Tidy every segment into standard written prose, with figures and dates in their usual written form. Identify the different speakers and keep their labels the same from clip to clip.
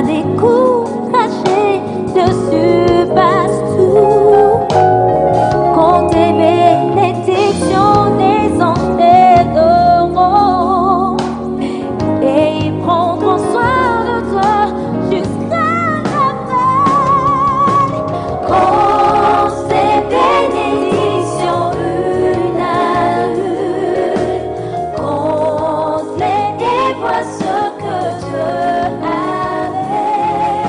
Speaker 1: Décourager, ne surpasse tout. Quand tes bénédictions les entraîneront et ils prendront soin de toi jusqu'à la fin. Quand ces bénédictions une à une, compte-les et vois ce que Dieu a fait.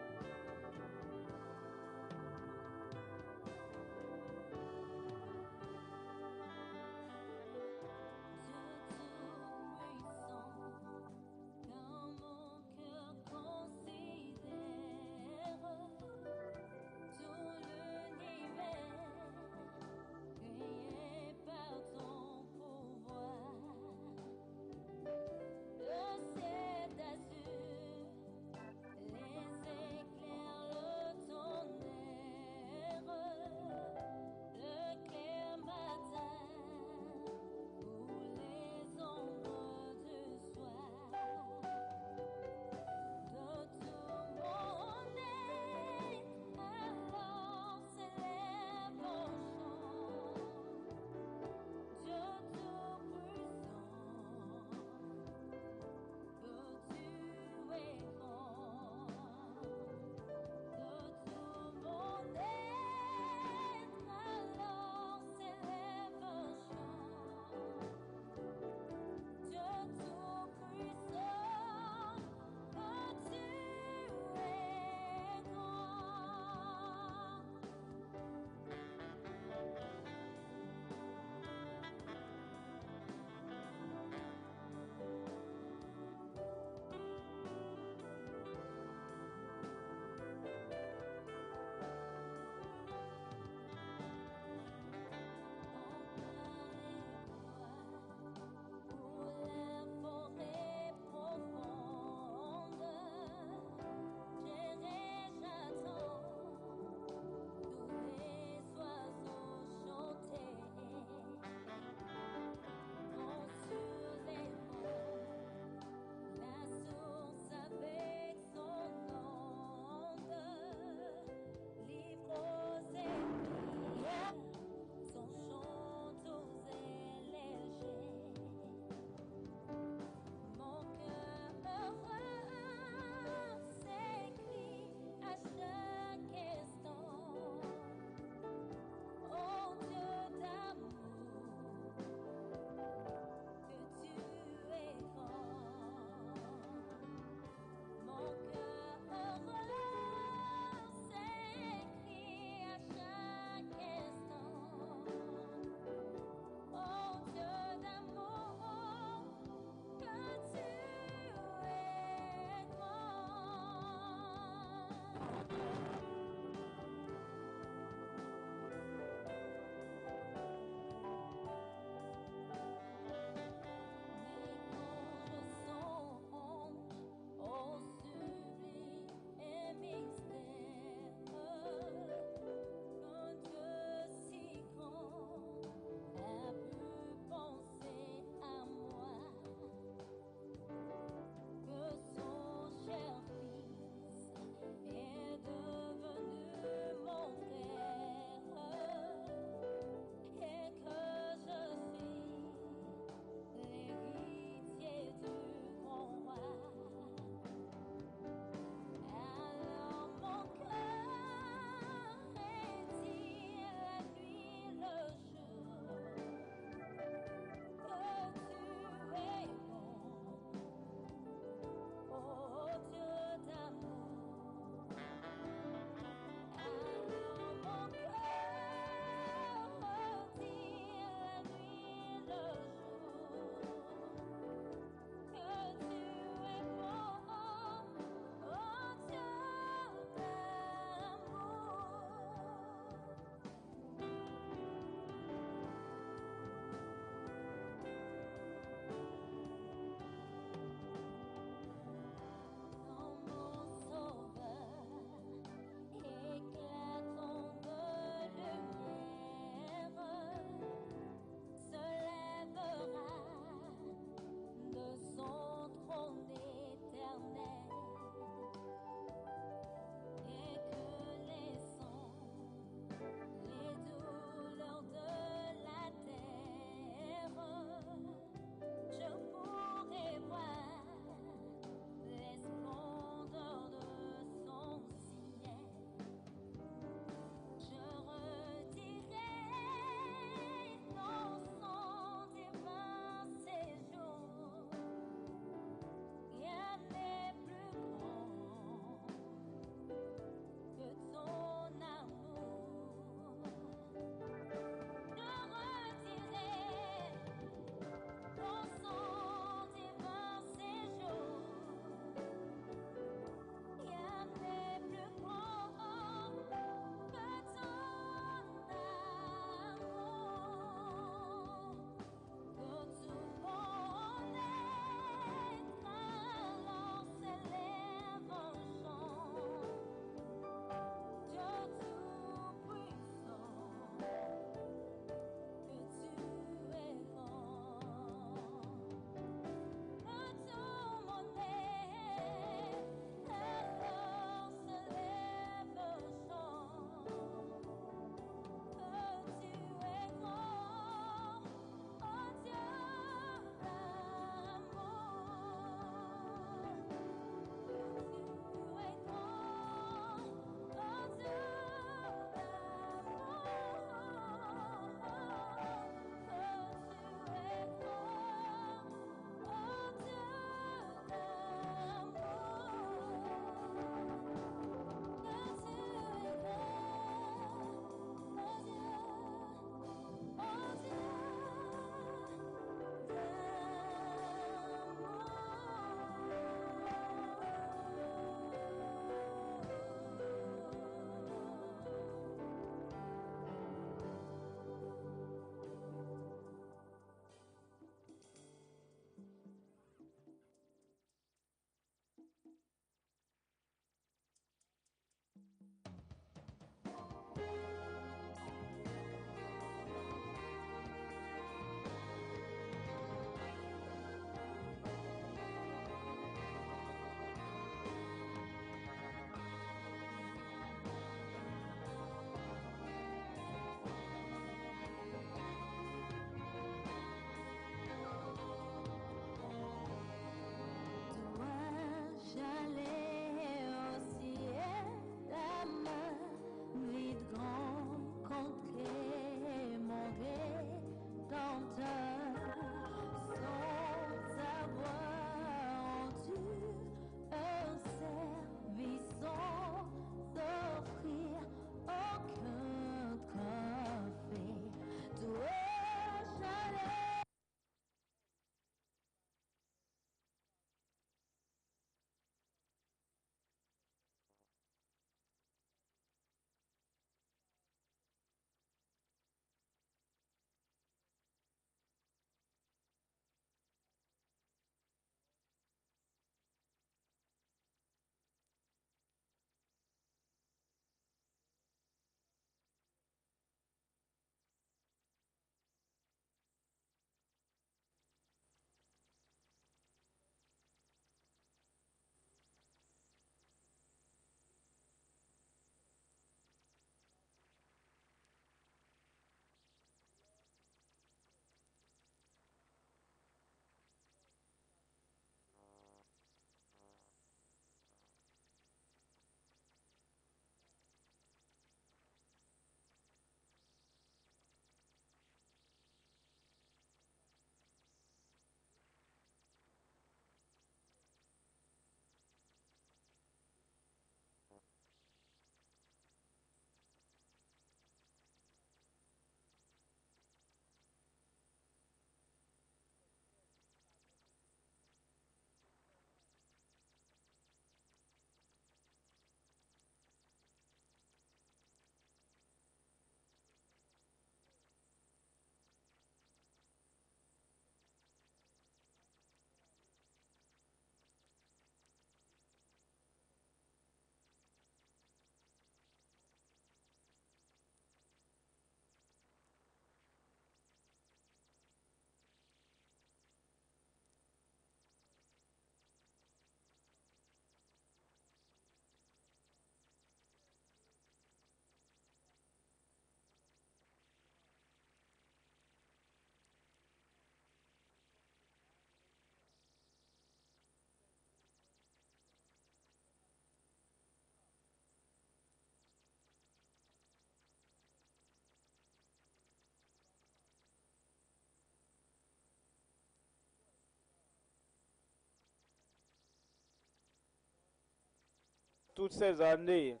Speaker 2: toutes ces années.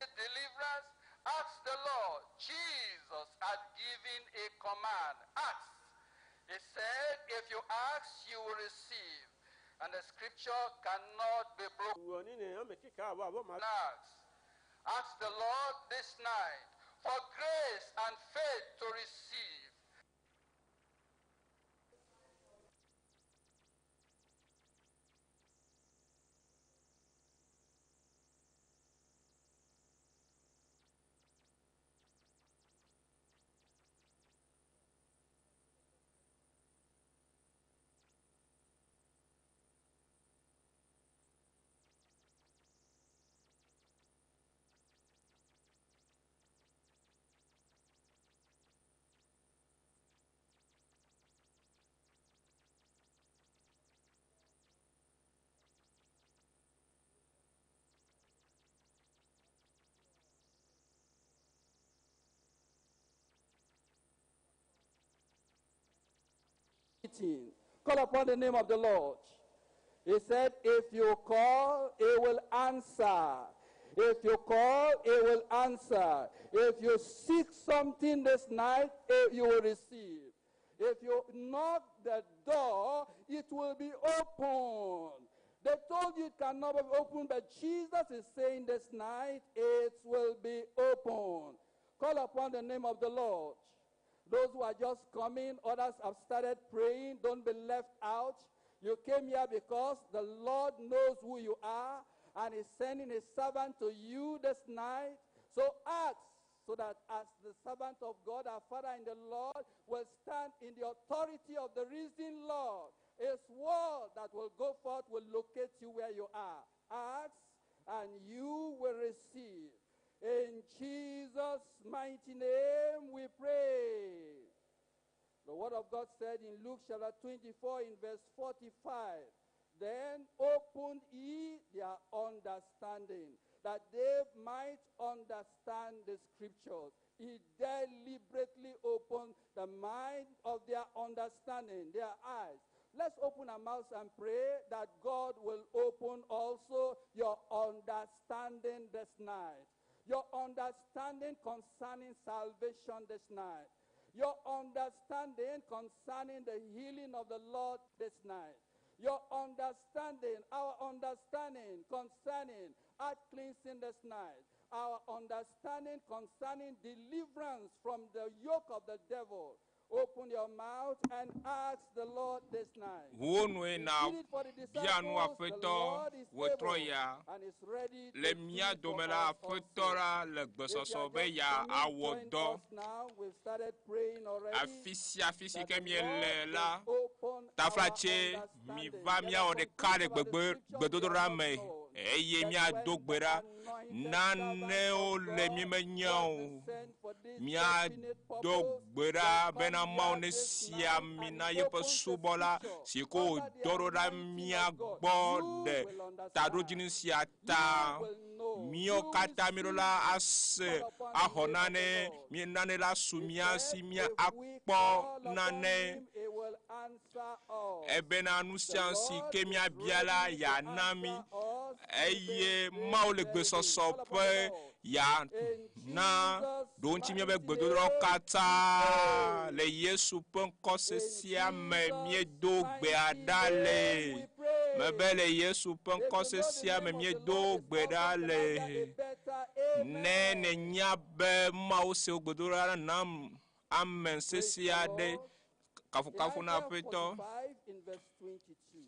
Speaker 3: Deliverance, ask the Lord. Jesus had given a command. Ask. He said, if you ask, you will receive. And the scripture cannot be broken. Ask. Ask the Lord this night for grace and faith to receive.
Speaker 4: Call upon the name of the Lord. He said, if you call, he will answer. If you call, he will answer. If you seek something this night, you will receive. If you knock the door, it will be opened. They told you it cannot be opened, but Jesus is saying this night, it will be opened. Call upon the name of the Lord. Those who are just coming, others have started praying. Don't be left out. You came here because the Lord knows who you are and is sending his servant to you this night. So ask so that as the servant of God, our Father in the Lord, will stand in the authority of the risen Lord. His word that will go forth will locate you where you are. Ask and you will receive. In Jesus' mighty name we pray. The word of God said in Luke chapter 24 in verse 45, then opened he their understanding, that they might understand the scriptures. He deliberately opened the mind of their understanding, their eyes. Let's open our mouths and pray that God will open also your understanding this night. Your understanding concerning salvation this night. Your understanding concerning the healing of the Lord this night. Your understanding, our understanding concerning heart cleansing this night. Our understanding concerning deliverance from the yoke of the devil. Open your mouth and ask the Lord this night.
Speaker 5: Ʋuwo nue na
Speaker 4: He did it for the
Speaker 5: bia nu
Speaker 4: disciples. The
Speaker 5: Aƒetɔ
Speaker 4: Lord is
Speaker 5: wòtrɔ
Speaker 4: able
Speaker 5: ya.
Speaker 4: and is ready
Speaker 5: Le
Speaker 4: to do
Speaker 5: mía
Speaker 4: it
Speaker 5: dome
Speaker 4: for
Speaker 5: la,
Speaker 4: us
Speaker 5: Aƒetɔ
Speaker 4: also.
Speaker 5: la le
Speaker 4: If you
Speaker 5: gbesɔsɔ
Speaker 4: are
Speaker 5: be
Speaker 4: just
Speaker 5: ya
Speaker 4: coming,
Speaker 5: awɔ
Speaker 4: join
Speaker 5: dɔ.
Speaker 4: us now. We've started praying already.
Speaker 5: Afi sia afi si
Speaker 4: That
Speaker 5: ke
Speaker 4: the
Speaker 5: míele
Speaker 4: Lord
Speaker 5: la,
Speaker 4: will open our
Speaker 5: taflatse
Speaker 4: understanding.
Speaker 5: miva
Speaker 4: There
Speaker 5: míawɔ
Speaker 4: are some
Speaker 5: ɖeka
Speaker 4: things
Speaker 5: le
Speaker 4: about the
Speaker 5: gbegbe
Speaker 4: scripture we
Speaker 5: gbedodoɖa
Speaker 4: are not
Speaker 5: me
Speaker 4: known.
Speaker 5: eye
Speaker 4: That
Speaker 5: míado
Speaker 4: when
Speaker 5: gbe
Speaker 4: the
Speaker 5: ɖa.
Speaker 4: anointed servant
Speaker 5: Nanewo
Speaker 4: of
Speaker 5: le
Speaker 4: God
Speaker 5: mímenya
Speaker 4: was
Speaker 5: o.
Speaker 4: sent for this
Speaker 5: Míado
Speaker 4: definite purpose,
Speaker 5: gbe ɖa
Speaker 4: will
Speaker 5: bena
Speaker 4: come
Speaker 5: Mawu
Speaker 4: here this
Speaker 5: nesia
Speaker 4: night
Speaker 5: ami
Speaker 4: and
Speaker 5: na yeƒe
Speaker 4: opens the
Speaker 5: subɔla
Speaker 4: scripture
Speaker 5: si ke
Speaker 4: under the
Speaker 5: wòdɔ ɖo ɖa
Speaker 4: anointing
Speaker 5: mía
Speaker 4: of God.
Speaker 5: gbɔ
Speaker 4: You
Speaker 5: ɖe
Speaker 4: will understand.
Speaker 5: taɖodzinu sia
Speaker 4: You
Speaker 5: ta.
Speaker 4: will know.
Speaker 5: Míawo
Speaker 4: You will
Speaker 5: katã míeɖo la
Speaker 4: see.
Speaker 5: ase
Speaker 4: Call upon the
Speaker 5: axɔ
Speaker 4: name of the
Speaker 5: nane,
Speaker 4: Lord.
Speaker 5: mí nane la su
Speaker 4: He
Speaker 5: mía
Speaker 4: said,
Speaker 5: si mía
Speaker 4: if we
Speaker 5: akpɔ
Speaker 4: call upon
Speaker 5: nane.
Speaker 4: him, he will answer us.
Speaker 5: Ebena nu
Speaker 4: The
Speaker 5: sia nu si
Speaker 4: Lord
Speaker 5: ke
Speaker 4: is
Speaker 5: míabia la
Speaker 4: ready to
Speaker 5: yeana mí
Speaker 4: answer us
Speaker 5: eye
Speaker 4: even this
Speaker 5: Mawu le
Speaker 4: very day.
Speaker 5: gbesɔsɔ
Speaker 4: Call upon
Speaker 5: ƒe
Speaker 4: the Lord.
Speaker 5: ya
Speaker 4: In
Speaker 5: na
Speaker 4: Jesus'
Speaker 5: ɖo ŋuti míaƒe
Speaker 4: mighty
Speaker 5: gbedodoɖawo
Speaker 4: name we
Speaker 5: katã
Speaker 4: pray.
Speaker 5: le Yesu ƒe ŋkɔ
Speaker 4: In
Speaker 5: sesia me
Speaker 4: Jesus'
Speaker 5: míedo gbea
Speaker 4: mighty
Speaker 5: ɖa
Speaker 4: name
Speaker 5: le.
Speaker 4: we pray.
Speaker 5: Mebe le Yesu ƒe
Speaker 4: If
Speaker 5: ŋkɔ
Speaker 4: you know the
Speaker 5: sesia me
Speaker 4: name of the
Speaker 5: míedo
Speaker 4: Lord is
Speaker 5: gbe ɖa
Speaker 4: awesome, can I hear
Speaker 5: le.
Speaker 4: a better
Speaker 5: Ne
Speaker 4: amen?
Speaker 5: nènya be Mawu se wò gbedodoɖa la nam amen
Speaker 4: Praise the
Speaker 5: sesia ɖe.
Speaker 4: Lord. In
Speaker 5: Kafukafu na
Speaker 4: Isaiah
Speaker 5: Aƒetɔ.
Speaker 4: 45 in verse 22,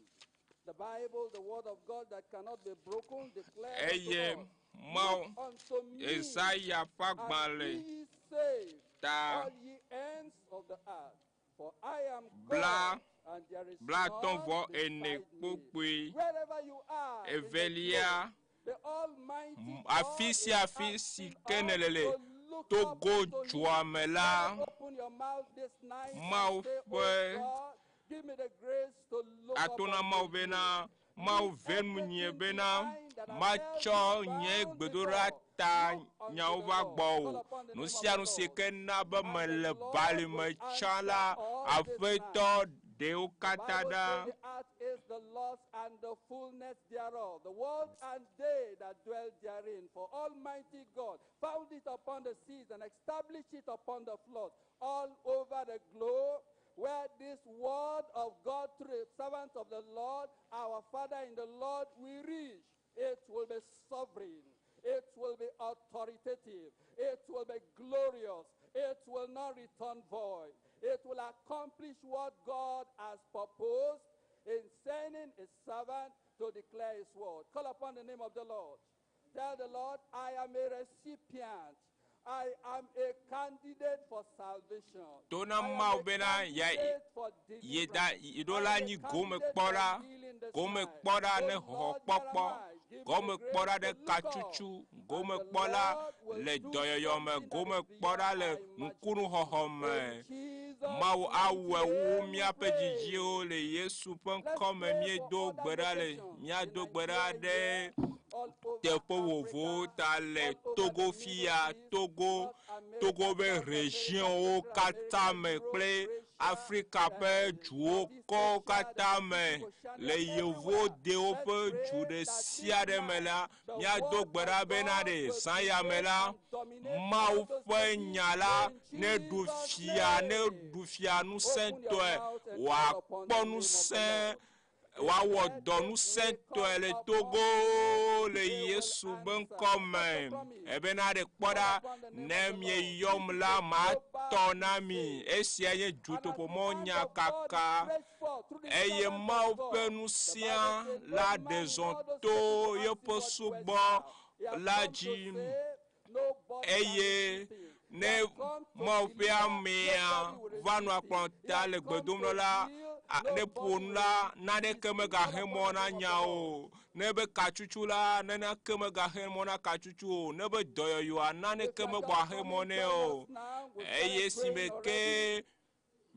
Speaker 4: the Bible, the word of God that cannot be broken, declares unto
Speaker 5: Eye
Speaker 4: us,
Speaker 5: Mawu
Speaker 4: Look unto me
Speaker 5: Yesaya ƒe
Speaker 4: and
Speaker 5: agbalẽ
Speaker 4: be ye saved,
Speaker 5: ta
Speaker 4: all ye ends of the earth. For I am
Speaker 5: bla
Speaker 4: God, and there is
Speaker 5: blaetɔ̃
Speaker 4: none
Speaker 5: vɔ ene
Speaker 4: beside me.
Speaker 5: kpokpui
Speaker 4: Wherever you are in the
Speaker 5: evelia
Speaker 4: globe, the Almighty
Speaker 5: afi
Speaker 4: God
Speaker 5: sia
Speaker 4: is
Speaker 5: afi si
Speaker 4: asking
Speaker 5: ke
Speaker 4: us
Speaker 5: nèle le
Speaker 4: to look up
Speaker 5: Togo
Speaker 4: unto
Speaker 5: dzoa
Speaker 4: him.
Speaker 5: me
Speaker 4: Let
Speaker 5: la,
Speaker 4: us open your mouth this night and
Speaker 5: Mawu
Speaker 4: say,
Speaker 5: ƒe
Speaker 4: Oh God, give me the grace to look up
Speaker 5: ato na
Speaker 4: unto
Speaker 5: Mawu
Speaker 4: you.
Speaker 5: bena Mawu
Speaker 4: Leave
Speaker 5: ve nunye
Speaker 4: everything
Speaker 5: bena
Speaker 4: behind that has held
Speaker 5: matsɔ
Speaker 4: you
Speaker 5: nye
Speaker 4: bound
Speaker 5: gbedoɖa
Speaker 4: before.
Speaker 5: ta
Speaker 4: Look unto
Speaker 5: nyawo
Speaker 4: the
Speaker 5: va
Speaker 4: Lord.
Speaker 5: gbɔ
Speaker 4: Call
Speaker 5: o.
Speaker 4: upon the
Speaker 5: Nu
Speaker 4: name of
Speaker 5: sia
Speaker 4: the
Speaker 5: nu si
Speaker 4: Lord.
Speaker 5: ke na be
Speaker 4: And the
Speaker 5: mele
Speaker 4: Lord
Speaker 5: balime
Speaker 4: will
Speaker 5: tsã
Speaker 4: answer
Speaker 5: la,
Speaker 4: us this night.
Speaker 5: Aƒetɔ ɖe wo katã
Speaker 4: Bible
Speaker 5: ɖa.
Speaker 4: says the earth is the Lord's and the fullness thereof, the world and they that dwell therein. For Almighty God found it upon the seas and established it upon the flood all over the globe. Where this word of God through the servants of the Lord, our Father in the Lord, we reach, it will be sovereign. It will be authoritative. It will be glorious. It will not return void. It will accomplish what God has purposed in sending his servant to declare his word. Call upon the name of the Lord. Tell the Lord, I am a recipient. I am a candidate for salvation.
Speaker 5: To na
Speaker 4: I am
Speaker 5: Mawu
Speaker 4: a
Speaker 5: bena ya
Speaker 4: candidate for
Speaker 5: ye da
Speaker 4: deliverance.
Speaker 5: yi ɖo
Speaker 4: I
Speaker 5: la
Speaker 4: am a
Speaker 5: nyi
Speaker 4: candidate for
Speaker 5: gomekpɔla
Speaker 4: healing this night.
Speaker 5: gomekpɔla ne
Speaker 4: Oh Lord,
Speaker 5: xɔxɔkpɔkpɔ
Speaker 4: here am I. Give me the
Speaker 5: gomekpɔla
Speaker 4: grace
Speaker 5: ɖe
Speaker 4: to look up.
Speaker 5: katsutsu
Speaker 4: And the
Speaker 5: gomekpɔla
Speaker 4: Lord will
Speaker 5: le
Speaker 4: do
Speaker 5: dɔyɔyɔ me
Speaker 4: something that is
Speaker 5: gomekpɔla
Speaker 4: beyond
Speaker 5: le
Speaker 4: our imagination.
Speaker 5: ŋkunuxɔxɔ me.
Speaker 4: In Jesus'
Speaker 5: Mawu
Speaker 4: mighty
Speaker 5: awɔe wu
Speaker 4: name we
Speaker 5: míaƒe
Speaker 4: pray.
Speaker 5: dzidziwo le Yesu ƒe
Speaker 4: Let's
Speaker 5: ŋkɔ me
Speaker 4: pray for
Speaker 5: míedo
Speaker 4: other
Speaker 5: gbe ɖa le
Speaker 4: locations in
Speaker 5: míado gbe ɖa
Speaker 4: Nigeria
Speaker 5: ɖe
Speaker 4: here, all over
Speaker 5: teƒe vovovowo
Speaker 4: Africa,
Speaker 5: ta le
Speaker 4: all over the
Speaker 5: Togo
Speaker 4: Middle
Speaker 5: fia,
Speaker 4: East,
Speaker 5: Togo,
Speaker 4: North America,
Speaker 5: Togo ƒe
Speaker 4: South America,
Speaker 5: regionwo
Speaker 4: Central
Speaker 5: katã
Speaker 4: America,
Speaker 5: me
Speaker 4: Europe,
Speaker 5: kple
Speaker 4: Asia,
Speaker 5: Afrika ƒe
Speaker 4: and
Speaker 5: duwo
Speaker 4: Southeast
Speaker 5: kɔwo
Speaker 4: Asia, the
Speaker 5: katã me
Speaker 4: Pacific Oceania,
Speaker 5: le yevuwo
Speaker 4: everywhere.
Speaker 5: dewo
Speaker 4: Let's
Speaker 5: ƒe du
Speaker 4: pray
Speaker 5: ɖe
Speaker 4: that this
Speaker 5: sia ɖe me
Speaker 4: night
Speaker 5: la,
Speaker 4: the
Speaker 5: míado
Speaker 4: word
Speaker 5: gbe ɖa
Speaker 4: of
Speaker 5: bena
Speaker 4: God
Speaker 5: ɖe
Speaker 4: will
Speaker 5: zã ya me
Speaker 4: prevail
Speaker 5: la,
Speaker 4: and dominate all
Speaker 5: Mawu
Speaker 4: those
Speaker 5: ƒe
Speaker 4: places
Speaker 5: nya la
Speaker 4: in
Speaker 5: neɖu
Speaker 4: Jesus'
Speaker 5: fia,
Speaker 4: name.
Speaker 5: neɖu fia
Speaker 4: Open your
Speaker 5: ŋusẽtɔe,
Speaker 4: mouth and call upon
Speaker 5: wòakpɔ
Speaker 4: the name of the
Speaker 5: ŋusẽ
Speaker 4: Lord. He
Speaker 5: wòawɔ
Speaker 4: said,
Speaker 5: dɔ
Speaker 4: if we
Speaker 5: ŋusẽtɔe
Speaker 4: call
Speaker 5: le
Speaker 4: upon
Speaker 5: Togo
Speaker 4: him,
Speaker 5: le
Speaker 4: he will
Speaker 5: Yesu ƒe
Speaker 4: answer.
Speaker 5: ŋkɔ
Speaker 4: That's a
Speaker 5: me.
Speaker 4: promise.
Speaker 5: Ebena ɖe kpɔ
Speaker 4: Call
Speaker 5: ɖa,
Speaker 4: upon the name
Speaker 5: ne
Speaker 4: of the Lord.
Speaker 5: mieyɔm
Speaker 4: This is
Speaker 5: la,
Speaker 4: a
Speaker 5: matɔ
Speaker 4: global
Speaker 5: na mi.
Speaker 4: crusade.
Speaker 5: Esia nye
Speaker 4: And as the hand
Speaker 5: dutoƒomɔnya
Speaker 4: of God is
Speaker 5: kaka.
Speaker 4: stretched forth through the
Speaker 5: Eye
Speaker 4: servant
Speaker 5: Mawu
Speaker 4: of
Speaker 5: ƒe
Speaker 4: God, the
Speaker 5: ŋusẽa
Speaker 4: Bible says,
Speaker 5: la
Speaker 4: no
Speaker 5: ɖe
Speaker 4: man in
Speaker 5: zɔ
Speaker 4: all those
Speaker 5: to
Speaker 4: places to ask him
Speaker 5: yeƒe
Speaker 4: what west
Speaker 5: sugbɔ
Speaker 4: thou. He has
Speaker 5: la
Speaker 4: come to
Speaker 5: dzi.
Speaker 4: save, nobody can
Speaker 5: Eye
Speaker 4: resist him. He
Speaker 5: ne
Speaker 4: has come to
Speaker 5: Mawu ƒe
Speaker 4: deliver,
Speaker 5: amea
Speaker 4: nobody will
Speaker 5: va nɔ
Speaker 4: resist him.
Speaker 5: akplɔ
Speaker 4: He
Speaker 5: ta
Speaker 4: has
Speaker 5: le
Speaker 4: come
Speaker 5: gbedom
Speaker 4: to
Speaker 5: ɖe la,
Speaker 4: heal,
Speaker 5: ne
Speaker 4: nobody
Speaker 5: ƒo nu
Speaker 4: will
Speaker 5: la,
Speaker 4: resist
Speaker 5: naneke
Speaker 4: him. Call
Speaker 5: megahe
Speaker 4: upon
Speaker 5: mɔ
Speaker 4: the
Speaker 5: na
Speaker 4: name of the
Speaker 5: nya
Speaker 4: Lord.
Speaker 5: o. Ne be katsutsu la, naneke megahe mɔ na katsutsu o. Ne be dɔyɔyɔa,
Speaker 4: If
Speaker 5: naneke
Speaker 4: you are just
Speaker 5: megbahe mɔ
Speaker 4: coming,
Speaker 5: nɛ
Speaker 4: join
Speaker 5: o.
Speaker 4: us now. We
Speaker 5: Eye
Speaker 4: started
Speaker 5: si me
Speaker 4: praying already.
Speaker 5: ke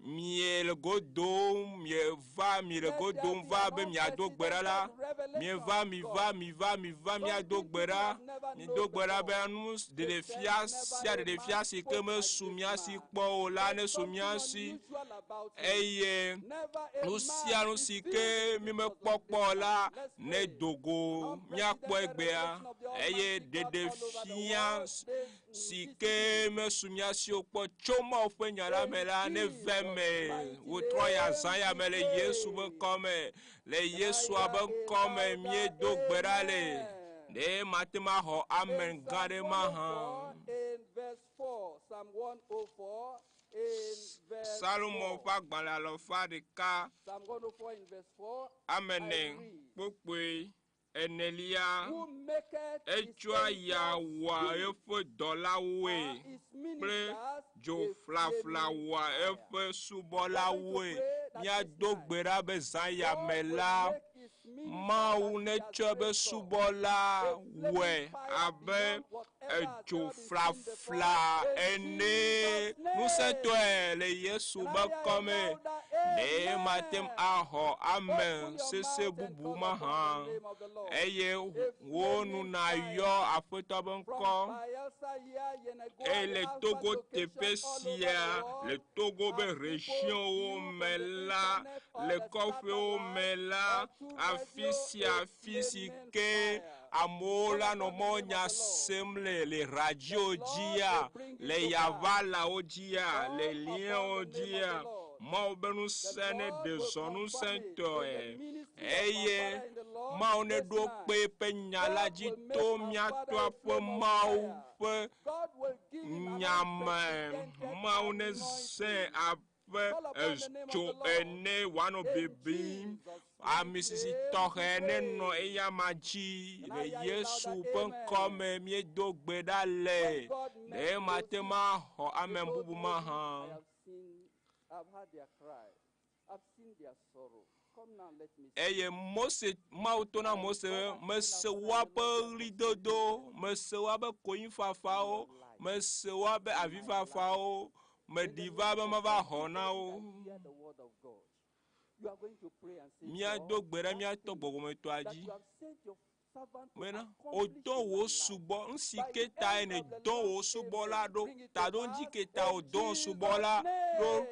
Speaker 5: miele go dom, mieva, miele
Speaker 4: Let
Speaker 5: go
Speaker 4: there
Speaker 5: dom
Speaker 4: be
Speaker 5: va
Speaker 4: an
Speaker 5: be miado gbe ɖa la,
Speaker 4: unprecedented revelation
Speaker 5: mieva,
Speaker 4: of
Speaker 5: miva,
Speaker 4: God.
Speaker 5: miva, miva, miado
Speaker 4: Something
Speaker 5: gbe
Speaker 4: people
Speaker 5: ɖa,
Speaker 4: have never
Speaker 5: mido
Speaker 4: known
Speaker 5: gbe ɖa
Speaker 4: before.
Speaker 5: be nu
Speaker 4: They said,
Speaker 5: ɖeɖefia
Speaker 4: never
Speaker 5: sia
Speaker 4: a
Speaker 5: ɖeɖefia
Speaker 4: man
Speaker 5: si ke
Speaker 4: spoke like
Speaker 5: mesu
Speaker 4: this
Speaker 5: mía si
Speaker 4: man.
Speaker 5: kpɔ o la
Speaker 4: There's
Speaker 5: nesu
Speaker 4: something
Speaker 5: mía si
Speaker 4: unusual about him.
Speaker 5: eye
Speaker 4: Never a
Speaker 5: nu sia
Speaker 4: man
Speaker 5: nu si
Speaker 4: revealed
Speaker 5: ke
Speaker 4: the
Speaker 5: mi
Speaker 4: scriptures
Speaker 5: mekpɔ
Speaker 4: like
Speaker 5: kpɔ
Speaker 4: this
Speaker 5: la
Speaker 4: man. Let's
Speaker 5: ne
Speaker 4: pray.
Speaker 5: do go
Speaker 4: An
Speaker 5: míakpɔ
Speaker 4: unprecedented
Speaker 5: egbea
Speaker 4: revelation of the
Speaker 5: eye
Speaker 4: Almighty God all over the
Speaker 5: ɖeɖefia
Speaker 4: world this
Speaker 5: si
Speaker 4: this
Speaker 5: ke
Speaker 4: evening.
Speaker 5: mesu mía si o kpɔ tso Mawu ƒe nya la
Speaker 4: In
Speaker 5: me la ne ve
Speaker 4: Jesus'
Speaker 5: me
Speaker 4: mighty
Speaker 5: wotrɔ ya zã
Speaker 4: name
Speaker 5: ya
Speaker 4: we
Speaker 5: me le Yesu ƒe
Speaker 4: pray.
Speaker 5: ŋkɔ me le
Speaker 4: Can I
Speaker 5: Yesua
Speaker 4: hear
Speaker 5: ƒe
Speaker 4: a
Speaker 5: ŋkɔ me
Speaker 4: louder
Speaker 5: míedo gbe ɖa le
Speaker 4: amen?
Speaker 5: ɖe mate ŋu axɔ
Speaker 4: In
Speaker 5: amen gã
Speaker 4: Psalm
Speaker 5: ɖe mahã.
Speaker 4: 104 in verse 4, Psalm 104 in verse
Speaker 5: Salomo
Speaker 4: 4.
Speaker 5: ƒe agbalẽ alafa ɖeka
Speaker 4: Psalm 104 in verse 4,
Speaker 5: ame
Speaker 4: I
Speaker 5: ene
Speaker 4: read,
Speaker 5: kpokpoe enelia
Speaker 4: Who maketh his
Speaker 5: etsɔa ya
Speaker 4: angels
Speaker 5: wɔa
Speaker 4: spirits
Speaker 5: eƒe dɔlawoe
Speaker 4: or his
Speaker 5: kple
Speaker 4: ministers
Speaker 5: dzo
Speaker 4: a
Speaker 5: flafla
Speaker 4: flaming
Speaker 5: wɔa
Speaker 4: fire.
Speaker 5: eƒe
Speaker 4: We are going to
Speaker 5: subɔlawoe.
Speaker 4: pray that this
Speaker 5: Míado
Speaker 4: night
Speaker 5: gbe ɖa be zã ya
Speaker 4: God
Speaker 5: me
Speaker 4: will
Speaker 5: la,
Speaker 4: make his ministers
Speaker 5: Mawu
Speaker 4: that he has
Speaker 5: netsɔ eƒe
Speaker 4: raised up
Speaker 5: subɔla
Speaker 4: a
Speaker 5: wɔe
Speaker 4: flaming fire
Speaker 5: abe
Speaker 4: beyond whatever has
Speaker 5: edzo
Speaker 4: ever been seen before
Speaker 5: flafla
Speaker 4: in
Speaker 5: ene
Speaker 4: Jesus' name.
Speaker 5: ŋusẽtɔe le Yesu
Speaker 4: Can
Speaker 5: ƒe
Speaker 4: I hear a
Speaker 5: ŋkɔ me.
Speaker 4: louder
Speaker 5: Ɖe mate ŋu
Speaker 4: amen?
Speaker 5: axɔ amen
Speaker 4: Open your
Speaker 5: sese
Speaker 4: mouth and
Speaker 5: bubu
Speaker 4: call upon
Speaker 5: mahã
Speaker 4: the name of the Lord.
Speaker 5: eye
Speaker 4: A
Speaker 5: wo nu
Speaker 4: flaming
Speaker 5: nayɔ
Speaker 4: fire
Speaker 5: Aƒetɔ ƒe
Speaker 4: from
Speaker 5: ŋkɔ.
Speaker 4: Bayelsa here, Yenagoa,
Speaker 5: Eye
Speaker 4: the
Speaker 5: le
Speaker 4: Alpha
Speaker 5: Togo teƒe
Speaker 4: location all over the
Speaker 5: sia, le
Speaker 4: world,
Speaker 5: Togo ƒe
Speaker 4: as people
Speaker 5: regionwo
Speaker 4: view
Speaker 5: me
Speaker 4: from the
Speaker 5: la,
Speaker 4: internet or
Speaker 5: le
Speaker 4: the
Speaker 5: kɔƒewo me
Speaker 4: satellite
Speaker 5: la,
Speaker 4: or through
Speaker 5: afi
Speaker 4: radio,
Speaker 5: sia
Speaker 4: a
Speaker 5: afi si
Speaker 4: flaming
Speaker 5: ke
Speaker 4: fire.
Speaker 5: amewo
Speaker 4: Call
Speaker 5: la nɔ
Speaker 4: upon the
Speaker 5: mɔ
Speaker 4: name
Speaker 5: nya
Speaker 4: of the Lord.
Speaker 5: sem le le
Speaker 4: The
Speaker 5: radio
Speaker 4: Lord
Speaker 5: dzia,
Speaker 4: will bring it
Speaker 5: le
Speaker 4: to pass.
Speaker 5: yaʋalawo dzia, le
Speaker 4: Call upon
Speaker 5: liẽwo
Speaker 4: the name of
Speaker 5: dzia,
Speaker 4: the Lord.
Speaker 5: Mawu ƒe
Speaker 4: The
Speaker 5: ŋusẽ ne
Speaker 4: Lord
Speaker 5: ɖe
Speaker 4: will
Speaker 5: zɔ
Speaker 4: confirm it in the
Speaker 5: ŋusẽtɔe
Speaker 4: ministry of our
Speaker 5: eye
Speaker 4: Father in the Lord
Speaker 5: Mawu
Speaker 4: this
Speaker 5: neɖo
Speaker 4: night.
Speaker 5: kpe eƒe nya la
Speaker 4: God
Speaker 5: dzi
Speaker 4: will make
Speaker 5: to
Speaker 4: our
Speaker 5: mía
Speaker 4: Father
Speaker 5: tɔa
Speaker 4: a
Speaker 5: ƒe
Speaker 4: flame of
Speaker 5: Mawu
Speaker 4: fire.
Speaker 5: ƒe
Speaker 4: God will give him an
Speaker 5: nya me.
Speaker 4: unprecedented
Speaker 5: Mawu nezẽ
Speaker 4: anointing.
Speaker 5: abe
Speaker 4: Call upon the name of
Speaker 5: edzo
Speaker 4: the Lord.
Speaker 5: ene wòanɔ
Speaker 4: In
Speaker 5: bibim.
Speaker 4: Jesus'
Speaker 5: Ami
Speaker 4: mighty
Speaker 5: sisi
Speaker 4: name we
Speaker 5: tɔxɛ nenɔ
Speaker 4: pray.
Speaker 5: eyama dzi
Speaker 4: Can
Speaker 5: le
Speaker 4: I hear a
Speaker 5: Yesu
Speaker 4: louder
Speaker 5: ƒe ŋkɔ
Speaker 4: amen?
Speaker 5: me míedo gbe ɖa le.
Speaker 4: When God
Speaker 5: Ɖe
Speaker 4: met
Speaker 5: mate ŋu
Speaker 4: Moses,
Speaker 5: axɔ
Speaker 4: he
Speaker 5: amen
Speaker 4: told
Speaker 5: bubu
Speaker 4: Moses,
Speaker 5: mahã.
Speaker 4: I have seen, I've heard their cry, I've seen their sorrow. Come now, let me see.
Speaker 5: Eye Mose Mawu to na
Speaker 4: And
Speaker 5: Mose
Speaker 4: God
Speaker 5: be
Speaker 4: has seen
Speaker 5: mese
Speaker 4: our Father in
Speaker 5: woaƒe
Speaker 4: the Lord, they have forsaken
Speaker 5: ɣlidodo,
Speaker 4: me
Speaker 5: mese woaƒe konyifafawo,
Speaker 4: in my life,
Speaker 5: mese woaƒe
Speaker 4: in my life.
Speaker 5: avifafawo,
Speaker 4: In the
Speaker 5: meɖi
Speaker 4: name
Speaker 5: va be
Speaker 4: of
Speaker 5: mava xɔ na
Speaker 4: everybody
Speaker 5: wo.
Speaker 4: that hear the word of God, you are going to pray and say,
Speaker 5: Míado
Speaker 4: God,
Speaker 5: gbe ɖe
Speaker 4: that
Speaker 5: míatɔ
Speaker 4: thing
Speaker 5: gbɔgbɔmetɔa
Speaker 4: that
Speaker 5: dzi.
Speaker 4: you have sent your servant to
Speaker 5: Bena
Speaker 4: accomplish
Speaker 5: wòdɔ
Speaker 4: in my
Speaker 5: wò
Speaker 4: life.
Speaker 5: subɔ ŋsi
Speaker 4: By
Speaker 5: ke
Speaker 4: the
Speaker 5: tae
Speaker 4: end of the
Speaker 5: nèdɔ wò
Speaker 4: last
Speaker 5: subɔla
Speaker 4: amen,
Speaker 5: ɖo
Speaker 4: bring it to
Speaker 5: taɖodzi
Speaker 4: pass
Speaker 5: ke ta
Speaker 4: in
Speaker 5: wòdɔ wò
Speaker 4: Jesus'
Speaker 5: subɔla ɖo
Speaker 4: name.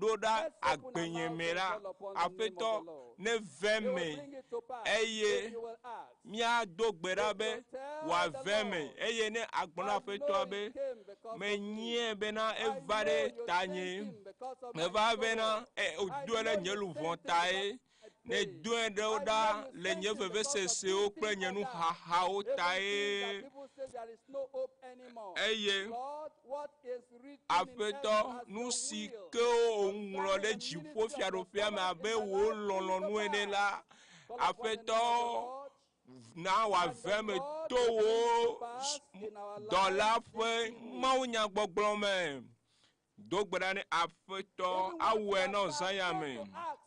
Speaker 5: ɖo ɖa
Speaker 4: Let's open our
Speaker 5: agbenye
Speaker 4: mouths
Speaker 5: me
Speaker 4: and
Speaker 5: la
Speaker 4: call upon the name of
Speaker 5: aƒetɔ
Speaker 4: the Lord.
Speaker 5: ne ve
Speaker 4: He will
Speaker 5: me
Speaker 4: bring it to pass
Speaker 5: eye
Speaker 4: if you will ask.
Speaker 5: míado gbe ɖa be wòave me eye ne agblɔ na
Speaker 4: I
Speaker 5: aƒetɔa
Speaker 4: know
Speaker 5: be
Speaker 4: it came because of me.
Speaker 5: menyie bena
Speaker 4: I
Speaker 5: eva
Speaker 4: know
Speaker 5: ɖe
Speaker 4: you
Speaker 5: tanye
Speaker 4: sent him because of my
Speaker 5: meva bena
Speaker 4: sorrow.
Speaker 5: e
Speaker 4: I
Speaker 5: wòdoe
Speaker 4: know
Speaker 5: ɖe nye
Speaker 4: you
Speaker 5: luʋɔ
Speaker 4: sent him
Speaker 5: tae
Speaker 4: because of my
Speaker 5: ne
Speaker 4: pain.
Speaker 5: doe ɖe wo
Speaker 4: I
Speaker 5: ɖa
Speaker 4: know you
Speaker 5: le
Speaker 4: sent
Speaker 5: nye
Speaker 4: him because of
Speaker 5: vevesesewo
Speaker 4: these
Speaker 5: kple
Speaker 4: things
Speaker 5: nye
Speaker 4: like that.
Speaker 5: nuxaxawo
Speaker 4: Even things
Speaker 5: tae
Speaker 4: that people say there is no hope anymore.
Speaker 5: eye
Speaker 4: Lord, what is written in
Speaker 5: aƒetɔ
Speaker 4: heaven as
Speaker 5: nu
Speaker 4: your
Speaker 5: si
Speaker 4: will
Speaker 5: ke wòŋlɔ
Speaker 4: concerning
Speaker 5: ɖe
Speaker 4: the
Speaker 5: dziƒo
Speaker 4: ministry of your
Speaker 5: fiaɖuƒea me
Speaker 4: servant
Speaker 5: abe
Speaker 4: in my
Speaker 5: wò
Speaker 4: life, bring
Speaker 5: lɔlɔ̃nu
Speaker 4: to
Speaker 5: ene
Speaker 4: pass.
Speaker 5: la
Speaker 4: Call upon the name of the
Speaker 5: aƒetɔ
Speaker 4: Lord,
Speaker 5: na
Speaker 4: and the
Speaker 5: wòave me
Speaker 4: Lord
Speaker 5: to
Speaker 4: will bring
Speaker 5: wò
Speaker 4: to pass in our
Speaker 5: dɔla
Speaker 4: lives
Speaker 5: ƒe
Speaker 4: this evening.
Speaker 5: mawunyagbɔgblɔ me do gbe ɖa ne aƒetɔ
Speaker 4: Even what you
Speaker 5: awɔe
Speaker 4: have
Speaker 5: na
Speaker 4: asked
Speaker 5: zãya
Speaker 4: not
Speaker 5: me
Speaker 4: to ask.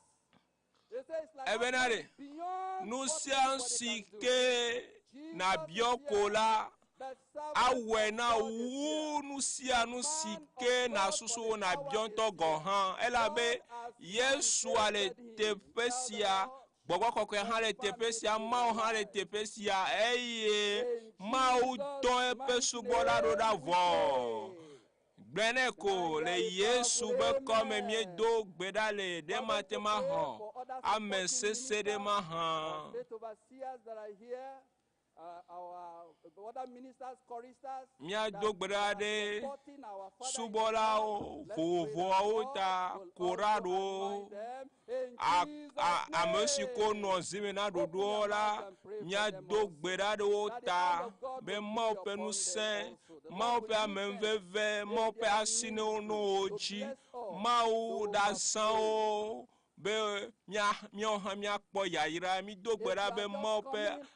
Speaker 4: They say it's like
Speaker 5: ebena
Speaker 4: asking
Speaker 5: ɖe
Speaker 4: beyond
Speaker 5: nu
Speaker 4: what
Speaker 5: sia
Speaker 4: anybody
Speaker 5: si
Speaker 4: can do.
Speaker 5: ke
Speaker 4: Jesus
Speaker 5: nàbiɔ
Speaker 4: is
Speaker 5: ko
Speaker 4: here.
Speaker 5: la
Speaker 4: The servant
Speaker 5: awɔe
Speaker 4: of
Speaker 5: na
Speaker 4: God is
Speaker 5: wu
Speaker 4: here.
Speaker 5: nu sia nu si
Speaker 4: Man
Speaker 5: ke
Speaker 4: of God
Speaker 5: nàsusu
Speaker 4: for
Speaker 5: wo
Speaker 4: the hour
Speaker 5: nàbiɔ
Speaker 4: is
Speaker 5: ŋutɔ gɔ̃
Speaker 4: here.
Speaker 5: hã elabe
Speaker 4: God has
Speaker 5: Yesua le
Speaker 4: mandated him.
Speaker 5: teƒe
Speaker 4: Tell the
Speaker 5: sia
Speaker 4: Lord,
Speaker 5: gbɔgbɔ kɔkɔe hã le
Speaker 4: confirm
Speaker 5: teƒe
Speaker 4: it
Speaker 5: sia
Speaker 4: in your
Speaker 5: Mawu hã le
Speaker 4: life.
Speaker 5: teƒe sia eye
Speaker 4: In
Speaker 5: Mawu
Speaker 4: Jesus'
Speaker 5: dɔ eƒe
Speaker 4: mighty
Speaker 5: subɔla ɖo ɖa
Speaker 4: name we
Speaker 5: vɔ
Speaker 4: pray.
Speaker 5: gblẽ nɛ
Speaker 4: Can
Speaker 5: ko
Speaker 4: I
Speaker 5: le
Speaker 4: hear a
Speaker 5: Yesu
Speaker 4: powerful
Speaker 5: be kɔme
Speaker 4: amen?
Speaker 5: míedo gbe ɖa le
Speaker 4: We
Speaker 5: ɖe
Speaker 4: are going
Speaker 5: mate
Speaker 4: to
Speaker 5: ma
Speaker 4: pray
Speaker 5: xɔ
Speaker 4: for other
Speaker 5: ame
Speaker 4: supporting
Speaker 5: sese ɖe
Speaker 4: ministers,
Speaker 5: ma
Speaker 4: our
Speaker 5: hã.
Speaker 4: state overseers that are here, our other ministers, choristers
Speaker 5: Míado
Speaker 4: that,
Speaker 5: gbe ɖa
Speaker 4: that are
Speaker 5: ɖe
Speaker 4: supporting our Father in the
Speaker 5: subɔlawo
Speaker 4: Lord. Let's pray that
Speaker 5: vovovoawo
Speaker 4: God
Speaker 5: ta
Speaker 4: will also
Speaker 5: koraɖowo
Speaker 4: anoint them in
Speaker 5: a
Speaker 4: Jesus'
Speaker 5: a ame si ko nɔ
Speaker 4: name.
Speaker 5: zime na
Speaker 4: Open your
Speaker 5: ɖoɖowo la
Speaker 4: mouth and pray for them
Speaker 5: míado
Speaker 4: also.
Speaker 5: gbe ɖa ɖe wo
Speaker 4: That the
Speaker 5: ta
Speaker 4: hand of God
Speaker 5: be
Speaker 4: will be
Speaker 5: Mawu ƒe
Speaker 4: upon them
Speaker 5: ŋusẽ
Speaker 4: also. The
Speaker 5: Mawu
Speaker 4: Lord
Speaker 5: ƒe
Speaker 4: will use them
Speaker 5: amenuveve
Speaker 4: in
Speaker 5: Mawu ƒe
Speaker 4: their
Speaker 5: asi ne wo
Speaker 4: ministry
Speaker 5: no wo
Speaker 4: to
Speaker 5: dzi
Speaker 4: bless us,
Speaker 5: Mawu
Speaker 4: to
Speaker 5: ɖazã
Speaker 4: overflow.
Speaker 5: wo be mía míawo hã míakpɔ yayra mído gbe
Speaker 4: If
Speaker 5: ɖa
Speaker 4: you are
Speaker 5: be
Speaker 4: just
Speaker 5: Mawu ƒe
Speaker 4: coming, we have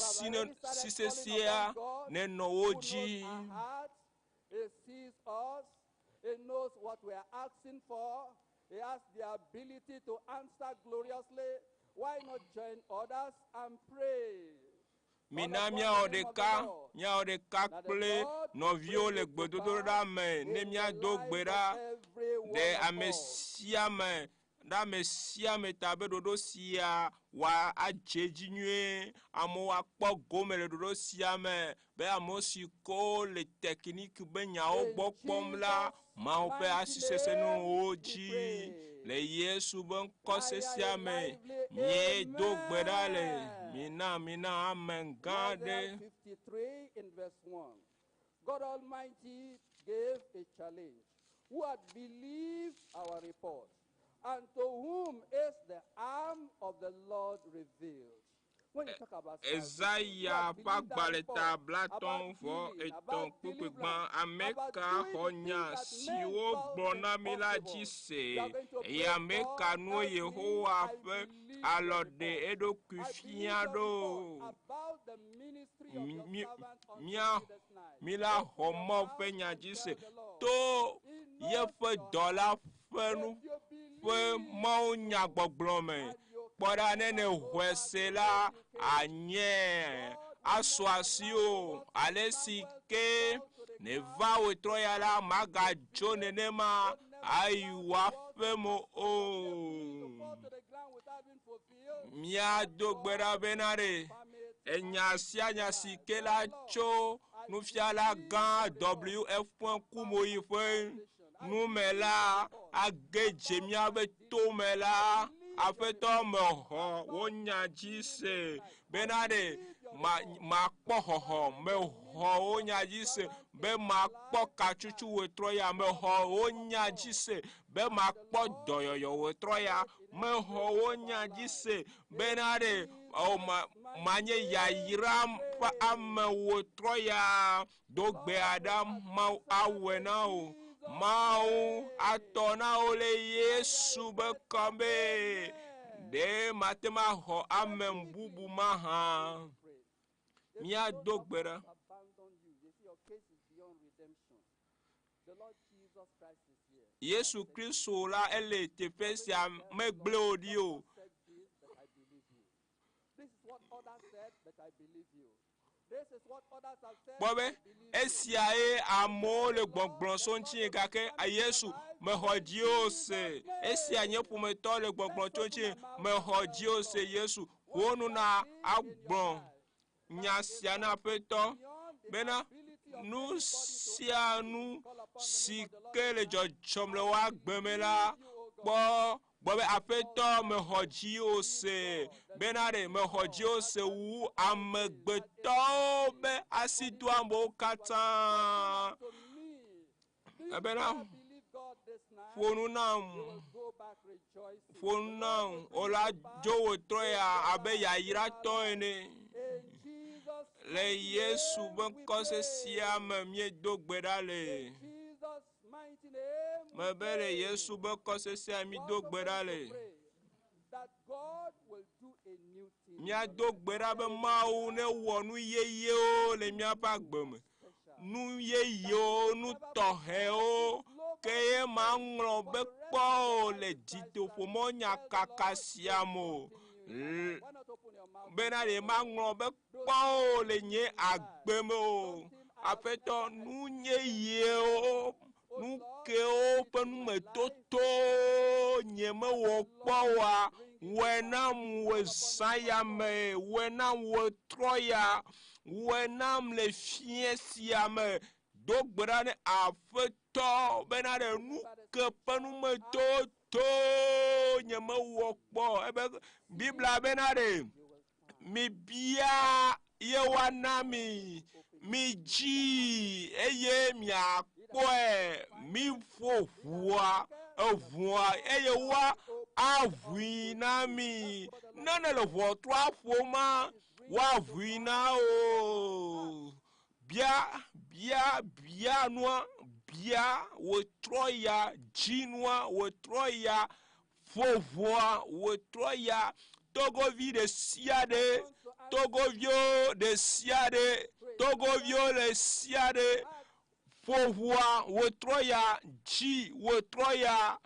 Speaker 5: asi ne
Speaker 4: already
Speaker 5: si
Speaker 4: started calling
Speaker 5: sesia
Speaker 4: upon God
Speaker 5: nenɔ wo
Speaker 4: who knows
Speaker 5: dzi.
Speaker 4: our hearts. He sees us. He knows what we are asking for. He has the ability to answer gloriously. Why not join others and pray? Call
Speaker 5: Mina
Speaker 4: upon the
Speaker 5: míawɔ
Speaker 4: name of the
Speaker 5: ɖeka
Speaker 4: Lord.
Speaker 5: míawɔ ɖeka
Speaker 4: That the
Speaker 5: kple
Speaker 4: Lord will
Speaker 5: nɔviwo
Speaker 4: bring
Speaker 5: le
Speaker 4: it to
Speaker 5: gbedodoɖa
Speaker 4: pass
Speaker 5: me ne
Speaker 4: in the
Speaker 5: míado gbe
Speaker 4: life
Speaker 5: ɖa
Speaker 4: of every
Speaker 5: ɖe
Speaker 4: one of
Speaker 5: ame
Speaker 4: us.
Speaker 5: sia ame ɖe ame sia ame ta be ɖoɖo sia wòa adze edzi nyuie amewo akpɔ gome le ɖoɖo sia me be amewo si ko le tekiniki be nyawo
Speaker 4: In
Speaker 5: gbɔ kpɔm la
Speaker 4: Jesus'
Speaker 5: Mawu ƒe
Speaker 4: mighty
Speaker 5: asi sese
Speaker 4: name
Speaker 5: nɔ wo
Speaker 4: we
Speaker 5: dzi
Speaker 4: pray.
Speaker 5: le Yesu be ŋkɔ
Speaker 4: Can I hear
Speaker 5: sesia
Speaker 4: a
Speaker 5: me
Speaker 4: lively
Speaker 5: míedo gbe ɖa le
Speaker 4: amen?
Speaker 5: mina mina ame gã
Speaker 4: Isaiah
Speaker 5: ɖe.
Speaker 4: 53 in verse 1. God Almighty gave a challenge. Who had believed our report? And to whom is the arm of the Lord revealed? When you talk about salvation, who
Speaker 5: Ezaya
Speaker 4: had
Speaker 5: ƒe
Speaker 4: believed that
Speaker 5: agbalẽ ta
Speaker 4: report
Speaker 5: blatɔ̃
Speaker 4: about
Speaker 5: vɔ
Speaker 4: healing,
Speaker 5: etɔ̃
Speaker 4: about
Speaker 5: kpukpui gbã
Speaker 4: deliverance,
Speaker 5: ame
Speaker 4: about
Speaker 5: ka
Speaker 4: doing
Speaker 5: xɔ
Speaker 4: the things
Speaker 5: nya
Speaker 4: that men
Speaker 5: siwo
Speaker 4: call
Speaker 5: gblɔ na mí la dzi
Speaker 4: impossible.
Speaker 5: se
Speaker 4: We are going to
Speaker 5: eye
Speaker 4: pray,
Speaker 5: ame
Speaker 4: God,
Speaker 5: ka nue
Speaker 4: help me.
Speaker 5: Yehowa
Speaker 4: I
Speaker 5: ƒe
Speaker 4: believe your
Speaker 5: alɔ ɖe
Speaker 4: report.
Speaker 5: eɖokui
Speaker 4: I believe
Speaker 5: fia
Speaker 4: your
Speaker 5: ɖo.
Speaker 4: report about the ministry of your
Speaker 5: Mi-
Speaker 4: servant unto
Speaker 5: mía
Speaker 4: me this night.
Speaker 5: mi la
Speaker 4: Open
Speaker 5: xɔ
Speaker 4: your
Speaker 5: Mawu
Speaker 4: mouth
Speaker 5: ƒe nya
Speaker 4: and
Speaker 5: dzi
Speaker 4: tell
Speaker 5: se
Speaker 4: the Lord.
Speaker 5: to
Speaker 4: He knows
Speaker 5: yeƒe
Speaker 4: your
Speaker 5: dɔla
Speaker 4: heart.
Speaker 5: ƒe nu
Speaker 4: If you
Speaker 5: ƒe
Speaker 4: believe
Speaker 5: mawunyagbɔgblɔ me
Speaker 4: and you
Speaker 5: kpɔ
Speaker 4: can
Speaker 5: ɖa ne
Speaker 4: never
Speaker 5: ne
Speaker 4: go
Speaker 5: xɔe
Speaker 4: back
Speaker 5: se
Speaker 4: the
Speaker 5: la
Speaker 4: way you came.
Speaker 5: anye
Speaker 4: God will
Speaker 5: asu
Speaker 4: not
Speaker 5: asi
Speaker 4: allow
Speaker 5: o
Speaker 4: what
Speaker 5: ale si
Speaker 4: Samuel to
Speaker 5: ke
Speaker 4: fall to the
Speaker 5: neva
Speaker 4: ground
Speaker 5: wòtrɔ ya la magadzo
Speaker 4: unfulfilled.
Speaker 5: nenema
Speaker 4: Will never
Speaker 5: ayi
Speaker 4: allow the
Speaker 5: wò
Speaker 4: words
Speaker 5: aƒe
Speaker 4: of
Speaker 5: me
Speaker 4: Pastor
Speaker 5: o.
Speaker 4: W.F. to fall to the ground without being fulfilled.
Speaker 5: Míado
Speaker 4: But
Speaker 5: gbe ɖa
Speaker 4: God
Speaker 5: bena
Speaker 4: will
Speaker 5: ɖe
Speaker 4: confirm it
Speaker 5: enya
Speaker 4: and
Speaker 5: sia nya si
Speaker 4: life.
Speaker 5: ke
Speaker 4: Tell
Speaker 5: la
Speaker 4: the Lord,
Speaker 5: tso
Speaker 4: I
Speaker 5: nufiala
Speaker 4: believe
Speaker 5: gã
Speaker 4: your report
Speaker 5: WF
Speaker 4: about
Speaker 5: Kumoyi
Speaker 4: my
Speaker 5: ƒe
Speaker 4: salvation. I
Speaker 5: nume
Speaker 4: believe your
Speaker 5: la
Speaker 4: report
Speaker 5: age dze
Speaker 4: about my
Speaker 5: míaƒe tome
Speaker 4: deliverance.
Speaker 5: la
Speaker 4: I believe your
Speaker 5: aƒetɔ
Speaker 4: report
Speaker 5: mexɔ wò
Speaker 4: about
Speaker 5: nya
Speaker 4: my
Speaker 5: dzi
Speaker 4: healing
Speaker 5: se
Speaker 4: this night. I
Speaker 5: bena ɖe
Speaker 4: believe your
Speaker 5: ma
Speaker 4: report
Speaker 5: makpɔ xɔxɔ
Speaker 4: concerning the
Speaker 5: mexɔ wò
Speaker 4: ministry of
Speaker 5: nya
Speaker 4: your
Speaker 5: dzi se
Speaker 4: servant
Speaker 5: be
Speaker 4: in my
Speaker 5: makpɔ
Speaker 4: life this
Speaker 5: katsutsu
Speaker 4: night.
Speaker 5: wòtrɔ ya
Speaker 4: Call
Speaker 5: mexɔ
Speaker 4: upon the
Speaker 5: wò
Speaker 4: name of
Speaker 5: nya
Speaker 4: the
Speaker 5: dzi
Speaker 4: Lord.
Speaker 5: se be
Speaker 4: And the
Speaker 5: makpɔ
Speaker 4: Lord will
Speaker 5: dɔyɔyɔ wòtrɔ ya
Speaker 4: confirm it in
Speaker 5: mexɔ
Speaker 4: every
Speaker 5: wò
Speaker 4: one of
Speaker 5: nya
Speaker 4: our
Speaker 5: dzi
Speaker 4: lives.
Speaker 5: se
Speaker 4: In
Speaker 5: bena ɖe o ma
Speaker 4: Jesus' mighty
Speaker 5: manye
Speaker 4: name
Speaker 5: yayra
Speaker 4: we
Speaker 5: ƒe
Speaker 4: pray.
Speaker 5: ame wòtrɔ ya do gbe
Speaker 4: Lord
Speaker 5: ɖa
Speaker 4: will
Speaker 5: Mawu
Speaker 4: answer
Speaker 5: awɔe
Speaker 4: in
Speaker 5: na wò
Speaker 4: Jesus'
Speaker 5: Mawu atɔ
Speaker 4: name.
Speaker 5: na wò le
Speaker 4: Can I hear
Speaker 5: Yesu
Speaker 4: a
Speaker 5: be
Speaker 4: better
Speaker 5: kɔme
Speaker 4: amen?
Speaker 5: ɖe mate ma xɔ
Speaker 4: Let's
Speaker 5: ame
Speaker 4: quickly
Speaker 5: bubu mahã
Speaker 4: pray. If you know
Speaker 5: míado gbe
Speaker 4: doctors
Speaker 5: ɖa.
Speaker 4: abandon you, they say your case is beyond redemption. The Lord Jesus Christ is here. He has
Speaker 5: Yesu
Speaker 4: sent you.
Speaker 5: Kristo la ele teƒe
Speaker 4: You are going to
Speaker 5: sia
Speaker 4: tell the
Speaker 5: megblẽ
Speaker 4: Lord,
Speaker 5: wò ɖi o.
Speaker 4: doctor said this, but I believe you. This is what others said, but I believe you. This is what others have said,
Speaker 5: Kpɔ be
Speaker 4: I believe you.
Speaker 5: esiae amewo
Speaker 4: Tell
Speaker 5: le
Speaker 4: the Lord,
Speaker 5: gbɔgblɔ
Speaker 4: the
Speaker 5: so
Speaker 4: Lord
Speaker 5: ŋutinye
Speaker 4: will
Speaker 5: gake
Speaker 4: confirm it in your
Speaker 5: Yesu
Speaker 4: life
Speaker 5: mexɔ
Speaker 4: in
Speaker 5: dziwò se.
Speaker 4: Jesus'
Speaker 5: Esia nye
Speaker 4: name.
Speaker 5: ƒometɔ le gbɔgblɔ
Speaker 4: Let's
Speaker 5: tso
Speaker 4: open
Speaker 5: ŋutinye
Speaker 4: our mouth and
Speaker 5: mexɔ
Speaker 4: tell the
Speaker 5: dziwò se
Speaker 4: Lord
Speaker 5: Yesu.
Speaker 4: what
Speaker 5: Wò nu
Speaker 4: you
Speaker 5: na
Speaker 4: have seen in your
Speaker 5: agblɔ
Speaker 4: life
Speaker 5: nya
Speaker 4: that is
Speaker 5: sia na Aƒetɔ
Speaker 4: beyond the
Speaker 5: bena
Speaker 4: ability of
Speaker 5: Nu sia nu si ke le dzɔdzɔm le wò agbe me la, kpɔ gbɔ be aƒetɔ mexɔ dziwò se bena ɖe mexɔ dziwò se wu amegbetɔwo be asidoamewo katã. Ebena ƒo nu nam, ƒo nu nam, wò la dzo wò trɔ ya abe yayratɔ ene. Le Yesu ƒe ŋkɔ sesia me míedo gbe ɖa le. Mebe le Yesu ƒe ŋkɔ sesia mído gbe ɖa le. Míado gbe ɖa be Mawu newɔ nu yeyewo le míaƒe agbe me. Nu yeyewo, nu tɔxɛwo, ke ye maŋlɔ be kpɔ o le dzitoƒomɔ nyakaka sia me o. Bena ɖe maŋlɔ be kpɔ o le nye agbe me o. Aƒetɔ, nu yeyewo, nu kewo ƒe numetoto nye mewɔ kpɔ oa, wɔe nam wɔ zã ya me, wɔe nam wɔ trɔ ya, wɔe nam le fiẽ sia me. Do gbe ɖa ne Aƒetɔ bena ɖe nu ke ƒe numetoto nye mewɔ kpɔ. Ebe Biblia bena ɖe mibia ye woana mi, midzi eye miakpɔe, miƒo ʋua eʋua eye woa aʋui na mi. Ne nèle ʋɔtrua ƒoma, woaʋui na wò. Bia, bia, bia nua, bia wòtrɔ ya, dzi nua wòtrɔ ya, ƒo ʋɔa wòtrɔ ya. Togovi ɖe sia ɖe, togoviwo ɖe sia ɖe, togoviwo ɖe sia ɖe, ƒo ʋɔa wòtrɔ ya, dzi wòtrɔ ya,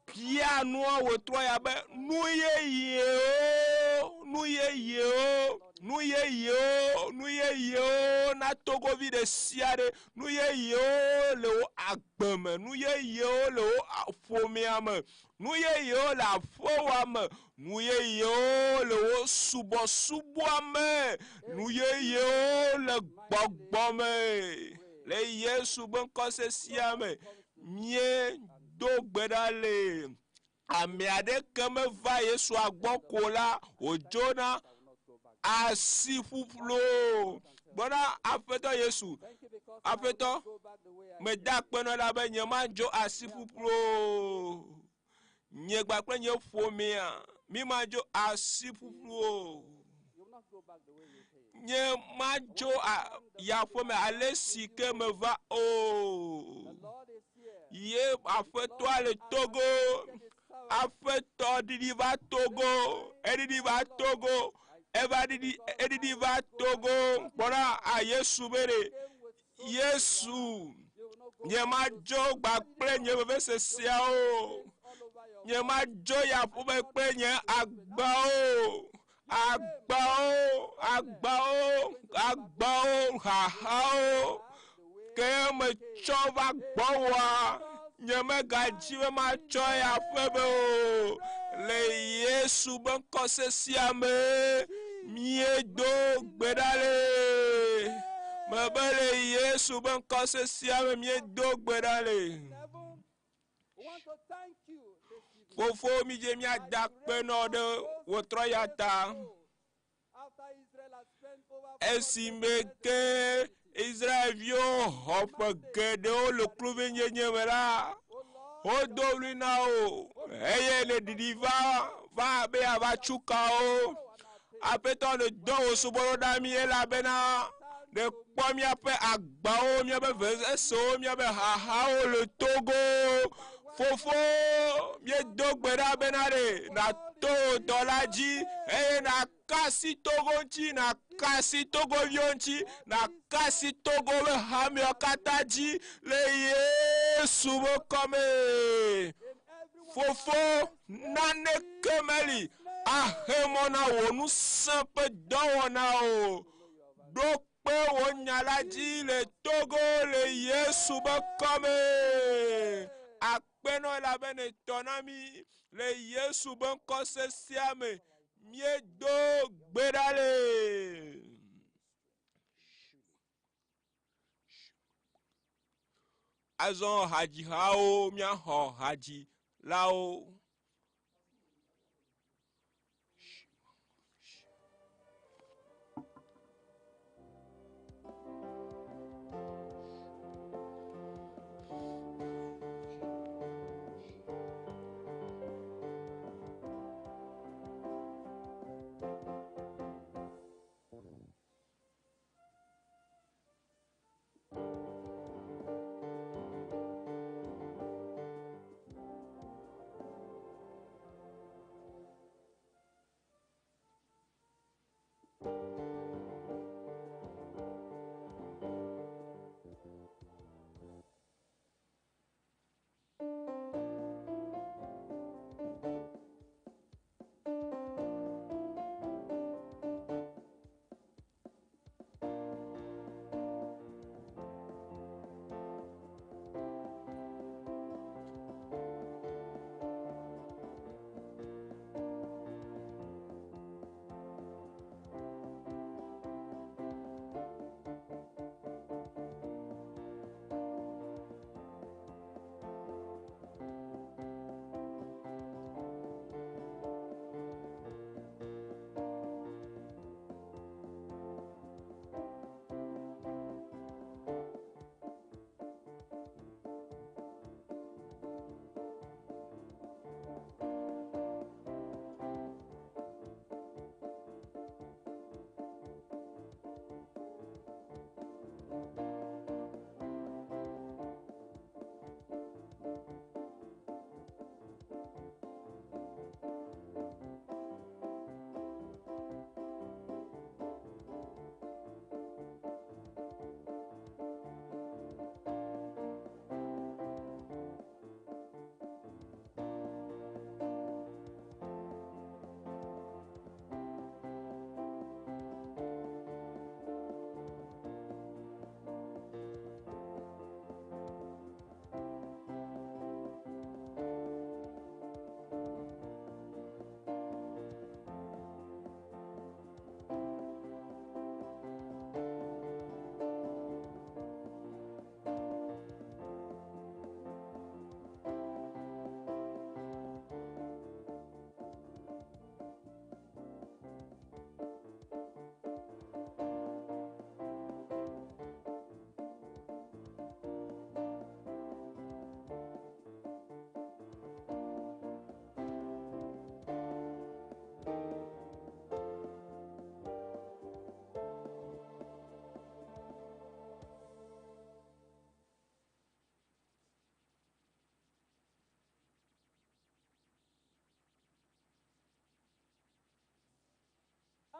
Speaker 5: bia nua wòtrɔ ya be nu yeyewo, nu yeyewo, nu yeyewo, nu yeyewo na togovi ɖe sia ɖe, nu yeyewo le wò agbe me, nu yeyewo le wò ƒomea me, nu yeyewo le aƒewòa me, nu yeyewo le wò subɔsubɔa me, nu yeyewo le gbɔgbɔ me. Le Yesu ƒe ŋkɔ sesia me, míedo gbe ɖa le. Ame aɖeke meva Yesua gbɔ ko la, wòdzona asi ƒuƒlu. Gbɔna Aƒetɔ Yesu, Aƒetɔ, meda akpe nɔ la be nyemadzo asi ƒuƒlu o. Nye kpakple nye ƒomea, mímadzo asi ƒuƒlu o. Nye madzo yi aƒeme ale si ke meva o. Ye aƒetɔa le Togo. Aƒetɔ ɖiɖi va Togo. Eɖiɖi va Togo. Eva ɖiɖi, eɖiɖi va Togo. Kpɔɖa, a Yesu be ɖe. Yesu, nye madzo kpakple nye veveseseawo. Nye madzo yi aƒeme kple nye agbawo. Agbawo, agbawo, agbawo, xaxawo. Ke metsɔ va gbɔwòa, nye megadzi be matsɔ yi aƒeme o. Le Yesu ƒe ŋkɔ sesia me, míedo gbe ɖa le. Mebe le Yesu ƒe ŋkɔ sesia me, míedo gbe ɖa le. Fofo, mídze míada akpe nɔ ɖe wò trɔ ya ta. Esime ke Israelviwo xɔ ƒe geɖewo le kluvinyenye me la, wodo ɣli na wo eye le ɖiɖi va va be yeava tsu ka wo. Aƒetɔ ne dɔ wò subɔlawo ɖa mí elabena ne kpɔ míaƒe agbawo, míaƒe vesesewo, míaƒe xaxawo le Togo. Fofo, míedo gbe ɖa bena ɖe nàto wò dɔla dzi eye nàka asi Togo ŋuti, nàka asi Togoviwo ŋuti, nàka asi Togo ƒe hameawo katã dzi le Yesu ƒe ŋkɔ me. Fofo, naneke meli ahe mɔ na wò ŋusẽ ƒe dɔwɔna o. Ɖo kpe wò nya la dzi le Togo le Yesu ƒe ŋkɔ me. Akpe nɔ elabe nètɔ na mí le Yesu ƒe ŋkɔ sesia me. Míedo gbe ɖa le. Azɔ hadzihawo míaxɔ hadzilawo.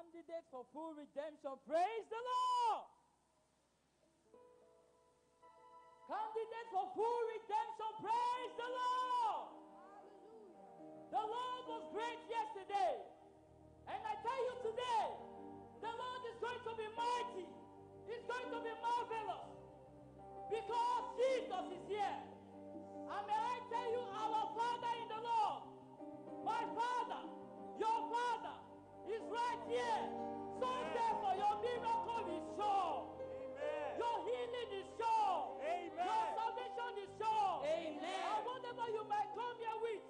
Speaker 2: Candidate for full redemption, praise the Lord. Candidate for full redemption, praise the Lord. The Lord was great yesterday. And I tell you today, the Lord is going to be mighty. He's going to be marvelous. Because Jesus is here. And may I tell you, our Father in the Lord, my Father, your Father, is right here. So therefore, your miracle is sure.
Speaker 6: Amen.
Speaker 2: Your healing is sure.
Speaker 6: Amen.
Speaker 2: Your salvation is sure.
Speaker 7: Amen.
Speaker 2: And whatever you might come here with,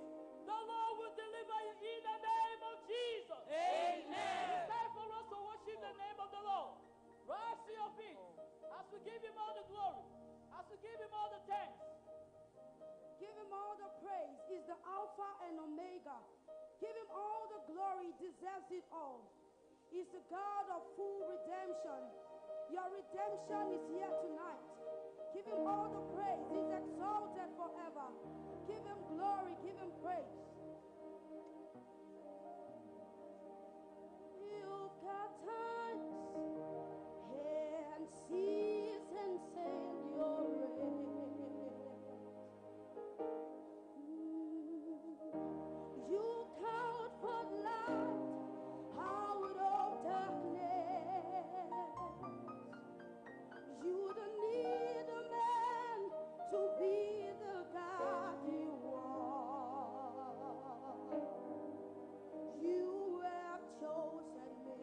Speaker 2: the Lord will deliver you in the name of Jesus.
Speaker 7: Amen.
Speaker 2: It's time for us to worship the name of the Lord. Rise to your feet as we give him all the glory, as we give him all the thanks.
Speaker 8: Give him all the praise. He's the Alpha and Omega. Give him all the glory. He deserves it all. He's the God of full redemption. Your redemption is here tonight. Give him all the praise. He's exalted forever. Give him glory. Give him praise. You've got times and seasons in your reign. You count for light out of darkness. You don't need a man to be the God you are. You have chosen me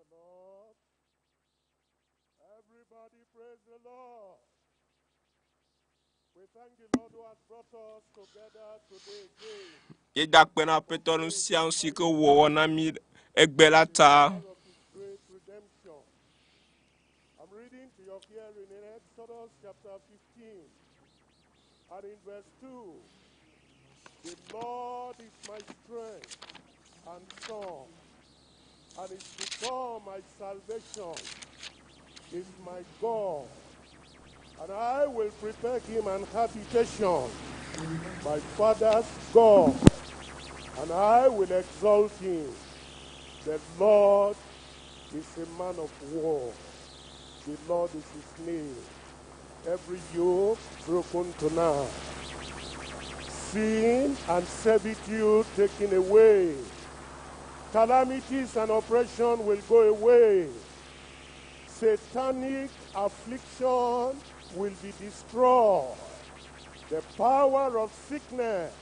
Speaker 6: the Lord. Everybody praise the Lord. We thank the Lord who has brought us together today again.
Speaker 5: Míeda akpe na Aƒetɔ nu sia nu si ke wòwɔ na mí egbe la ta.
Speaker 6: Of his great redemption. I'm reading to your hearing in Exodus chapter 15 and in verse 2. The Lord is my strength and song, and is become my salvation, is my God. And I will prepare him an habitation, my father's God, and I will exalt him. The Lord is a man of war. The Lord is his name. Every yoke broken tonight. Sin and servitude taken away. Calamities and oppression will go away. Satanic affliction will be destroyed. The power of sickness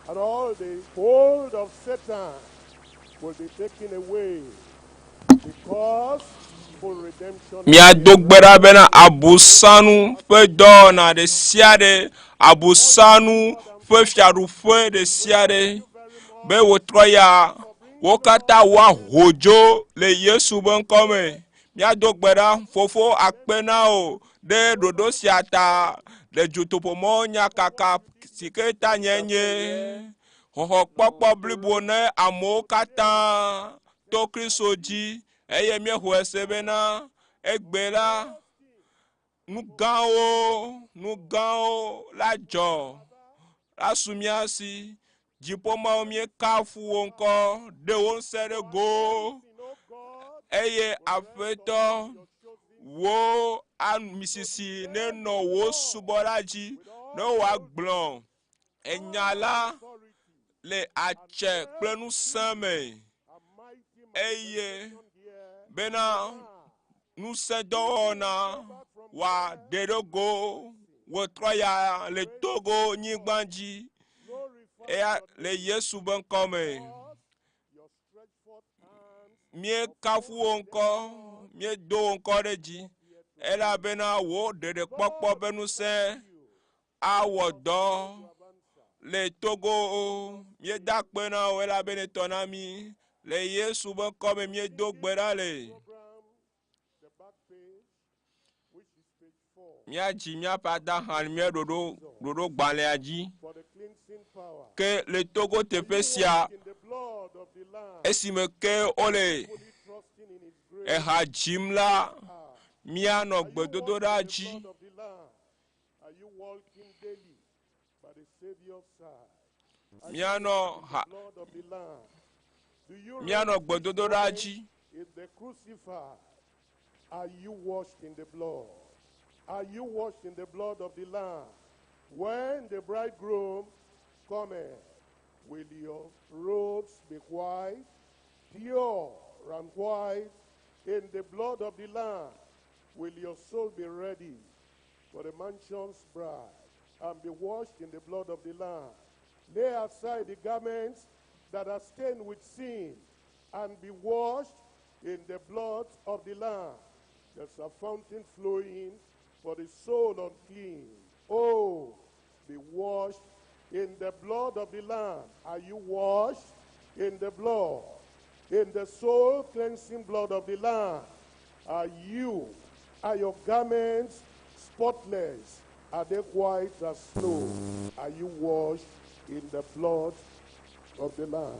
Speaker 6: and all the hold of Satan will be taken away because full redemption.
Speaker 5: Míado gbe ɖa bena abosanu ƒe dɔwɔna ɖe sia ɖe, abosanu ƒe fiaɖuƒe ɖe sia ɖe be wòtrɔ ya wo katã woaho dzo le Yesu ƒe ŋkɔ me. Míado gbe ɖa fofo akpe na wò ɖe ɖoɖo sia ta le dutoƒomɔ nyakaka si ke ta nye nye xɔxɔkpɔkpɔ blibo ne amewo katã to Kristo dzi eye míexɔe se bena egbe la nu gãwo nu gãwo la dzɔ la su mía si dziƒomawo míekafu wo ŋkɔ ɖe wo ŋusẽ ɖe go eye aƒetɔ wo amisisi nenɔ wo subɔla dzi ne woagblɔ enya la le atse kple ŋusẽ me eye bena ŋusẽdɔwɔna wòaɖe ɖe go wòtrɔ ya le Togo nyigba dzi eya le Yesu ƒe ŋkɔ me. Míekafu wò ŋkɔ, míedo wò ŋkɔ ɖe dzi elabena wò ɖeɖekpɔkpɔ ƒe ŋusẽ awɔ dɔ le Togo. Míeda akpe na wò elabena etɔ na mí le Yesu ƒe ŋkɔ me míedo gbe ɖa le.
Speaker 6: Program, the back page, which is page 4,
Speaker 5: Míadzi míaƒe adaha mía ɖoɖo ɖoɖo gbalẽa dzi.
Speaker 6: for the cleansing power.
Speaker 5: Ke le Togo teƒe sia
Speaker 6: In the blood of the Lamb,
Speaker 5: esime ke wole
Speaker 6: fully trusting in his grace.
Speaker 5: eha dzim la, míanɔ gbedodoɖa dzi.
Speaker 6: Blood of the Lamb. Are you walking daily by the Savior's side?
Speaker 5: Míanɔ ha
Speaker 6: Blood of the Lamb. Do you
Speaker 5: míanɔ
Speaker 6: rest this
Speaker 5: gbedodoɖa
Speaker 6: moment
Speaker 5: dzi.
Speaker 6: In the crucified, are you washed in the blood? Are you washed in the blood of the Lamb? When the bridegroom cometh, will your robes be white, pure and white in the blood of the Lamb? Will your soul be ready for the mansion's bride and be washed in the blood of the Lamb? Lay aside the garments that are stained with sin and be washed in the blood of the Lamb. There's a fountain flowing for the soul unclean. Oh, be washed in the blood of the Lamb. Are you washed in the blood? In the soul cleansing blood of the Lamb. Are you, are your garments spotless? Are they white as snow? Are you washed in the blood of the Lamb?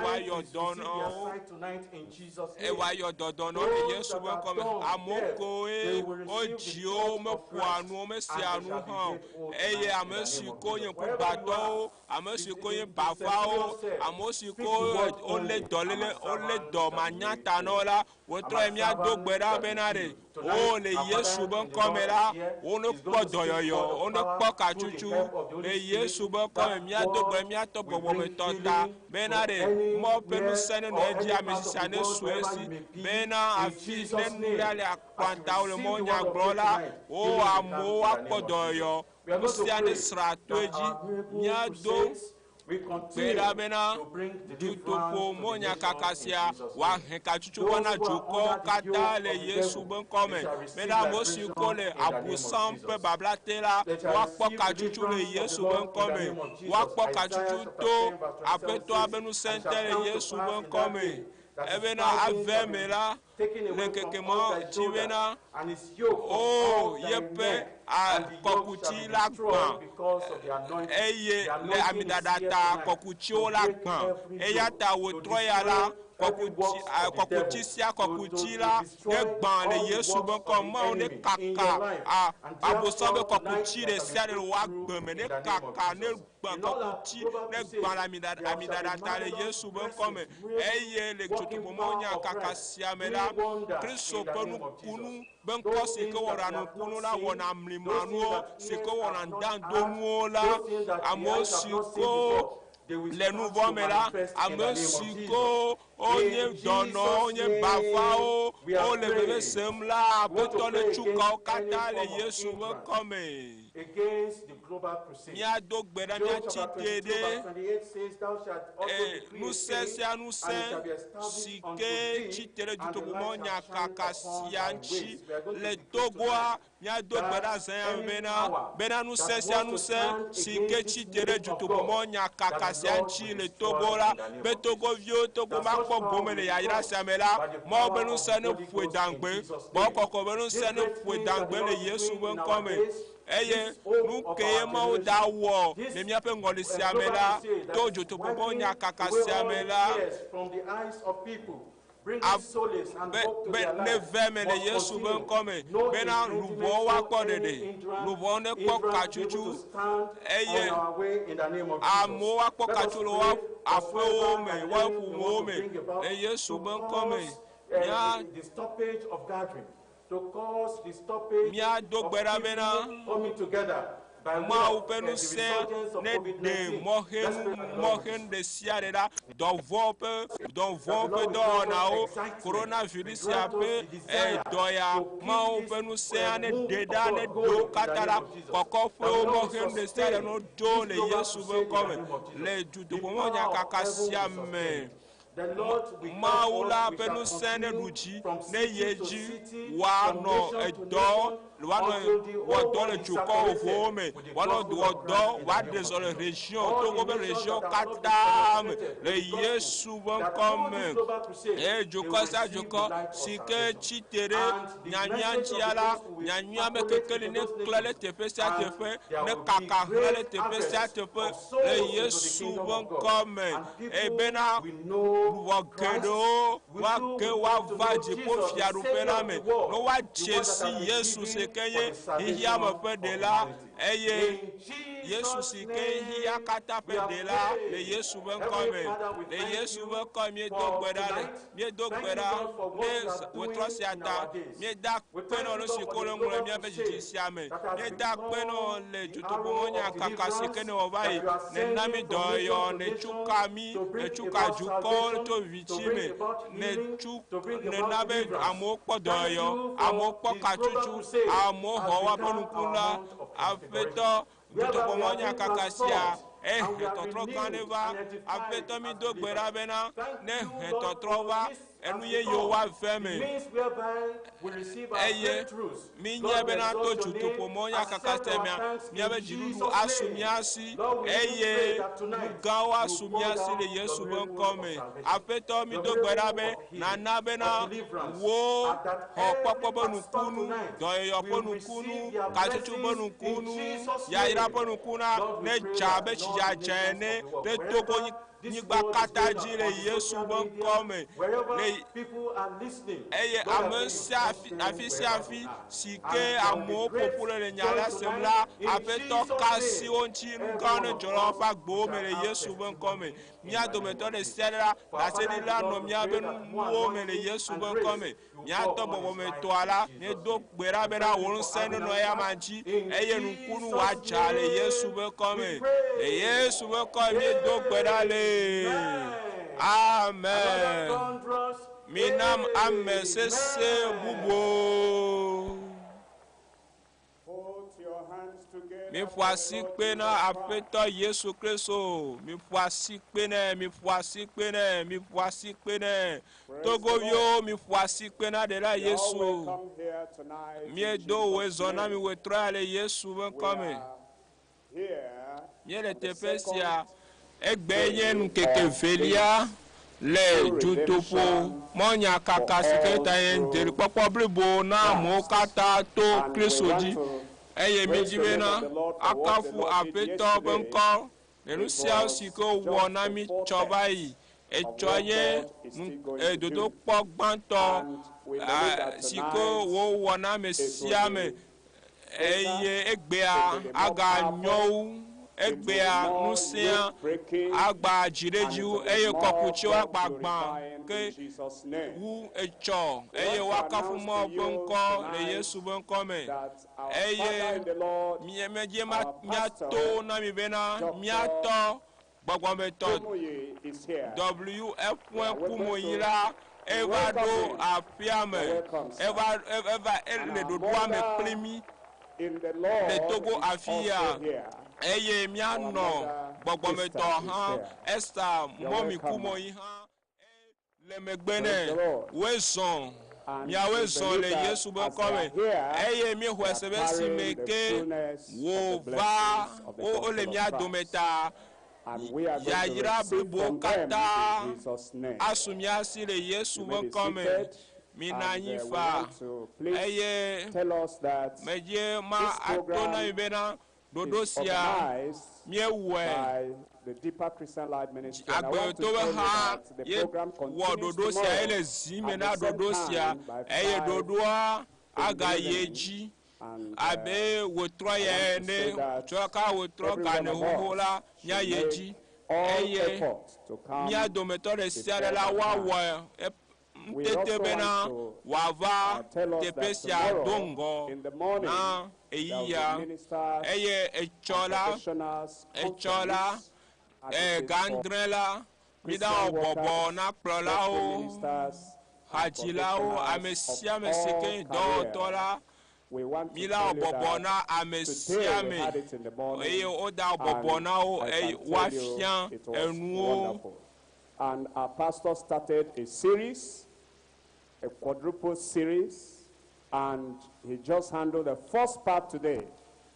Speaker 7: blind
Speaker 5: woayɔ
Speaker 7: will
Speaker 5: dɔ
Speaker 7: receive
Speaker 5: na
Speaker 7: their
Speaker 5: wo
Speaker 7: sight tonight in Jesus'
Speaker 5: eye
Speaker 7: name.
Speaker 5: woayɔ dɔdɔ na wo le
Speaker 7: Those
Speaker 5: Yesu
Speaker 7: that
Speaker 5: ƒe
Speaker 7: are
Speaker 5: ŋkɔ me
Speaker 7: dumb,
Speaker 5: amewo
Speaker 7: deaf,
Speaker 5: koe
Speaker 7: they will receive
Speaker 5: wodzi
Speaker 7: the
Speaker 5: wo
Speaker 7: touch of
Speaker 5: meƒoa
Speaker 7: Christ
Speaker 5: nu
Speaker 7: and
Speaker 5: womesea
Speaker 7: they
Speaker 5: nu
Speaker 7: shall be
Speaker 5: hã o
Speaker 7: made whole
Speaker 5: eye
Speaker 7: tonight in
Speaker 5: ame
Speaker 7: the
Speaker 5: si
Speaker 7: name of
Speaker 5: ko nye
Speaker 7: Jesus. Wherever you
Speaker 5: ŋkugbãtɔwo
Speaker 7: are,
Speaker 5: ame
Speaker 7: the,
Speaker 5: si ko
Speaker 7: the,
Speaker 5: nye
Speaker 7: the
Speaker 5: bafawo
Speaker 7: centurion said,
Speaker 5: amewo si
Speaker 7: Speak
Speaker 5: ko
Speaker 7: the word
Speaker 5: wolé
Speaker 7: only, and
Speaker 5: dɔléle
Speaker 7: my
Speaker 5: wolé
Speaker 7: servant
Speaker 5: dɔ
Speaker 7: shall be made
Speaker 5: manyata na wo
Speaker 7: whole.
Speaker 5: la
Speaker 7: And
Speaker 5: wotrɔ
Speaker 7: my
Speaker 5: yi míado
Speaker 7: servant
Speaker 5: gbe gbe ɖa bena ɖe wo le Yesu be ŋkɔ me la, wo ne kpɔ dɔyɔyɔ, wo ne kpɔ katsutsu le Yesu be ŋkɔ me. Míado gbe míatɔ gbɔgbɔmetɔ ta bena ɖe mɔ ƒe ŋusẽ nenɔ edzi ame sisia ne su esi bena afi ne nu ɖe le akplɔtawo le mɔ nyagblɔ la, wo amewo akpɔ dɔyɔyɔ. Nu sia ne sra to edzi míado gbe ɖa bena dutoƒo mɔnyakaka sia wòahe katsutsu va na dukɔwo katã le Yesu be ŋkɔ me. Bena ame siwo ke le abosam ƒe babla te la, woakpɔ katsutsu le Yesu be ŋkɔ me. Woakpɔ katsutsu to Aƒetɔa be ŋusẽ te le Yesu be ŋkɔ me. Ebena ave me la, le ŋkeke ma dzi bena, o yeƒe kɔkuti la gbã eye le amiɖaɖa ta kɔkutiwo la gbã. Eya ta wòtrɔ ya la, kɔkuti kɔkuti sia kɔkuti la ne gbã le Yesu be ŋkɔ. Mawu ne kaka a abosam be kɔkuti ɖe sia ɖe le wò agbe me ne kaka ne gbã kɔkuti ne gbã le amiɖaɖa ta le Yesu be ŋkɔ me. Eye le dzotoƒomɔ nya kaka sia me la, Kristo ƒe nukunu be ŋkɔ si ke wɔna nukunu la wɔna mlimanuwo si ke wɔna ŋdandonuwo la, amewo si ko le nu vɔ̃ me la, ame si ko wonye dɔnɔwo, wonye bafawo, wole veve sem la, Aƒetɔ ne tsu kawo katã le Yesu ƒe ŋkɔ me.
Speaker 7: Against the global crusade.
Speaker 5: Míado gbe ɖa
Speaker 7: Job
Speaker 5: míatsi
Speaker 7: chapter
Speaker 5: te
Speaker 7: 22
Speaker 5: ɖe
Speaker 7: verse 28 says, Thou shalt also decree a
Speaker 5: ŋusẽ
Speaker 7: thing,
Speaker 5: sia
Speaker 7: and it
Speaker 5: ŋusẽ
Speaker 7: shall be established
Speaker 5: si
Speaker 7: unto
Speaker 5: ke
Speaker 7: thee,
Speaker 5: tsi te ɖe
Speaker 7: and the
Speaker 5: dutoƒomɔ
Speaker 7: light shall shine
Speaker 5: nyakaka
Speaker 7: upon
Speaker 5: sia
Speaker 7: thy
Speaker 5: ŋuti
Speaker 7: ways. We are going to
Speaker 5: le
Speaker 7: decree
Speaker 5: Togoa.
Speaker 7: tonight
Speaker 5: Míado gbe ɖa
Speaker 7: that
Speaker 5: zã ya
Speaker 7: any
Speaker 5: bena
Speaker 7: power
Speaker 5: bena ŋusẽ
Speaker 7: that
Speaker 5: sia
Speaker 7: wants to
Speaker 5: ŋusẽ
Speaker 7: stand
Speaker 5: si ke
Speaker 7: against
Speaker 5: tsi
Speaker 7: this
Speaker 5: te ɖe
Speaker 7: move of
Speaker 5: dutoƒomɔ
Speaker 7: God, that
Speaker 5: nyakaka
Speaker 7: the
Speaker 5: sia
Speaker 7: Lord
Speaker 5: ŋuti
Speaker 7: will
Speaker 5: le
Speaker 7: destroy
Speaker 5: Togo la
Speaker 7: in the name
Speaker 5: be
Speaker 7: of Jesus.
Speaker 5: Togoviwo Togo
Speaker 7: That
Speaker 5: makpɔ
Speaker 7: such power
Speaker 5: gome
Speaker 7: will
Speaker 5: le
Speaker 7: be
Speaker 5: yayra
Speaker 7: destroyed
Speaker 5: sia me la,
Speaker 7: by the
Speaker 5: Mawu be
Speaker 7: power of
Speaker 5: ŋusẽ
Speaker 7: the
Speaker 5: ne
Speaker 7: Holy
Speaker 5: ƒoe
Speaker 7: Ghost in
Speaker 5: dãgbe.
Speaker 7: Jesus'
Speaker 5: Gbɔgbɔ
Speaker 7: name.
Speaker 5: kɔkɔe be
Speaker 7: These
Speaker 5: ŋusẽ ne
Speaker 7: great
Speaker 5: ƒoe
Speaker 7: things that
Speaker 5: dãgbe
Speaker 7: the
Speaker 5: le
Speaker 7: Lord is
Speaker 5: Yesu
Speaker 7: doing
Speaker 5: be
Speaker 7: in
Speaker 5: ŋkɔ
Speaker 7: our
Speaker 5: me.
Speaker 7: days,
Speaker 5: Eye
Speaker 7: this hope
Speaker 5: nu
Speaker 7: of
Speaker 5: ke
Speaker 7: our
Speaker 5: ye Mawu da
Speaker 7: generation,
Speaker 5: wɔ
Speaker 7: this
Speaker 5: le míaƒe ŋɔli sia me
Speaker 7: global
Speaker 5: la,
Speaker 7: crusade that
Speaker 5: to
Speaker 7: is
Speaker 5: dzotoƒomɔ
Speaker 7: wiping
Speaker 5: nyakaka
Speaker 7: away
Speaker 5: sia
Speaker 7: all
Speaker 5: me la,
Speaker 7: tears from the eyes of people, bringing
Speaker 5: Ab-
Speaker 7: solace and
Speaker 5: be
Speaker 7: hope to
Speaker 5: be
Speaker 7: their
Speaker 5: ne
Speaker 7: lives,
Speaker 5: ve me le
Speaker 7: must
Speaker 5: Yesu be
Speaker 7: continue.
Speaker 5: ŋkɔ me
Speaker 7: No
Speaker 5: bena
Speaker 7: infringement,
Speaker 5: luʋɔwo
Speaker 7: no
Speaker 5: woakpɔ
Speaker 7: any
Speaker 5: ɖeɖe,
Speaker 7: hindrance,
Speaker 5: luʋɔwo ne kpɔ
Speaker 7: hindrance to be able
Speaker 5: katsutsu
Speaker 7: to stand
Speaker 5: eye
Speaker 7: on our way in the name of Jesus.
Speaker 5: amewo woakpɔ
Speaker 7: Let us
Speaker 5: katsutsu le
Speaker 7: pray
Speaker 5: woa aƒewo
Speaker 7: whatsoever
Speaker 5: me,
Speaker 7: that the
Speaker 5: woa
Speaker 7: enemy
Speaker 5: ƒomewo
Speaker 7: want to
Speaker 5: me
Speaker 7: bring about
Speaker 5: le Yesu
Speaker 7: to
Speaker 5: be ŋkɔ me.
Speaker 7: cause
Speaker 5: Mía
Speaker 7: the stoppage of gathering, to cause the stoppage
Speaker 5: míado
Speaker 7: of
Speaker 5: gbe ɖa bena
Speaker 7: people coming together by way
Speaker 5: Mawu
Speaker 7: of
Speaker 5: ƒe
Speaker 7: the
Speaker 5: ŋusẽ
Speaker 7: resurgence of
Speaker 5: ne ɖe
Speaker 7: COVID-19. Let's
Speaker 5: mɔxenu
Speaker 7: pray that the Lord will
Speaker 5: mɔxenu ɖe sia ɖe ɖa. Dɔvɔ̃ ƒe
Speaker 7: that
Speaker 5: dɔvɔ̃
Speaker 7: the
Speaker 5: ƒe
Speaker 7: Lord will grant us
Speaker 5: dɔwɔnawo,
Speaker 7: excitement, will
Speaker 5: coronavirus sia
Speaker 7: grant us
Speaker 5: ƒe
Speaker 7: the desire
Speaker 5: dɔya,
Speaker 7: to keep
Speaker 5: Mawu
Speaker 7: this
Speaker 5: ƒe ŋusẽa ne
Speaker 7: move
Speaker 5: ɖe
Speaker 7: of
Speaker 5: ɖa ne
Speaker 7: God
Speaker 5: ɖe wo
Speaker 7: going in the
Speaker 5: katã
Speaker 7: name
Speaker 5: ɖa.
Speaker 7: of Jesus. That
Speaker 5: Kɔkɔƒewo
Speaker 7: the Lord will
Speaker 5: mɔxenu ɖe sia ɖe
Speaker 7: sustain
Speaker 5: no
Speaker 7: this
Speaker 5: dzo le
Speaker 7: global
Speaker 5: Yesu ƒe
Speaker 7: crusade in
Speaker 5: ŋkɔ
Speaker 7: the
Speaker 5: me
Speaker 7: name of Jesus.
Speaker 5: le
Speaker 7: The
Speaker 5: dutoƒomɔ
Speaker 7: power of
Speaker 5: nyakaka
Speaker 7: heaven
Speaker 5: sia
Speaker 7: will sustain
Speaker 5: me.
Speaker 7: it. The Lord will help
Speaker 5: Mawu
Speaker 7: us.
Speaker 5: la
Speaker 7: We
Speaker 5: ƒe
Speaker 7: shall
Speaker 5: ŋusẽ ne ɖu
Speaker 7: continue
Speaker 5: dzi
Speaker 7: from
Speaker 5: ne
Speaker 7: city
Speaker 5: ye
Speaker 7: to
Speaker 5: dzi
Speaker 7: city, from
Speaker 5: woanɔ
Speaker 7: nation to
Speaker 5: edɔ
Speaker 7: nation,
Speaker 5: woanɔ
Speaker 7: until the
Speaker 5: wɔ
Speaker 7: whole
Speaker 5: dɔ
Speaker 7: world
Speaker 5: le
Speaker 7: is
Speaker 5: dukɔ
Speaker 7: saturated
Speaker 5: vovovowo me
Speaker 7: with the
Speaker 5: woanɔ
Speaker 7: gospel
Speaker 5: wɔ
Speaker 7: of
Speaker 5: dɔ
Speaker 7: Christ in the
Speaker 5: woaɖe
Speaker 7: name of
Speaker 5: zɔ le
Speaker 7: Jesus.
Speaker 5: region
Speaker 7: All
Speaker 5: Togo
Speaker 7: the
Speaker 5: be
Speaker 7: nations
Speaker 5: region
Speaker 7: that have not been
Speaker 5: katã me
Speaker 7: penetrated
Speaker 5: le
Speaker 7: with the gospel,
Speaker 5: Yesu ƒe
Speaker 7: that
Speaker 5: ŋkɔ
Speaker 7: through
Speaker 5: me.
Speaker 7: this global crusade,
Speaker 5: Eye
Speaker 7: they
Speaker 5: dukɔ
Speaker 7: will
Speaker 5: sia
Speaker 7: receive the
Speaker 5: dukɔ
Speaker 7: light of
Speaker 5: si ke
Speaker 7: salvation.
Speaker 5: tsi te ɖe
Speaker 7: And the
Speaker 5: nyanyuia
Speaker 7: message of
Speaker 5: ŋutia
Speaker 7: the
Speaker 5: la,
Speaker 7: gospel will
Speaker 5: nyanyuia be
Speaker 7: percolate
Speaker 5: kekeli
Speaker 7: into
Speaker 5: ne
Speaker 7: those
Speaker 5: klẽ ɖe
Speaker 7: nations,
Speaker 5: teƒe sia
Speaker 7: and
Speaker 5: teƒe,
Speaker 7: there
Speaker 5: ne
Speaker 7: will be
Speaker 5: kaka hlẽ ɖe
Speaker 7: great
Speaker 5: teƒe sia
Speaker 7: harvest
Speaker 5: teƒe
Speaker 7: of
Speaker 5: le
Speaker 7: souls into the
Speaker 5: Yesu
Speaker 7: kingdom
Speaker 5: ƒe
Speaker 7: of God.
Speaker 5: ŋkɔ me.
Speaker 7: And people
Speaker 5: Ebena
Speaker 7: will know
Speaker 5: luʋɔ
Speaker 7: Christ.
Speaker 5: geɖewo
Speaker 7: We too
Speaker 5: woage
Speaker 7: will come to
Speaker 5: woava
Speaker 7: know
Speaker 5: dziƒo
Speaker 7: Jesus, the
Speaker 5: fiaɖuƒe
Speaker 7: Savior
Speaker 5: la
Speaker 7: of
Speaker 5: me
Speaker 7: the world,
Speaker 5: ne
Speaker 7: the
Speaker 5: woadze
Speaker 7: one that
Speaker 5: si
Speaker 7: has been
Speaker 5: Yesu si
Speaker 7: given
Speaker 5: ke
Speaker 7: for
Speaker 5: nye
Speaker 7: the salvation
Speaker 5: xexeame ƒe
Speaker 7: of
Speaker 5: ɖela
Speaker 7: humanity.
Speaker 5: eye
Speaker 7: In
Speaker 5: Yesu
Speaker 7: Jesus'
Speaker 5: si ke xexea
Speaker 7: name,
Speaker 5: katã
Speaker 7: we
Speaker 5: ƒe
Speaker 7: have
Speaker 5: ɖela le
Speaker 7: prayed.
Speaker 5: Yesu ƒe ŋkɔ
Speaker 7: Heavenly
Speaker 5: me.
Speaker 7: Father, we
Speaker 5: Le
Speaker 7: thank
Speaker 5: Yesu
Speaker 7: you
Speaker 5: ƒe ŋkɔ míedo
Speaker 7: for
Speaker 5: gbe ɖa le
Speaker 7: tonight.
Speaker 5: míedo
Speaker 7: Thank
Speaker 5: gbe
Speaker 7: you,
Speaker 5: ɖa
Speaker 7: God, for
Speaker 5: ne
Speaker 7: what you are
Speaker 5: wòtrɔ
Speaker 7: doing
Speaker 5: sia
Speaker 7: in
Speaker 5: ta
Speaker 7: our days.
Speaker 5: míeda
Speaker 7: We
Speaker 5: kpe
Speaker 7: thank
Speaker 5: nɔ
Speaker 7: you,
Speaker 5: nu
Speaker 7: God,
Speaker 5: si
Speaker 7: for
Speaker 5: ko
Speaker 7: the
Speaker 5: le ŋlɔ le
Speaker 7: global
Speaker 5: míaƒe dzidzi
Speaker 7: crusade
Speaker 5: sia me.
Speaker 7: that has
Speaker 5: Míeda kpe nɔ
Speaker 7: become
Speaker 5: le
Speaker 7: the
Speaker 5: dutoƒomɔ
Speaker 7: arrow of
Speaker 5: nyakaka si ke
Speaker 7: deliverance
Speaker 5: ne wòva
Speaker 7: that
Speaker 5: yi
Speaker 7: you are
Speaker 5: nena mí
Speaker 7: sending from nation
Speaker 5: dɔyɔ
Speaker 7: to
Speaker 5: nètsu
Speaker 7: nation
Speaker 5: ka mí
Speaker 7: to bring
Speaker 5: nètsu ka
Speaker 7: about
Speaker 5: dukɔwo tso
Speaker 7: salvation, to
Speaker 5: viti
Speaker 7: bring
Speaker 5: me
Speaker 7: about healing,
Speaker 5: nètsu
Speaker 7: to bring
Speaker 5: nena
Speaker 7: about
Speaker 5: be
Speaker 7: deliverance.
Speaker 5: amewo kpɔ
Speaker 7: Thank
Speaker 5: dɔyɔ
Speaker 7: you
Speaker 5: amewo
Speaker 7: for
Speaker 5: kpɔ
Speaker 7: this global
Speaker 5: katsutsu
Speaker 7: crusade
Speaker 5: amewo
Speaker 7: has
Speaker 5: xɔ woaƒe
Speaker 7: become
Speaker 5: nuku
Speaker 7: our
Speaker 5: la
Speaker 7: mount of transfiguration.
Speaker 5: aƒetɔ
Speaker 7: Whereby we
Speaker 5: dutoƒomɔ
Speaker 7: have been
Speaker 5: nyakaka sia
Speaker 7: transformed and we
Speaker 5: ehe
Speaker 7: are
Speaker 5: tɔtrɔ gã ɖe
Speaker 7: renewed
Speaker 5: va
Speaker 7: and edified
Speaker 5: aƒetɔ
Speaker 7: as
Speaker 5: mído gbe ɖa
Speaker 7: believers.
Speaker 5: bena
Speaker 7: Thank
Speaker 5: ne
Speaker 7: you,
Speaker 5: he
Speaker 7: Lord,
Speaker 5: tɔtrɔ
Speaker 7: for
Speaker 5: va
Speaker 7: this
Speaker 5: enu
Speaker 7: has
Speaker 5: yeyewo
Speaker 7: become
Speaker 5: woave
Speaker 7: the
Speaker 5: me
Speaker 7: means whereby we receive our
Speaker 5: eye
Speaker 7: breakthroughs.
Speaker 5: mínya
Speaker 7: Lord, we
Speaker 5: bena to
Speaker 7: exalt your name.
Speaker 5: dutoƒomɔ nyakaka
Speaker 7: Accept
Speaker 5: sia
Speaker 7: our
Speaker 5: mea
Speaker 7: thanks
Speaker 5: míaƒe
Speaker 7: in
Speaker 5: dziɖuɖu
Speaker 7: Jesus'
Speaker 5: asu
Speaker 7: name.
Speaker 5: mía si
Speaker 7: Lord, we even pray
Speaker 5: eye
Speaker 7: that
Speaker 5: nu
Speaker 7: tonight
Speaker 5: gãwo
Speaker 7: you
Speaker 5: asu
Speaker 7: will pour
Speaker 5: mía si
Speaker 7: down
Speaker 5: le
Speaker 7: your
Speaker 5: Yesu ƒe
Speaker 7: miracle
Speaker 5: ŋkɔ
Speaker 7: of
Speaker 5: me.
Speaker 7: salvation,
Speaker 5: Aƒetɔ
Speaker 7: your
Speaker 5: mído gbe ɖa
Speaker 7: miracle
Speaker 5: be
Speaker 7: of healing,
Speaker 5: nana bena
Speaker 7: of deliverance,
Speaker 5: wo
Speaker 7: and that
Speaker 5: xɔ kpɔkpɔ
Speaker 7: every
Speaker 5: ƒe
Speaker 7: participant
Speaker 5: nukunu,
Speaker 7: tonight
Speaker 5: dɔyɔyɔ ƒe
Speaker 7: will
Speaker 5: nukunu,
Speaker 7: receive their
Speaker 5: katsutsu ƒe
Speaker 7: blessings in
Speaker 5: nukunu,
Speaker 7: Jesus'
Speaker 5: yayra
Speaker 7: name.
Speaker 5: ƒe nukuna
Speaker 7: Lord, we
Speaker 5: ne
Speaker 7: pray
Speaker 5: dza
Speaker 7: that
Speaker 5: abe
Speaker 7: in all the
Speaker 5: tsidzadza
Speaker 7: nations
Speaker 5: ene
Speaker 7: of the world,
Speaker 5: ɖe Togo
Speaker 7: wherever This
Speaker 5: nyigba
Speaker 7: word is
Speaker 5: katã
Speaker 7: going
Speaker 5: dzi
Speaker 7: out
Speaker 5: le
Speaker 7: on the
Speaker 5: Yesu
Speaker 7: social
Speaker 5: ƒe
Speaker 7: media,
Speaker 5: ŋkɔ me.
Speaker 7: Wherever
Speaker 5: Le
Speaker 7: people are listening,
Speaker 5: eye
Speaker 7: God has
Speaker 5: ame
Speaker 7: been
Speaker 5: sia afi
Speaker 7: ministering
Speaker 5: afi sia
Speaker 7: wherever
Speaker 5: afi
Speaker 7: they are.
Speaker 5: si
Speaker 7: And
Speaker 5: ke
Speaker 7: there will be
Speaker 5: amewo
Speaker 7: great
Speaker 5: ƒoƒu ɖe le nya
Speaker 7: joy
Speaker 5: la sem
Speaker 7: tonight
Speaker 5: la,
Speaker 7: in
Speaker 5: Aƒetɔ
Speaker 7: Jesus'
Speaker 5: ka asi
Speaker 7: name.
Speaker 5: wo ŋuti nu
Speaker 7: Every
Speaker 5: gãwo
Speaker 7: one
Speaker 5: ne
Speaker 7: of
Speaker 5: dzɔ le woƒe
Speaker 7: us
Speaker 5: agbewo me
Speaker 7: shall
Speaker 5: le
Speaker 7: have
Speaker 5: Yesu ƒe ŋkɔ me.
Speaker 7: testimony in
Speaker 5: Mía
Speaker 7: the name
Speaker 5: dometɔ
Speaker 7: of
Speaker 5: ɖe
Speaker 7: Jesus.
Speaker 5: sia ɖe la,
Speaker 7: For our Father in
Speaker 5: ɖaseɖila
Speaker 7: the
Speaker 5: nɔ
Speaker 7: Lord, we
Speaker 5: míaƒe
Speaker 7: pray that more
Speaker 5: nuwo me le
Speaker 7: anointing
Speaker 5: Yesu
Speaker 7: and
Speaker 5: ƒe ŋkɔ
Speaker 7: grace
Speaker 5: me.
Speaker 7: will pour
Speaker 5: Míatɔ
Speaker 7: upon his life
Speaker 5: gbɔgbɔmetɔa
Speaker 7: in
Speaker 5: la,
Speaker 7: Jesus'
Speaker 5: míedo
Speaker 7: name.
Speaker 5: gbe ɖa
Speaker 7: We
Speaker 5: bena
Speaker 7: thank
Speaker 5: wò
Speaker 7: you for
Speaker 5: ŋusẽ
Speaker 7: having
Speaker 5: nenɔ
Speaker 7: us
Speaker 5: eya
Speaker 7: back
Speaker 5: ma dzi
Speaker 7: in
Speaker 5: eye nukunu
Speaker 7: Jesus'
Speaker 5: wòadza le Yesu
Speaker 7: name.
Speaker 5: ƒe ŋkɔ
Speaker 7: We
Speaker 5: me. Le
Speaker 7: pray.
Speaker 5: Yesu ƒe ŋkɔ me míedo gbe ɖa le.
Speaker 7: Amen.
Speaker 5: Amen.
Speaker 7: Another thunderous
Speaker 5: Minam ame sese
Speaker 7: amen.
Speaker 5: bubuwo.
Speaker 6: Put your hands together
Speaker 5: Miƒo
Speaker 6: for the
Speaker 5: asi
Speaker 6: Lord
Speaker 5: kpe na
Speaker 6: Jesus Christ.
Speaker 5: Aƒetɔ Yesu Kristo. Miƒo asi kpe nɛ, miƒo asi kpe nɛ, miƒo asi kpe nɛ.
Speaker 6: Praise the Lord.
Speaker 5: Togoviwo, miƒo asi kpe na Ɖela
Speaker 6: You are
Speaker 5: Yesu.
Speaker 6: welcome here tonight in
Speaker 5: Míedo wòe
Speaker 6: Jesus'
Speaker 5: zɔ na mi
Speaker 6: name.
Speaker 5: wòetrɔ ya le Yesu ƒe
Speaker 6: We
Speaker 5: ŋkɔ me.
Speaker 6: are here
Speaker 5: Míele
Speaker 6: on the
Speaker 5: teƒe sia.
Speaker 6: second
Speaker 5: Egbe nye
Speaker 6: day
Speaker 5: ŋkeke
Speaker 6: of
Speaker 5: velia
Speaker 6: this
Speaker 5: le
Speaker 6: full
Speaker 5: dutoƒo
Speaker 6: redemption
Speaker 5: mɔnya
Speaker 6: for
Speaker 5: kaka si ke
Speaker 6: all
Speaker 5: ta nye
Speaker 6: through
Speaker 5: delikpɔkpɔ blibo na amewo
Speaker 6: Christ.
Speaker 5: katã to
Speaker 6: And we
Speaker 5: Kristo
Speaker 6: want
Speaker 5: dzi.
Speaker 6: to
Speaker 5: Eye
Speaker 6: praise
Speaker 5: míedzi
Speaker 6: the name
Speaker 5: bena
Speaker 6: of the Lord for what the
Speaker 5: akafu
Speaker 6: Lord did
Speaker 5: Aƒetɔ ƒe
Speaker 6: yesterday.
Speaker 5: ŋkɔ le nu
Speaker 6: It
Speaker 5: siawo
Speaker 6: was
Speaker 5: si ke wòwɔ
Speaker 6: just
Speaker 5: na
Speaker 6: a
Speaker 5: mí tsɔ va yi.
Speaker 6: foretaste of
Speaker 5: Etsɔ
Speaker 6: what
Speaker 5: nye
Speaker 6: God is
Speaker 5: nu
Speaker 6: still going to do.
Speaker 5: dodokpɔ gbãtɔ
Speaker 6: And we believe that
Speaker 5: si ke
Speaker 6: tonight
Speaker 5: wòwɔ na ame
Speaker 6: it will
Speaker 5: sia ame
Speaker 6: be better,
Speaker 5: eye egbea
Speaker 6: it will be more
Speaker 5: aganyɔ
Speaker 6: powerful,
Speaker 5: wu
Speaker 6: it will be
Speaker 5: egbea
Speaker 6: more
Speaker 5: ŋusẽa
Speaker 6: yoke breaking,
Speaker 5: agba dzi ɖe
Speaker 6: and
Speaker 5: dzi
Speaker 6: it
Speaker 5: wu
Speaker 6: will be
Speaker 5: eye
Speaker 6: more
Speaker 5: kɔkutsiwo
Speaker 6: God
Speaker 5: agba gbã
Speaker 6: glorifying in
Speaker 5: ke
Speaker 6: Jesus' name.
Speaker 5: wu etsɔ
Speaker 6: We
Speaker 5: eye
Speaker 6: want to
Speaker 5: woakafu
Speaker 6: announce
Speaker 5: Mawu
Speaker 6: to
Speaker 5: ƒe
Speaker 6: you
Speaker 5: ŋkɔ le
Speaker 6: tonight
Speaker 5: Yesu ƒe ŋkɔ me
Speaker 6: that our
Speaker 5: eye
Speaker 6: Father in the Lord,
Speaker 5: míemedzi ma
Speaker 6: our
Speaker 5: míato
Speaker 6: pastor,
Speaker 5: na mi bena
Speaker 6: Dr.
Speaker 5: míatɔ gbɔgbɔmetɔ
Speaker 6: Kumuyi is here.
Speaker 5: W F
Speaker 6: We are waiting
Speaker 5: Kumuyi
Speaker 6: to
Speaker 5: la eva
Speaker 6: welcome
Speaker 5: ɖo
Speaker 6: him.
Speaker 5: aƒea me
Speaker 6: You're welcome, sir.
Speaker 5: eva eva
Speaker 6: And
Speaker 5: ele
Speaker 6: our
Speaker 5: ɖoɖoa me
Speaker 6: mother
Speaker 5: kpli mí
Speaker 6: in the
Speaker 5: le
Speaker 6: Lord
Speaker 5: Togo
Speaker 6: is
Speaker 5: afi ya
Speaker 6: also here.
Speaker 5: eye
Speaker 6: Our
Speaker 5: míanɔ
Speaker 6: mother
Speaker 5: gbɔgbɔmetɔ
Speaker 6: Esther is
Speaker 5: hã
Speaker 6: here.
Speaker 5: Esther
Speaker 6: You're
Speaker 5: Mɔmi
Speaker 6: welcome, ma.
Speaker 5: Kumoyi hã le megbe
Speaker 6: Praise
Speaker 5: nɛ
Speaker 6: the Lord.
Speaker 5: woe zɔn
Speaker 6: And
Speaker 5: miawoe
Speaker 6: we
Speaker 5: zɔn
Speaker 6: believe
Speaker 5: le
Speaker 6: that
Speaker 5: Yesu ƒe
Speaker 6: as
Speaker 5: ŋkɔ
Speaker 6: they are
Speaker 5: me
Speaker 6: here,
Speaker 5: eye míexɔe
Speaker 6: they
Speaker 5: se
Speaker 6: are
Speaker 5: be esime
Speaker 6: carrying the
Speaker 5: ke
Speaker 6: fullness of the
Speaker 5: wòva
Speaker 6: blessings of the
Speaker 5: wo wole
Speaker 6: gospel
Speaker 5: mía
Speaker 6: of
Speaker 5: dome
Speaker 6: Christ.
Speaker 5: ta
Speaker 6: And we are going to
Speaker 5: yayra
Speaker 6: receive
Speaker 5: blibowo
Speaker 6: from them
Speaker 5: katã
Speaker 6: in Jesus' name.
Speaker 5: asu mía si le Yesu
Speaker 6: You
Speaker 5: ƒe
Speaker 6: may be
Speaker 5: ŋkɔ me
Speaker 6: seated.
Speaker 5: mina
Speaker 6: And
Speaker 5: anyi
Speaker 6: we
Speaker 5: fa
Speaker 6: want to please
Speaker 5: eye
Speaker 6: tell us that
Speaker 5: medie ma
Speaker 6: this
Speaker 5: ato na mi
Speaker 6: program
Speaker 5: bena ɖoɖo
Speaker 6: is
Speaker 5: sia
Speaker 6: organized
Speaker 5: míewɔe
Speaker 6: by the Deeper Christian Life Ministry. And I want to
Speaker 5: agbeto
Speaker 6: tell
Speaker 5: be
Speaker 6: you
Speaker 5: ha
Speaker 6: that the
Speaker 5: ye
Speaker 6: program
Speaker 5: wɔ
Speaker 6: continues
Speaker 5: ɖoɖo sia
Speaker 6: tomorrow
Speaker 5: ele zi me
Speaker 6: at
Speaker 5: na
Speaker 6: the same
Speaker 5: ɖoɖo sia
Speaker 6: time by
Speaker 5: eye
Speaker 6: 5
Speaker 5: ɖoɖoa
Speaker 6: in the
Speaker 5: agayi
Speaker 6: evening.
Speaker 5: dzi
Speaker 6: And
Speaker 5: abe wòtrɔ
Speaker 6: I
Speaker 5: ya
Speaker 6: want to
Speaker 5: ene
Speaker 6: say that
Speaker 5: tsɔ ka wòtrɔ
Speaker 6: every
Speaker 5: ga
Speaker 6: one
Speaker 5: ne
Speaker 6: of
Speaker 5: xoxo
Speaker 6: us
Speaker 5: la
Speaker 6: should
Speaker 5: míayi
Speaker 6: make
Speaker 5: dzi
Speaker 6: all
Speaker 5: eye
Speaker 6: efforts to
Speaker 5: mía
Speaker 6: come
Speaker 5: dometɔ ɖe sia ɖe
Speaker 6: before
Speaker 5: la
Speaker 6: that time.
Speaker 5: woawɔ
Speaker 6: We
Speaker 5: ŋutete
Speaker 6: also
Speaker 5: bena
Speaker 6: want to
Speaker 5: wòava
Speaker 6: tell us
Speaker 5: teƒe
Speaker 6: that
Speaker 5: sia do
Speaker 6: tomorrow
Speaker 5: ŋgɔ
Speaker 6: in the morning
Speaker 5: na
Speaker 6: there will be
Speaker 5: ɣeyiɣia
Speaker 6: ministers
Speaker 5: eye etsɔ
Speaker 6: and
Speaker 5: la
Speaker 6: professionals
Speaker 5: etsɔ la
Speaker 6: conference at the
Speaker 5: ga
Speaker 6: for
Speaker 5: adre la
Speaker 6: Christian
Speaker 5: míɖawɔ bɔbɔ
Speaker 6: workers,
Speaker 5: na
Speaker 6: gospel
Speaker 5: kplɔlawo
Speaker 6: ministers, and
Speaker 5: hadzilawo ame
Speaker 6: professionals of
Speaker 5: sia ame si ke
Speaker 6: all
Speaker 5: nye dɔwɔtɔ
Speaker 6: careers.
Speaker 5: la
Speaker 6: We want to
Speaker 5: míɖawɔ
Speaker 6: tell you
Speaker 5: bɔbɔ
Speaker 6: that
Speaker 5: na ame
Speaker 6: today
Speaker 5: sia
Speaker 6: we
Speaker 5: ame
Speaker 6: had it in the
Speaker 5: eye
Speaker 6: morning,
Speaker 5: woda bɔbɔ
Speaker 6: and
Speaker 5: na wo
Speaker 6: I
Speaker 5: eye
Speaker 6: can tell you
Speaker 5: woafia
Speaker 6: it was
Speaker 5: enuwo
Speaker 6: wonderful. And our pastor started a series, a quadruple series, and he just handled the first part today.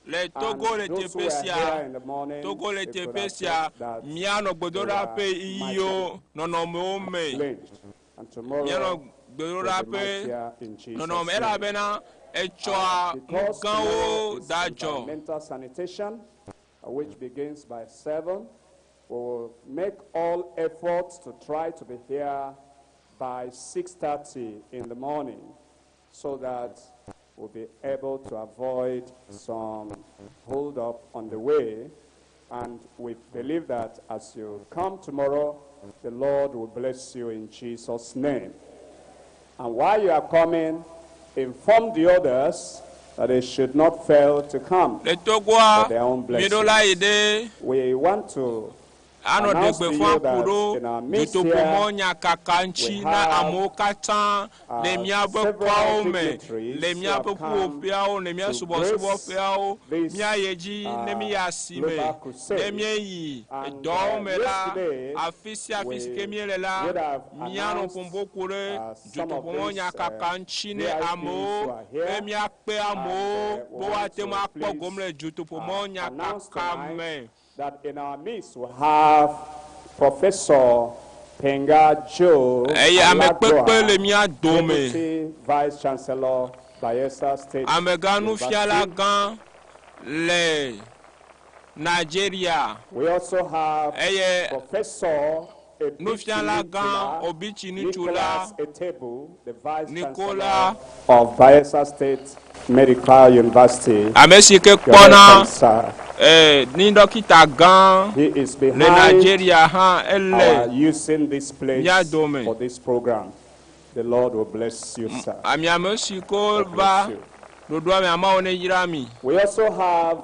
Speaker 5: le
Speaker 6: And
Speaker 5: Togo le
Speaker 6: those who
Speaker 5: teƒe
Speaker 6: were
Speaker 5: sia
Speaker 6: here in the morning,
Speaker 5: Togo le
Speaker 6: they could
Speaker 5: teƒe
Speaker 6: attest
Speaker 5: sia
Speaker 6: that
Speaker 5: míanɔ
Speaker 6: they
Speaker 5: gbedoɖa
Speaker 6: were
Speaker 5: ƒe yiyiwo
Speaker 6: mightily
Speaker 5: nɔnɔmewo me
Speaker 6: changed. And
Speaker 5: míanɔ
Speaker 6: tomorrow will
Speaker 5: gbedoɖa
Speaker 6: be
Speaker 5: ƒe
Speaker 6: mightier in Jesus'
Speaker 5: nɔnɔme
Speaker 6: name.
Speaker 5: elabena etsɔa nu
Speaker 6: Because tomorrow
Speaker 5: gãwo
Speaker 6: is
Speaker 5: da dzɔ
Speaker 6: environmental sanitation, which begins by 7, we will make all efforts to try to be here by 6:30 in the morning so that we'll be able to avoid some hold up on the way. And we believe that as you come tomorrow, the Lord will bless you in Jesus' name. And while you are coming, inform the others that they should not fail to come
Speaker 5: le Togoa
Speaker 6: for their own
Speaker 5: míeɖo la yi
Speaker 6: blessings.
Speaker 5: ɖe
Speaker 6: We want to
Speaker 5: anɔ
Speaker 6: announce to
Speaker 5: ɖegbeƒã
Speaker 6: you
Speaker 5: ku
Speaker 6: that
Speaker 5: ɖo
Speaker 6: in our midst
Speaker 5: dutoƒomɔ
Speaker 6: here,
Speaker 5: nyakaka ŋuti
Speaker 6: we
Speaker 5: na
Speaker 6: have
Speaker 5: amewo katã le míaƒe
Speaker 6: several
Speaker 5: kɔawo me
Speaker 6: dignitaries
Speaker 5: le
Speaker 6: who
Speaker 5: míaƒe
Speaker 6: have come
Speaker 5: ƒuƒoƒeawo le mía
Speaker 6: to grace
Speaker 5: subɔsubɔƒeawo
Speaker 6: this
Speaker 5: míayi dzi ne míyi asime
Speaker 6: global
Speaker 5: ne
Speaker 6: crusade.
Speaker 5: míeyi
Speaker 6: And
Speaker 5: dɔwo me la
Speaker 6: yesterday,
Speaker 5: afi sia afi si ke
Speaker 6: we
Speaker 5: míele la
Speaker 6: would have
Speaker 5: míanɔ
Speaker 6: announced
Speaker 5: ƒoƒo ku ɖe
Speaker 6: some of
Speaker 5: dutoƒomɔ
Speaker 6: these
Speaker 5: nyakaka ŋuti ne
Speaker 6: VIPs who
Speaker 5: amewo
Speaker 6: are
Speaker 5: be
Speaker 6: here.
Speaker 5: míakpe
Speaker 6: And
Speaker 5: amewo
Speaker 6: we
Speaker 5: be
Speaker 6: want
Speaker 5: woate ŋu
Speaker 6: to
Speaker 5: akpɔ gome
Speaker 6: please
Speaker 5: le dutoƒomɔ
Speaker 6: announce
Speaker 5: nyakaka
Speaker 6: tonight
Speaker 5: me.
Speaker 6: that in our midst we have Professor Penga Joe
Speaker 5: Eye ame kpekpe le
Speaker 6: Alagoa,
Speaker 5: mía dome.
Speaker 6: Deputy Vice Chancellor, Bayelsa State
Speaker 5: Amegã nufiala
Speaker 6: University.
Speaker 5: gã le Nigeria.
Speaker 9: We also have
Speaker 5: Eye
Speaker 9: Professor
Speaker 5: nufiala gã
Speaker 9: Obichi
Speaker 5: Obichi Nutula
Speaker 9: Nicholas Etebu, the Vice
Speaker 5: Nicola
Speaker 9: Chancellor of Bayelsa State Medical University.
Speaker 5: ame si ke
Speaker 9: You're
Speaker 5: kpɔna
Speaker 9: welcome, sir.
Speaker 5: ni dɔkita gã
Speaker 9: He is
Speaker 5: le
Speaker 9: behind
Speaker 5: Nigeria hã ele
Speaker 9: our using this place
Speaker 5: mía dome.
Speaker 9: for this program. The Lord will bless you, sir.
Speaker 5: Ami ame si ko
Speaker 9: God
Speaker 5: va
Speaker 9: bless you.
Speaker 5: ɖoɖoa me ameawo ne yra mi.
Speaker 9: We also have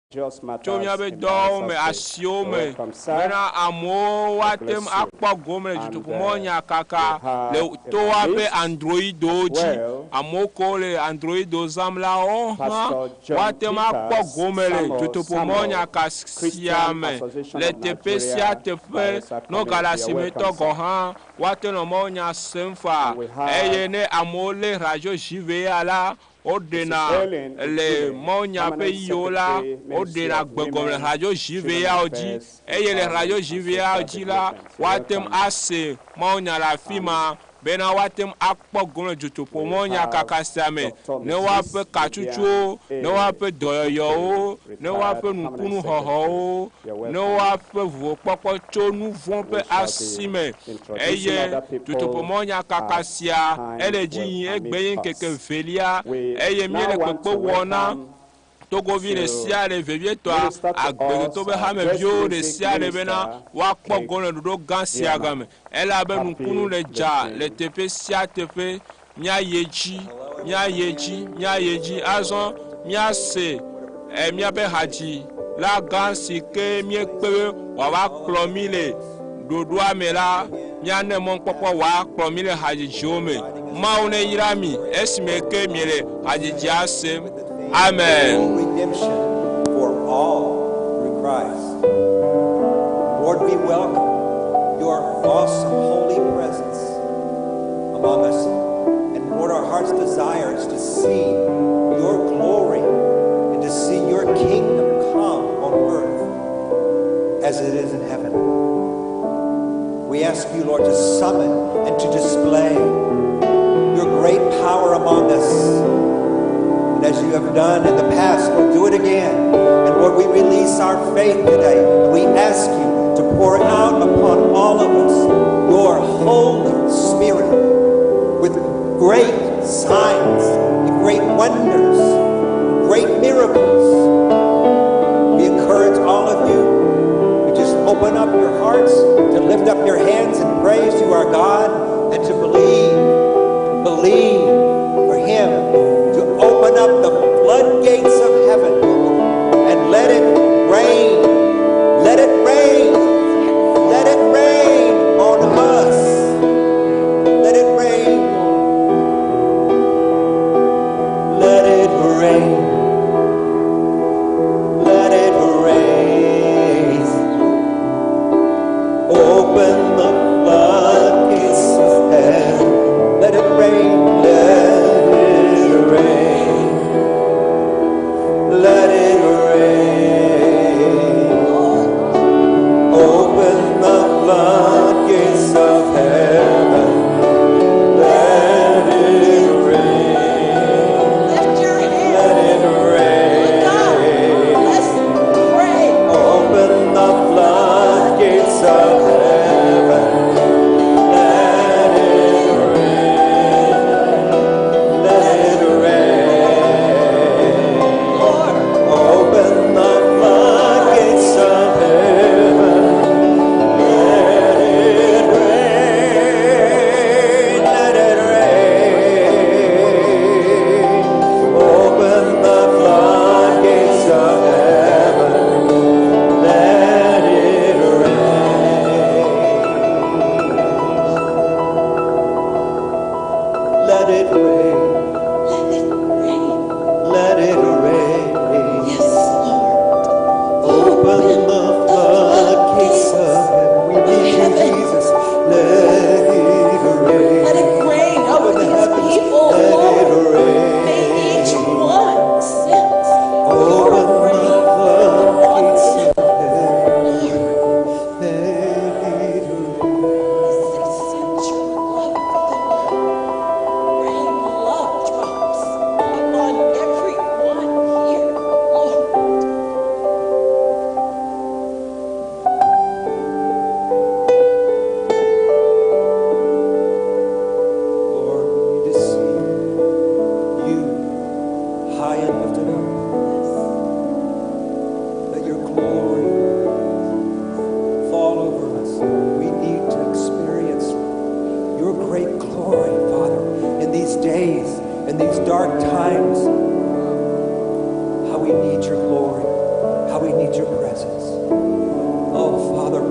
Speaker 9: just
Speaker 5: Tso
Speaker 9: matters
Speaker 5: míaƒe
Speaker 9: in
Speaker 5: dɔwo me,
Speaker 9: Bayelsa State.
Speaker 5: asiwo
Speaker 9: You're
Speaker 5: me
Speaker 9: welcome, sir.
Speaker 5: bena amewo woate
Speaker 9: bless
Speaker 5: ŋu
Speaker 9: you.
Speaker 5: akpɔ gome le
Speaker 9: And,
Speaker 5: dutoƒomɔ nyakaka
Speaker 9: we have
Speaker 5: le to woaƒe
Speaker 9: evangelist
Speaker 5: androidowo dzi.
Speaker 9: well.
Speaker 5: Amewo kewo le androido zam la woawo hã
Speaker 9: Pastor John
Speaker 5: woate ŋu akpɔ
Speaker 9: Peters,
Speaker 5: gome le
Speaker 9: Samuel,
Speaker 5: dutoƒomɔ
Speaker 9: Samuel,
Speaker 5: nyaka sia
Speaker 9: Christian
Speaker 5: me
Speaker 9: Association
Speaker 5: le
Speaker 9: of
Speaker 5: teƒe sia
Speaker 9: Nigeria,
Speaker 5: teƒe.
Speaker 9: Bayelsa
Speaker 5: Ne wogale
Speaker 9: Community. You're
Speaker 5: asimetɔ
Speaker 9: welcome,
Speaker 5: gɔ̃
Speaker 9: sir.
Speaker 5: hã woate nɔ mawunya sem faa
Speaker 9: And we have
Speaker 5: eye ne amewo lé radio zive ya la woɖena
Speaker 9: Mrs. Ellen
Speaker 5: le
Speaker 9: Ejime,
Speaker 5: mawunya ƒe
Speaker 9: Permanent
Speaker 5: yiwo la
Speaker 9: Secretary, Ministry
Speaker 5: woɖena
Speaker 9: of
Speaker 5: gbe gɔme le
Speaker 9: Women,
Speaker 5: radio zive
Speaker 9: Children
Speaker 5: yawo dzi
Speaker 9: Affairs,
Speaker 5: eye le radio
Speaker 9: Empowerment and
Speaker 5: zive yawo
Speaker 9: Social
Speaker 5: dzi la
Speaker 9: Development. You're
Speaker 5: woate ŋu
Speaker 9: welcome.
Speaker 5: ase mawunya le afi ma bena woate ŋu akpɔ gome le dutoƒo
Speaker 9: We
Speaker 5: mawunya
Speaker 9: have
Speaker 5: kaka sia me
Speaker 9: Dr.
Speaker 5: ne woaƒe
Speaker 9: Mrs.
Speaker 5: katsutsuwo
Speaker 9: Vivian
Speaker 5: ne
Speaker 9: A.
Speaker 5: woaƒe dɔyɔyɔwo ne
Speaker 9: retired
Speaker 5: woaƒe
Speaker 9: permanent
Speaker 5: nukunuxɔxɔwo
Speaker 9: secretary. You're
Speaker 5: ne
Speaker 9: welcome.
Speaker 5: woaƒe vovokpɔkpɔ tso nu vɔ̃ ƒe
Speaker 9: We shall
Speaker 5: asi
Speaker 9: be
Speaker 5: me
Speaker 9: introducing
Speaker 5: eye
Speaker 9: other people
Speaker 5: dutoƒomɔnya kaka
Speaker 9: as
Speaker 5: sia
Speaker 9: time
Speaker 5: ele dzi
Speaker 9: will
Speaker 5: yim egbe
Speaker 9: permit
Speaker 5: nye ŋkeke
Speaker 9: us.
Speaker 5: velia
Speaker 9: We
Speaker 5: eye
Speaker 9: now
Speaker 5: míele
Speaker 9: want
Speaker 5: kpekpe
Speaker 9: to
Speaker 5: wɔm na
Speaker 9: welcome
Speaker 5: togovi ɖe
Speaker 9: to
Speaker 5: sia ɖe vevietɔa
Speaker 9: minister to us
Speaker 5: agbedoto be
Speaker 9: our
Speaker 5: hameviwo
Speaker 9: guest
Speaker 5: ɖe
Speaker 9: music
Speaker 5: sia ɖe bena
Speaker 9: minister,
Speaker 5: woakpɔ
Speaker 9: Kate
Speaker 5: gome le ɖoɖo gã sia
Speaker 9: Diana.
Speaker 5: game elabe
Speaker 9: Happy
Speaker 5: nukunu le dza le
Speaker 9: listening.
Speaker 5: teƒe sia teƒe míayi edzi míayi edzi míayi edzi azɔ míase míaƒe hadzi la gã si ke míekpe be wòava kplɔ mí le ɖoɖoa me la míane mɔkpɔkpɔ wòakplɔ mí le hadzidziwo me. Mawu ne yra mi esime ke miele hadzidzia sem. Amen.
Speaker 10: Full redemption for all through Christ. Lord, we welcome your awesome holy presence among us. And Lord, our heart's desire is to see your glory and to see your kingdom come on earth as it is in heaven. We ask you, Lord, to summon and to display your great power among us. And as you have done in the past, Lord, do it again. And Lord, we release our faith today. And we ask you to pour out upon all of us your Holy Spirit with great signs and great wonders, great miracles. We encourage all of you to just open up your hearts, to lift up your hands in praise to our God, and to believe, believe for Him to open up the floodgates of heaven and let it rain. Let it rain. Let it rain on us. Let it rain. Let it rain. Let it rain. Open the floodgates of heaven. Let it rain. Let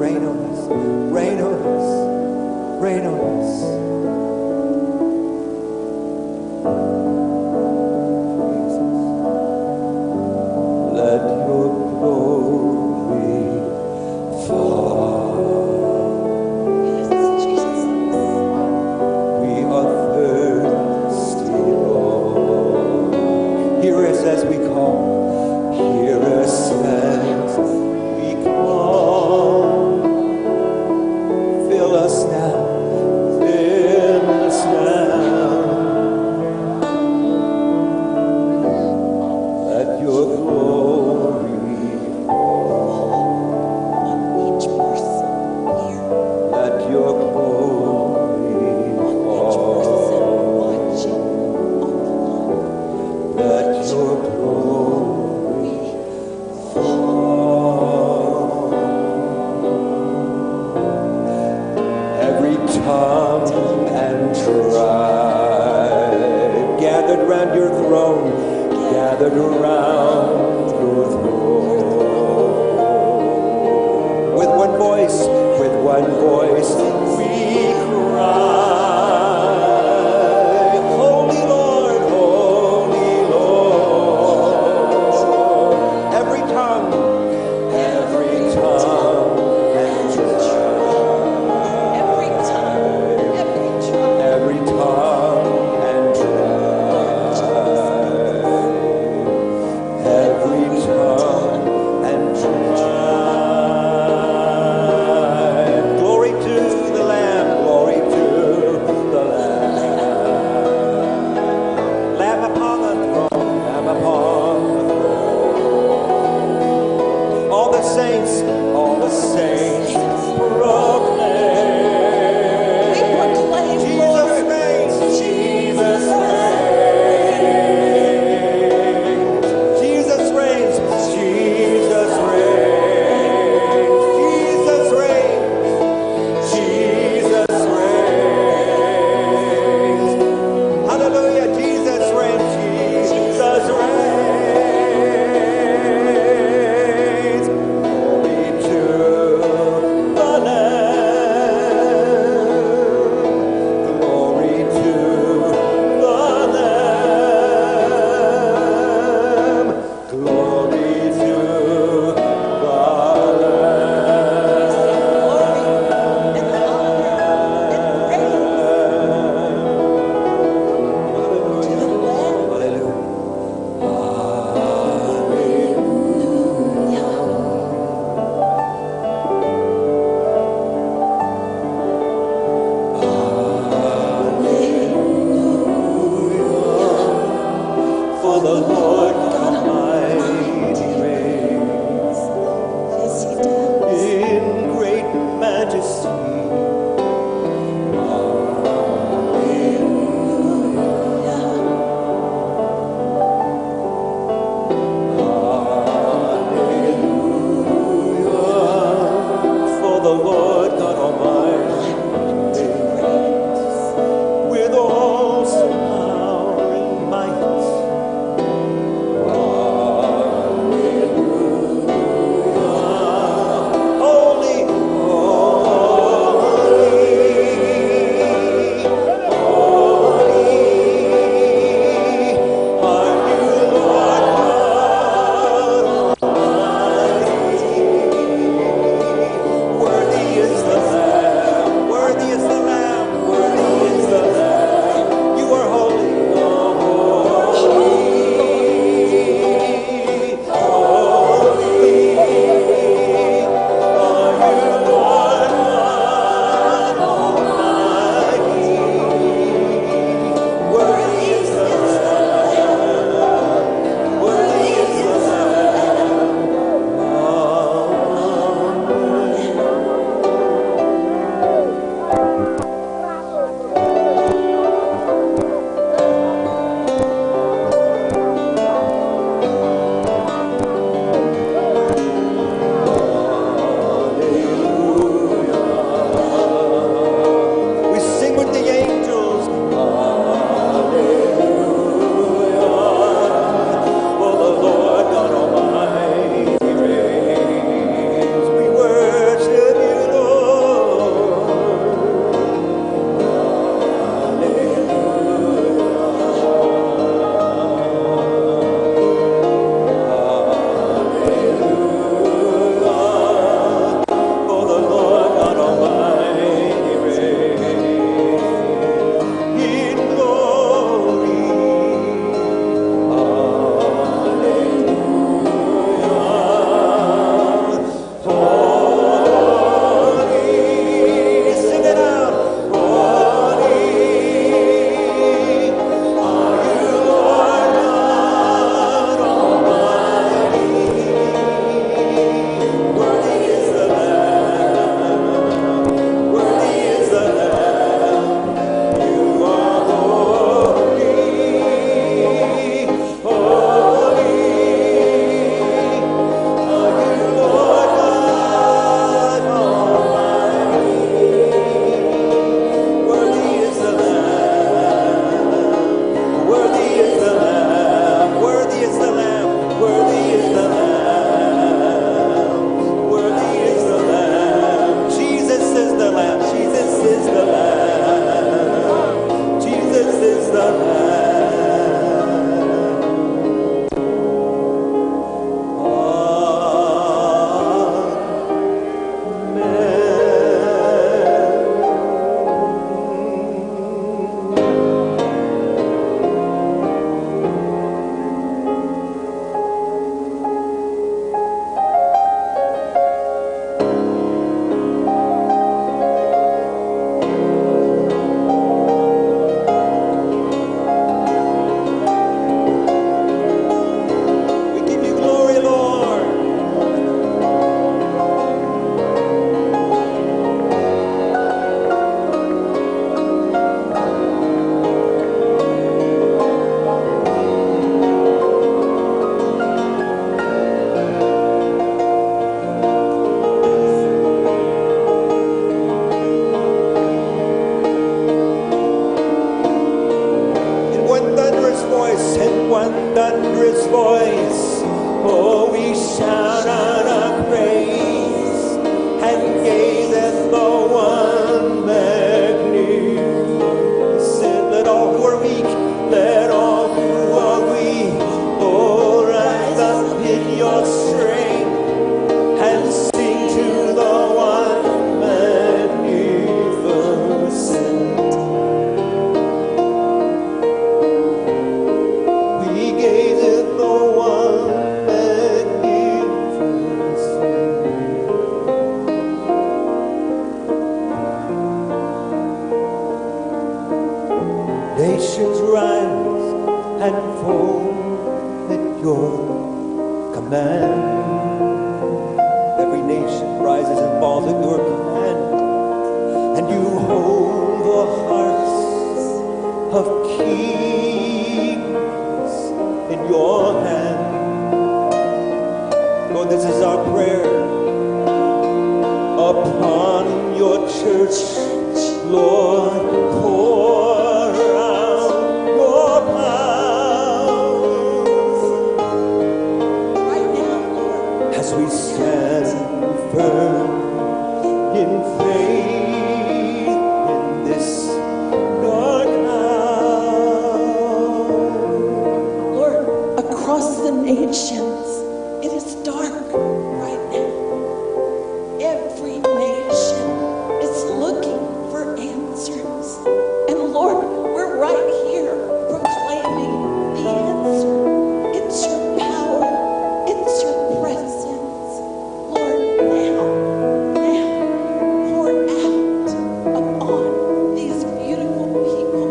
Speaker 10: Rain on us. Rain on us. Rain on us. Jesus. Let your glory fall.
Speaker 1: Yes, Jesus.
Speaker 10: We are thirsty, Lord. Hear us as we call. Hear us as we call. Fill us now. Fill us now. Let your glory fall.
Speaker 1: On each person here.
Speaker 10: Let your glory
Speaker 1: On each person
Speaker 10: fall.
Speaker 1: watching online.
Speaker 10: Let your glory fall. Every tongue and tribe gathered round your throne, gathered around your throne. With one voice, with one voice, we cry, Holy Lord, Holy Lord. Every tongue and tribe.
Speaker 1: Every tongue, every tribe.
Speaker 10: Every tongue and tribe. Every tongue and tribe. Glory to the Lamb, glory to the Lamb. Lamb upon the throne, Lamb upon the throne. All the saints proclaim.
Speaker 1: We proclaim,
Speaker 10: Jesus
Speaker 1: Lord.
Speaker 10: reigns, Jesus reigns. Jesus reigns, Jesus reigns. Jesus reigns, Jesus reigns. Hallelujah, Jesus reigns, Jesus reigns. Glory to the Lamb. Glory to the Lamb. Glory to the
Speaker 1: Glory and honor and praise
Speaker 10: Lamb.
Speaker 1: to the Lamb.
Speaker 10: Hallelujah. Hallelujah. For the Lord God Almighty reigns
Speaker 1: Yes, he does.
Speaker 10: in great majesty. Hallelujah. For the Lord God Almighty reigns with awesome power and might. Hallelujah. Holy, holy, holy are you, Lord God Almighty. Worthy is and foam at your command. Every nation rises and falls at your command, and you hold the hearts of kings in your hand. Lord, this is our prayer. Upon your church, Lord, pour out your power.
Speaker 11: Right now, Lord.
Speaker 10: As we stand firm in faith in this dark hour.
Speaker 11: Lord, across the nations, it is dark right now. Every nation is looking for answers. And Lord, we're right here proclaiming the answer. It's your power. It's your presence. Lord, now, now, pour out upon these beautiful people.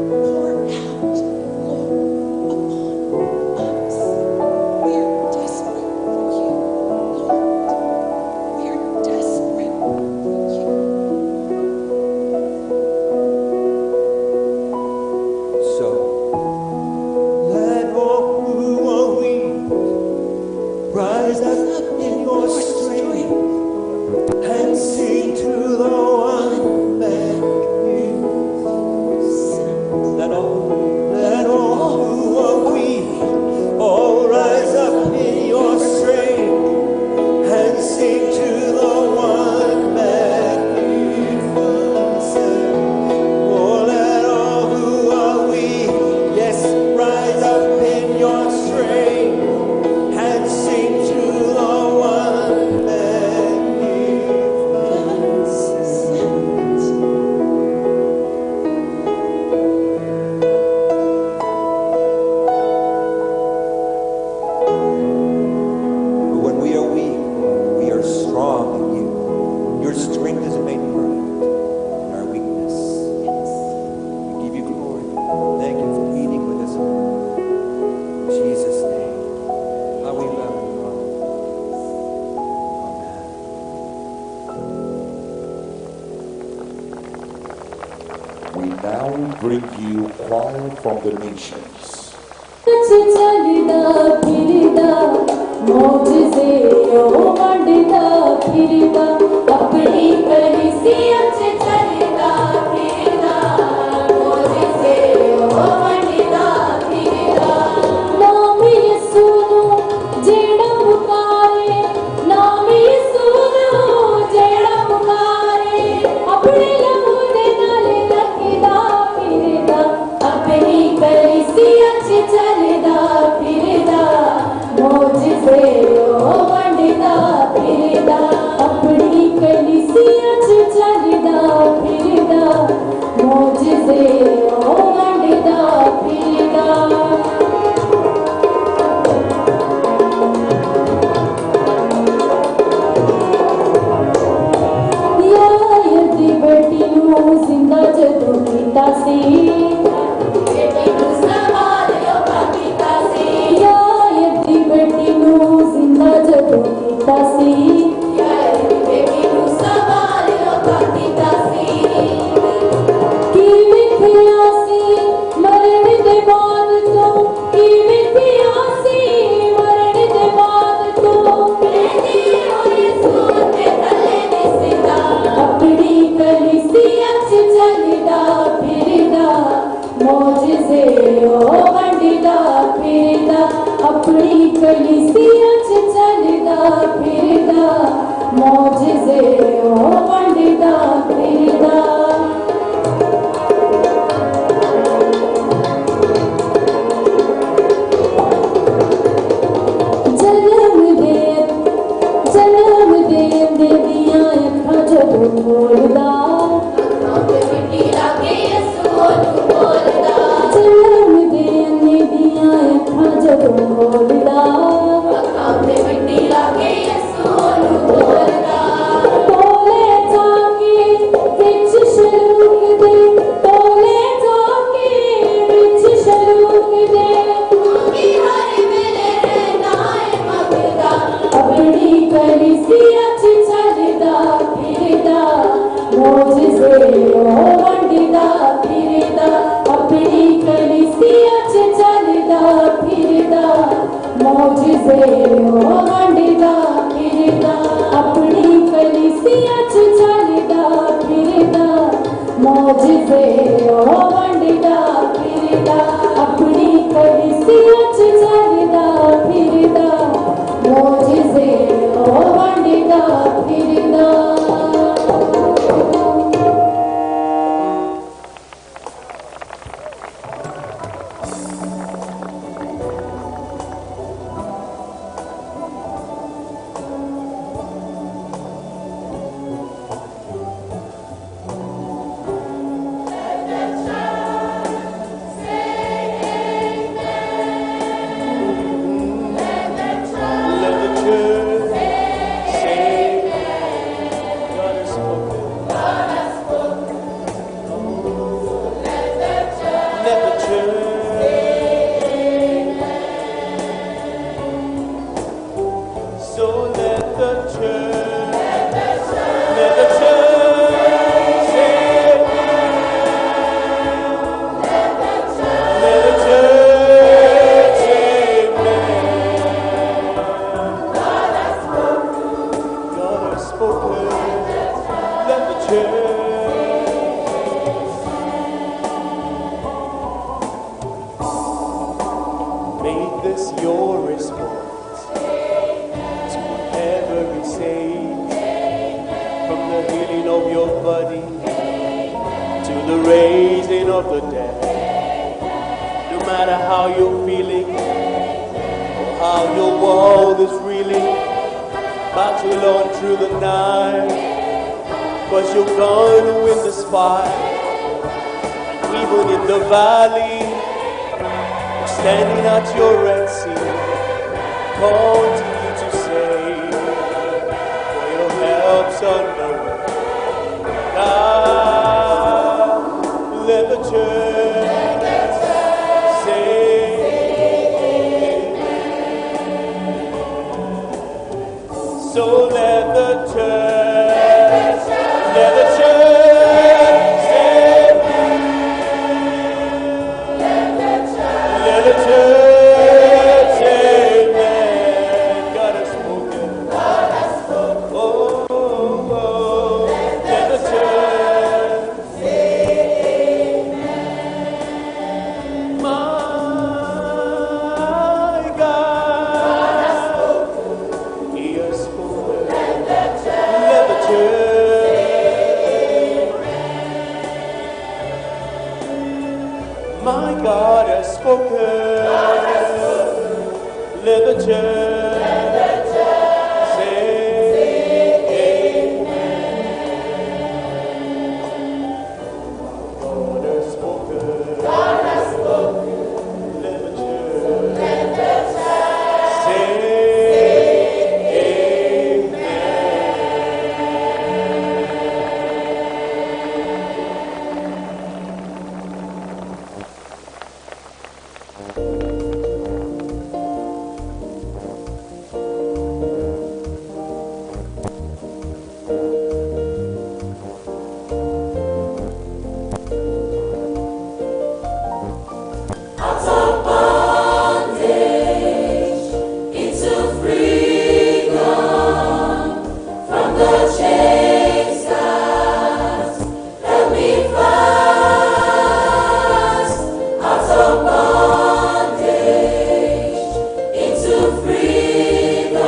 Speaker 11: Pour out, Lord, upon us. We are desperate for you, Lord. We are desperate for you.
Speaker 10: So let all who are weak rise up in your strength and sing to the one magnificent. Let all who are weak all rise up in your strength and sing to the one magnificent. Oh, let all who are weak, yes, rise up in your strength and sing to the one magnificent. But when we are weak, Lord, we are strong in you. Your strength is made perfect in our weakness. We give you glory. Thank you for meeting with us. In Jesus' name. How we love you, Lord. Amen.
Speaker 12: We now bring you Choir from the Nations.
Speaker 1: ਚੱਲਦਾ ਫਿਰਦਾ ਮੌਜਜ਼ੇ ਉਹ ਵੰਡਦਾ ਫਿਰਦਾ, ਆਪਣੀ ਕਲੀਸਿਆ ਚ ਚੱਲਦਾ ਫਿਰਦਾ, ਮੌਜਜ਼ੇ ਉਹ ਵੰਡਦਾ ਫਿਰਦਾ। ਨਾਮ ਯਿਸੂ ਨੂੰ ਜਿਹੜਾ ਪੁਕਾਰੇ, ਨਾਮ ਯਿਸੂ ਨੂੰ ਜਿਹੜਾ ਪੁਕਾਰੇ, ਆਪਣੇ ਲਹੂ ਦੇ ਨਾਲ ਲੰਘਦਾ ਫਿਰਦਾ, ਆਪਣੀ ਕਲੀਸਿਆ ਚ ਚੱਲਦਾ ਫਿਰਦਾ, ਮੌਜਜ਼ੇ ਉਹ ਵੰਡਦਾ ਫਿਰਦਾ, ਆਪਣੀ ਕਲੀਸਿਆ ਚ ਚੱਲਦਾ ਫਿਰਦਾ, ਮੌਜਜ਼ੇ ਉਹ ਵੰਡਦਾ ਫਿਰਦਾ। ਯਾਇਰ ਦੀ ਬੇਟੀ ਨੂੰ ਜ਼ਿੰਦਾ ਜਦੋਂ ਕੀਤਾ ਸੀ, ਬੇਟੀ ਨੂੰ ਸਵਾਲ ਲੋਕਾਂ ਕੀਤਾ ਸੀ, ਯਾਇਰ ਦੀ ਬੇਟੀ ਨੂੰ ਜ਼ਿੰਦਾ ਜਦੋਂ ਕੀਤਾ ਸੀ, ਯਾਇਰ ਦੀ ਬੇਟੀ ਨੂੰ ਸਵਾਲ ਲੋਕਾਂ ਕੀਤਾ ਸੀ, ਕੀ ਵੇਖਿਆ
Speaker 13: spoken. Let the church. Make this your response to whatever he says. From the healing of your body to the raising of the dead. No matter how you're feeling or how your world is reeling, battle on through the night. Cause you're gonna win this fight. And even in the valley, standing at your Red Sea, continue to say, for your help's on the way. God, let the church say, So let the church, let the church say, let the church say, amen. God has spoken. Oh, oh, oh. Let the church say, amen. My God has spoken. He has spoken. Let the church My God has spoken. Let the church say amen. God has spoken. Let the church say amen.
Speaker 1: Out of bondage into freedom, from the chains that held me fast. Out of bondage into freedom,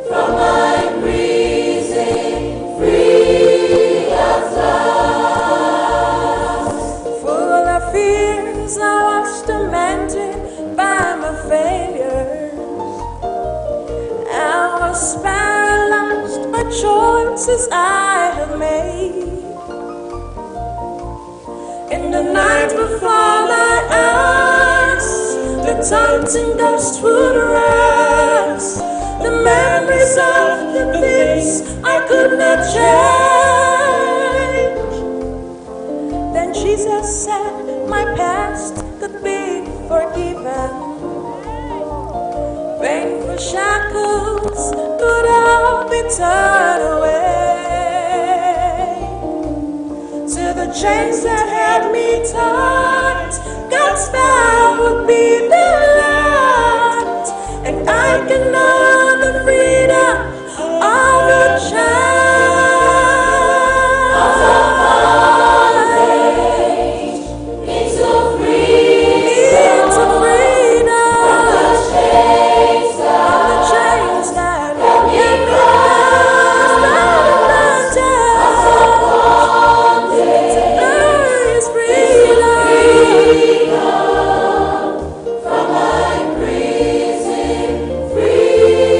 Speaker 1: from my prison, free at last.
Speaker 14: Full of fears, I was tormented by my failures. I was paralyzed by choices I had made. In the night before my eyes, the taunting ghost would rise. The memories of the things I could not change. Then Jesus said my past could be forgiven. Painful shackles could all be torn away. To the chains that held me tight, God's power would be the light, and I can know the freedom of a child.
Speaker 1: Out of bondage into freedom,
Speaker 14: Into freedom.
Speaker 1: from the chains
Speaker 14: From the
Speaker 1: that
Speaker 14: chains that
Speaker 1: held me
Speaker 14: held me
Speaker 1: fast.
Speaker 14: fast.
Speaker 1: Out of bondage
Speaker 14: There is
Speaker 1: into
Speaker 14: freedom.
Speaker 1: freedom, from my prison, free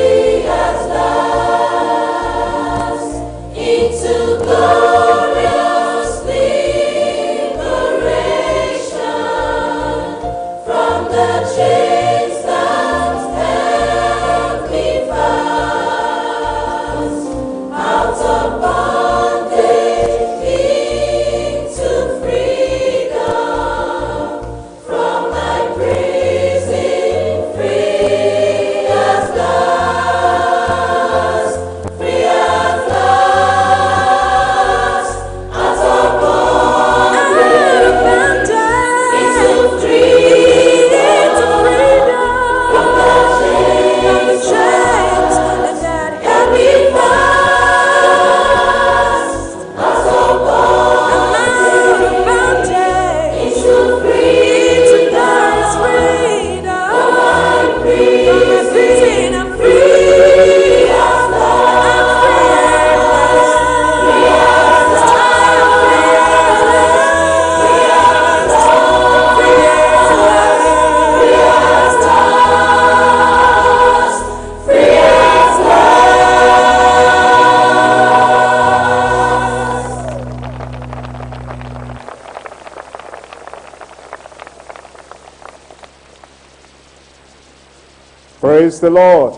Speaker 9: Praise the Lord.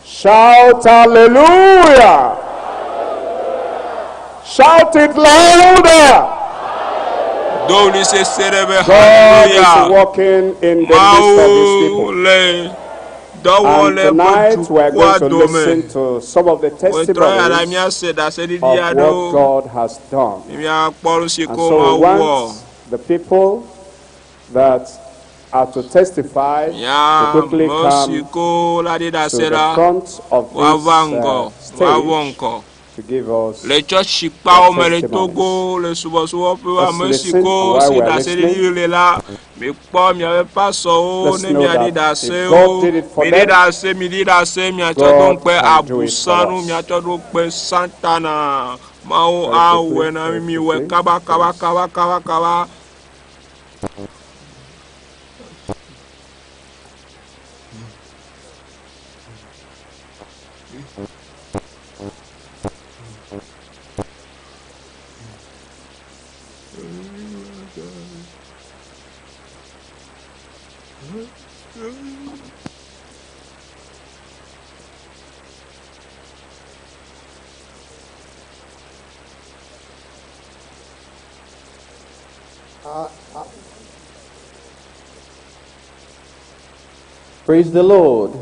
Speaker 9: Shout hallelujah. Shout it louder.
Speaker 5: Do ɣli sesẽ ɖe be
Speaker 9: God is
Speaker 5: hallelujah.
Speaker 9: working in the midst of his
Speaker 5: Mawu
Speaker 9: people.
Speaker 5: le dɔ wɔm
Speaker 9: And
Speaker 5: le eƒe
Speaker 9: tonight we are
Speaker 5: dukɔa
Speaker 9: going to
Speaker 5: dome.
Speaker 9: listen to some of the
Speaker 5: Wetrɔ ya la
Speaker 9: testimonies
Speaker 5: míase ɖaseɖiɖi
Speaker 9: of what
Speaker 5: aɖewo.
Speaker 9: God has done.
Speaker 5: Míakpɔ nu si
Speaker 9: And
Speaker 5: ko
Speaker 9: so we
Speaker 5: Mawu wɔ.
Speaker 9: want the people that are to testify to
Speaker 5: Mía
Speaker 9: quickly
Speaker 5: ame si
Speaker 9: come
Speaker 5: ko la ɖi
Speaker 9: to
Speaker 5: ɖase
Speaker 9: the
Speaker 5: la,
Speaker 9: front of this
Speaker 5: woava ŋgɔ, woava
Speaker 9: stage
Speaker 5: ŋgɔ.
Speaker 9: to give us
Speaker 5: Le tsɔtsikpawo me
Speaker 9: their
Speaker 5: le
Speaker 9: testimonies.
Speaker 5: Togo, le subɔsubɔƒewo,
Speaker 9: Let's
Speaker 5: ame si
Speaker 9: listen
Speaker 5: ko
Speaker 9: while
Speaker 5: si
Speaker 9: we are
Speaker 5: ɖaseɖiɖi
Speaker 9: listening.
Speaker 5: le la, mikpɔ miaƒe pasɔwo
Speaker 9: Let's
Speaker 5: ne
Speaker 9: know
Speaker 5: miaɖi
Speaker 9: that if
Speaker 5: ɖasewo.
Speaker 9: God did it for
Speaker 5: Miɖi
Speaker 9: them,
Speaker 5: ɖase, miɖi ɖase, miatsɔ ɖo
Speaker 9: God
Speaker 5: ŋukpe
Speaker 9: can do it for
Speaker 5: abusanu,
Speaker 9: us.
Speaker 5: miatsɔ ɖo ŋukpe Satana. Mawu
Speaker 9: Very
Speaker 5: awɔe
Speaker 9: quickly,
Speaker 5: na
Speaker 9: very
Speaker 5: mi, miwɔe
Speaker 9: quickly,
Speaker 5: kaba kaba
Speaker 9: please.
Speaker 5: kaba kaba kaba.
Speaker 15: Praise the Lord.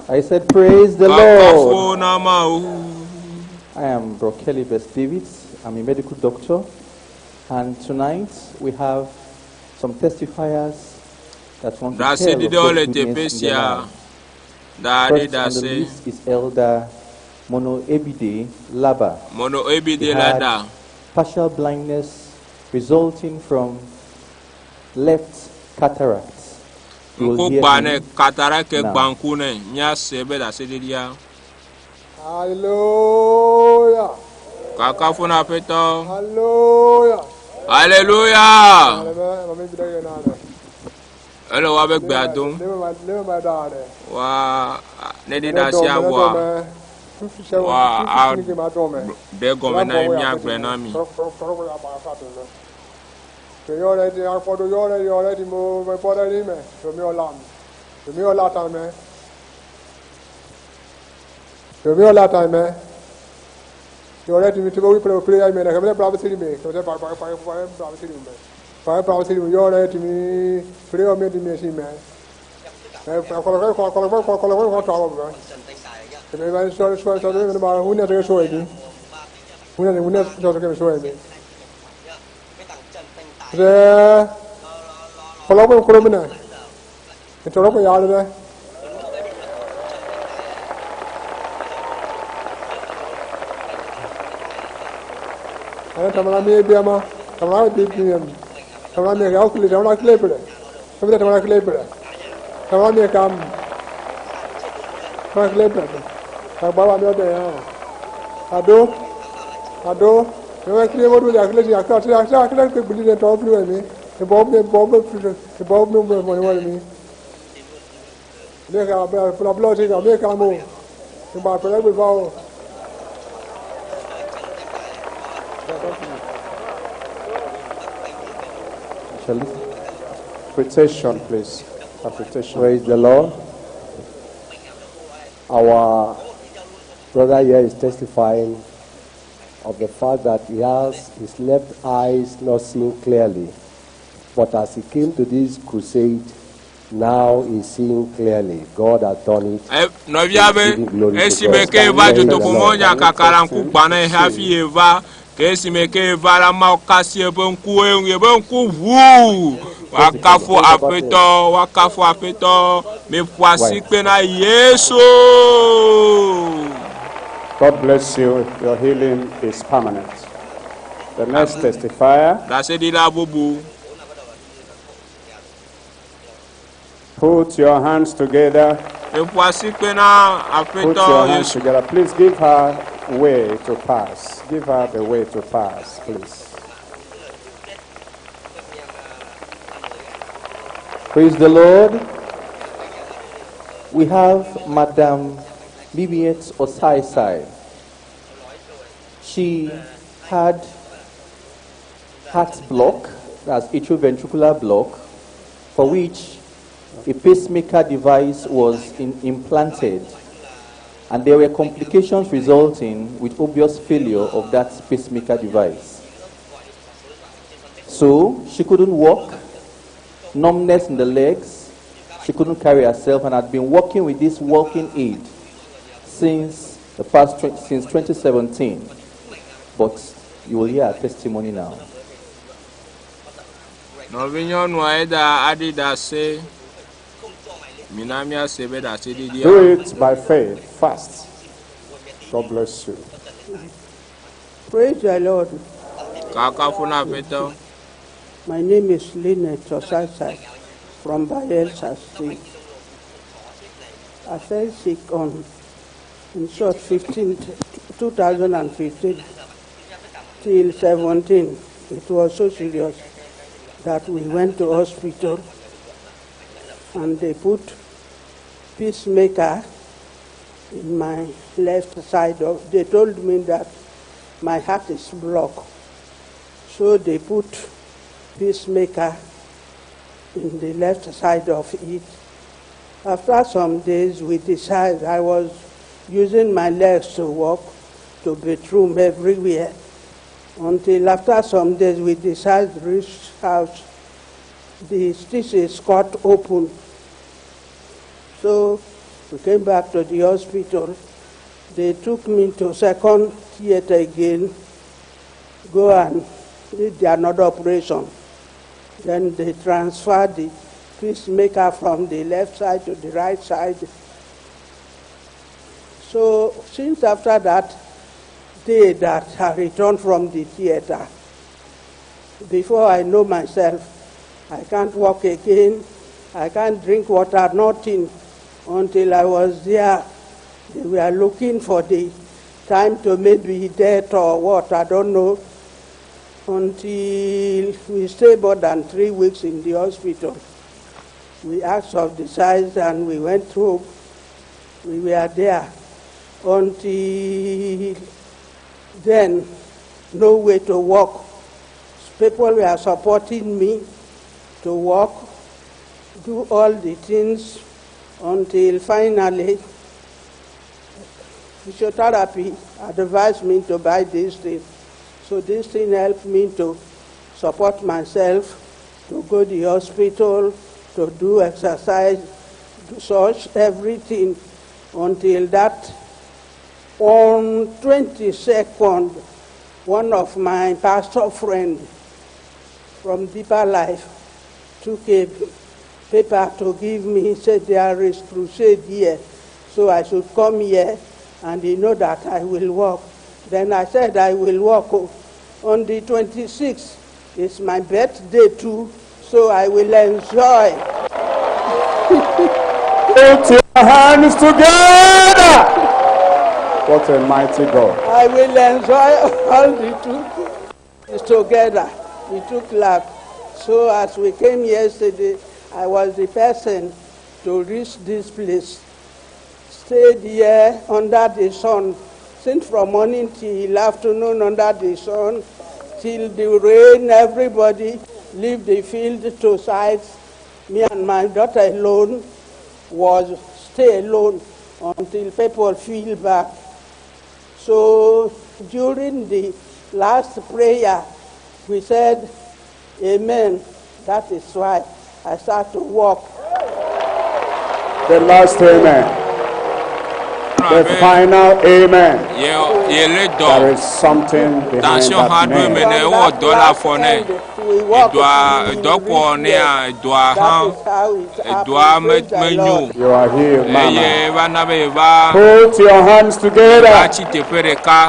Speaker 15: I said, Praise the
Speaker 5: Kakafo
Speaker 15: Lord.
Speaker 5: na Mawu.
Speaker 15: I am Brokeli Best Davids. I'm a medical doctor. And tonight we have some testifiers that want to tell of
Speaker 5: Ɖaseɖiɖewo le
Speaker 15: God's
Speaker 5: teƒe
Speaker 15: goodness in their
Speaker 5: sia.
Speaker 15: lives.
Speaker 5: Ɖaɖi
Speaker 15: First on the
Speaker 5: ɖase.
Speaker 15: list is Elder Mono Ebide Laba.
Speaker 5: Mono
Speaker 15: He
Speaker 5: Ebide
Speaker 15: had
Speaker 5: Lada.
Speaker 15: partial blindness resulting from left cataract. You will
Speaker 5: Ŋku
Speaker 15: hear
Speaker 5: gba nɛ,
Speaker 15: him
Speaker 5: katarake
Speaker 15: now.
Speaker 5: gba ŋku nɛ. Míase be ɖaseɖiɖia.
Speaker 16: Hallelujah.
Speaker 5: Kakafo na Aƒetɔ.
Speaker 16: Hallelujah.
Speaker 5: Hallelujah.
Speaker 16: Amen. Mami bi dege na ne.
Speaker 5: Ele woabe gbea dom.
Speaker 16: Ne ma ne ma da ne.
Speaker 5: Wa ne ɖi
Speaker 16: Ne
Speaker 5: ɖase
Speaker 16: dɔ me, ne
Speaker 5: awɔa,
Speaker 16: dɔ me. Fifi
Speaker 5: wa a
Speaker 16: fifi ma dɔ me.
Speaker 5: ɖe gɔme na mi míagblɔe na mi.
Speaker 16: Yɔrɔ di akpɔdo yɔrɔ yɔrɔ di mo me bɔ ɖe ni me. Tomi ɔla mi. Tomi ɔla ta me. Tomi ɔla ta me. Yɔrɔ di mi tí mo wí pere pere ya mi ne kɛmɛ bla siri mi kɛmɛ pa pa pa pa bla siri mi. Pa bla siri mi yɔrɔ di mi pere yɔ mi di mi si me. Ɛ kɔlɔkɔ kɔlɔkɔ kɔlɔkɔ kɔ tɔ awɔ mɛ. Kɛmɛ bɛ sɔ sɔ sɔ mi ma hu ne tɛ sɔ yi mi. Hu ne hu ne sɔ sɔ kɛmɛ sɔ yi mi. Re kɔlɔkɔ kɔlɔ mi nɛ. Ntɔlɔkɔ yaali dɛ. Ane tamala mi biama, tamala bi bi mi. Tamala mi ka kule, tamala kule pere. Tamala tamala kule pere. Tamala mi kam. Tamala kule pere. Ka baba mi ɔdɛ ya. Ado, ado. Mɛ kule mo do ya kule ya kule ya kule kule kule bili ne tɔ fili mi. Ibɔ mi bɔ mi fili, ibɔ mi mi mɔ ni mi. Ne ka bɛ fila bila ti ka mi ka mo. Ibɔ pɛlɛ bi ba o.
Speaker 15: Shall we?
Speaker 9: Interpretation, please. Interpretation.
Speaker 17: Praise the Lord. Our brother here is testifying of the fact that he has his left eyes not seeing clearly. But as he came to this crusade, now he's seeing clearly. God has done it.
Speaker 5: Ɛ, Nɔvia be
Speaker 17: He's giving glory to
Speaker 5: esime
Speaker 17: God.
Speaker 5: ke eva
Speaker 17: Praise the
Speaker 5: dzotoƒo
Speaker 17: Lord.
Speaker 5: mɔnya kaka la ŋku gba nɛ hafi yeva ke esime ke eva la Mawu kasi eƒe ŋkuwoe ŋu eƒe ŋku ʋu. Woakafu Aƒetɔ, woakafu Aƒetɔ. Miƒo asikpe na Yesu.
Speaker 9: God bless you. Your healing is permanent. The next testifier,
Speaker 5: Ɖaseɖila bubu.
Speaker 9: put your hands together.
Speaker 5: Miƒo asikpe na
Speaker 9: Put your
Speaker 5: Aƒetɔ
Speaker 9: hands
Speaker 5: Yesu.
Speaker 9: together. Please give her way to pass. Give her the way to pass, please.
Speaker 15: Praise the Lord. We have Madam Bibiet Osaisai. She had heart block, that's atrioventricular block, for which A pacemaker device was in, implanted, and there were complications resulting with obvious failure of that pacemaker device. So she couldn't walk, numbness in the legs, she couldn't carry herself, and had been walking with this walking aid since the past since 2017. But you will hear her testimony now.
Speaker 5: Nɔvinyɔnua eda aɖi ɖase. Mina míase be ɖaseɖiɖia.
Speaker 9: Do it by faith, fast. God bless you.
Speaker 18: Praise the Lord.
Speaker 5: Kakafu na Aƒetɔ.
Speaker 18: My name is Lynette Osasai from Bayelsa State. I fell sick on, in short, 15, 2015 till 17. It was so serious that we went to hospital and they put pacemaker in my left side of they told me that my heart is blocked. So they put pacemaker in the left side of it. After some days, we decided I was using my legs to walk to bedroom everywhere. Until after some days, we decided to reach house. The stitches got open. So we came back to the hospital. They took me to second theater again, go and did another operation. Then they transferred the pacemaker from the left side to the right side. So since after that day that I returned from the theater, before I know myself, I can't walk again, I can't drink water, nothing. Until I was there, they were looking for the time to maybe death or what, I don't know. Until we stayed more than 3 weeks in the hospital. We asked of the size and we went through. We were there until then, no way to walk. People were supporting me to walk, do all the things until finally physiotherapy advised me to buy this thing. So this thing helped me to support myself, to go to the hospital, to do exercise, do such everything until that on 22nd, one of my pastor friend from Deeper Life took a paper to give me. He said there is crusade here, so I should come here, and he know that I will walk. Then I said I will walk. On the 26th, it's my birthday too, so I will enjoy.
Speaker 9: Put your hands together. What a mighty God.
Speaker 18: I will enjoy all the two together. We took lap. So as we came yesterday, I was the person to reach this place. Stayed here under the sun, since from morning till afternoon under the sun, till the rain, everybody leave the field to sides. Me and my daughter alone was stay alone until people feel back. So during the last prayer, we said, Amen. That is why I start to walk.
Speaker 9: The last amen. The final amen.
Speaker 5: Ye ye le dɔ.
Speaker 9: There is something behind
Speaker 5: Tension hã
Speaker 9: that
Speaker 5: ɖo eme
Speaker 9: name.
Speaker 5: ne ewɔ dɔ le afɔ nɛ. Edɔa edɔkɔ nea edɔa hã edɔa me menyo.
Speaker 9: You are healed, mama.
Speaker 5: Eye eva na be yeva.
Speaker 9: Put your hands together.
Speaker 5: Va tsi teƒe ɖeka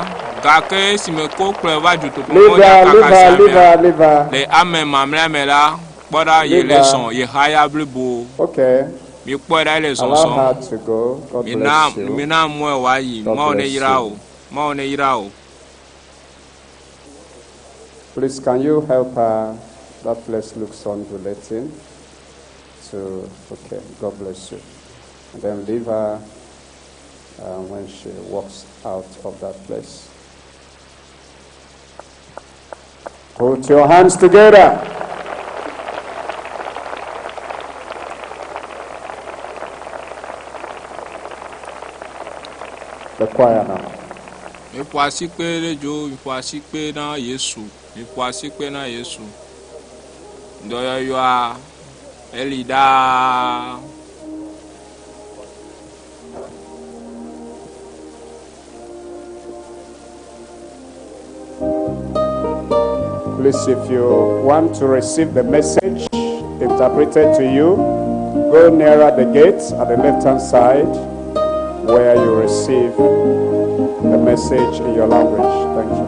Speaker 5: gake esime ko kplɔe va dutoƒo
Speaker 9: Leave her,
Speaker 5: kaka
Speaker 9: leave her,
Speaker 5: sia
Speaker 9: leave
Speaker 5: mea
Speaker 9: her, leave her.
Speaker 5: le ame mamlɛa me la kpɔ ɖa ye le
Speaker 9: Leave her.
Speaker 5: zɔn ye haya blibo.
Speaker 9: Okay.
Speaker 5: Mikpɔe ɖa ele
Speaker 9: Allow her
Speaker 5: zɔzɔm.
Speaker 9: to go. God
Speaker 5: Mina
Speaker 9: bless you.
Speaker 5: mina mɔe wòayi.
Speaker 9: God
Speaker 5: Mawu ne
Speaker 9: bless
Speaker 5: yra
Speaker 9: you.
Speaker 5: o. Mawu ne yra o.
Speaker 9: Please, can you help her? That place looks undulating. So, okay, God bless you. And then leave her when she walks out of that place. Put your hands together. The choir now.
Speaker 5: Miƒo asikpe ɖe dzo, miƒo asikpe na Yesu, miƒo asikpe na Yesu. Dɔyɔyɔa eli ɖaa.
Speaker 9: Please, if you want to receive the message interpreted to you, go nearer the gate at the left hand side where you receive the message in your language. Thank you.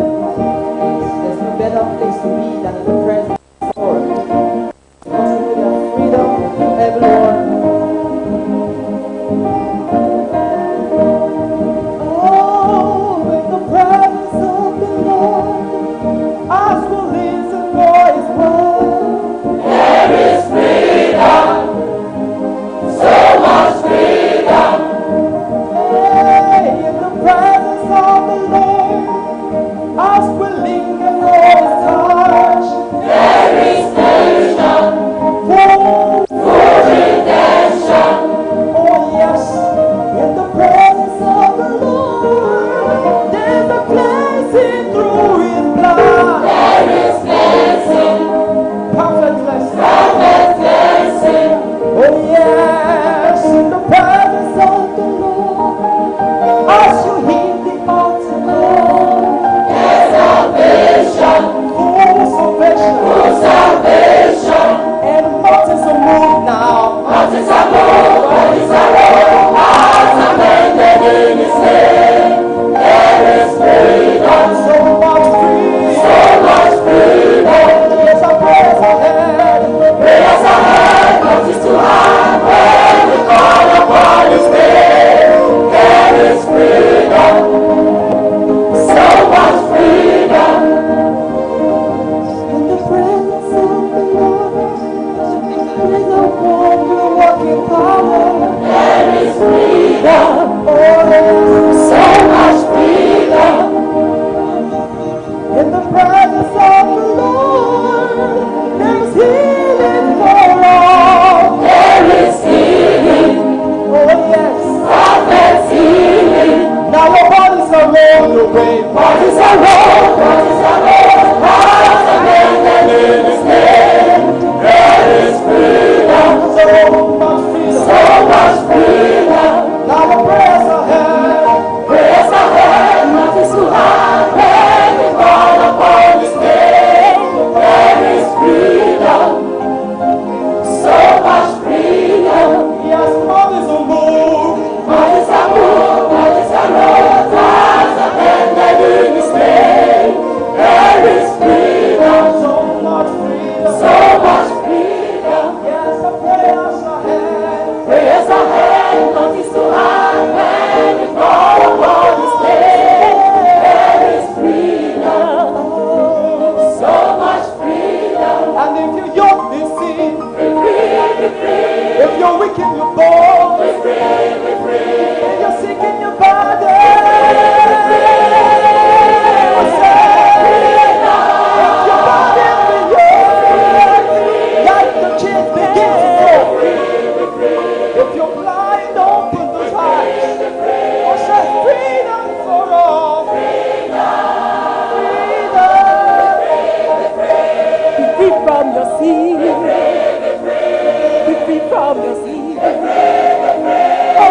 Speaker 19: There's no better place to be than in the presence of the Lord. Because we know there's freedom for everyone.
Speaker 14: Oh, in the presence of the Lord, as we listen for His word.
Speaker 1: There is freedom, so much freedom.
Speaker 14: Hey, in the presence of the Lord, as we linger for His touch.
Speaker 19: sin. Be free from your sin. Oh,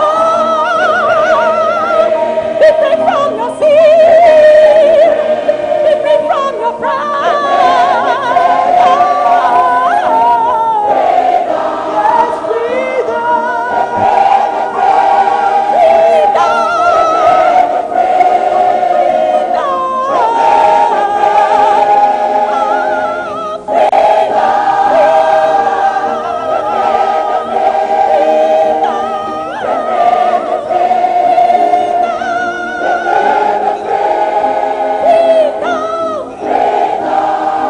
Speaker 19: oh, be free from your sin. Be free from your pride. Oh, yes, freedom.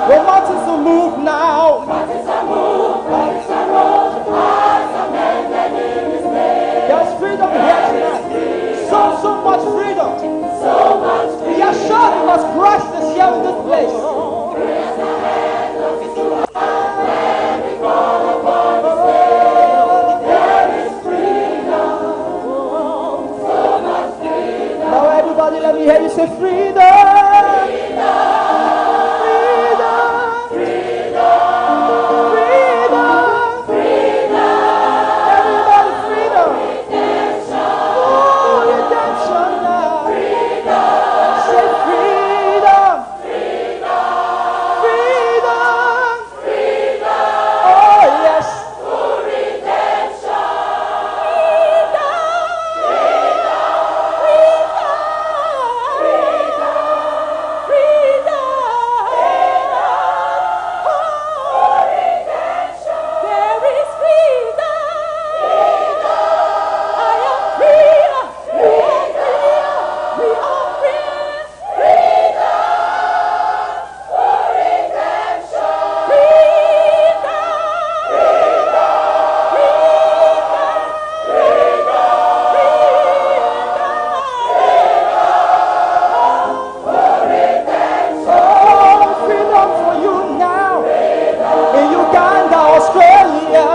Speaker 20: The mountains will move now. Mountains are moved, mountains are rolled, hearts are mended in His name. There's freedom here tonight. So, so much freedom. So much freedom. We are sure because Christ is here in this place. Now everybody, let me hear you say freedom. Freedom! Freedom! Everybody, freedom! Oh, redemption now! Say freedom! Freedom! Oh, yes!
Speaker 1: There is freedom. I am free. You are free. We are free. Freedom for redemption.
Speaker 20: Oh, freedom for you now. In Uganda, Australia,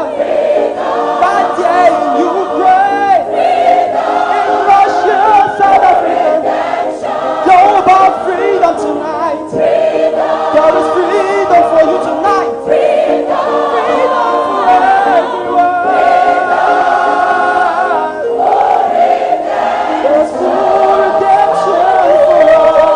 Speaker 20: right there in Ukraine, in Russia, South Africa. Global freedom tonight. There is freedom for you tonight. Freedom for everyone. There's full redemption for all.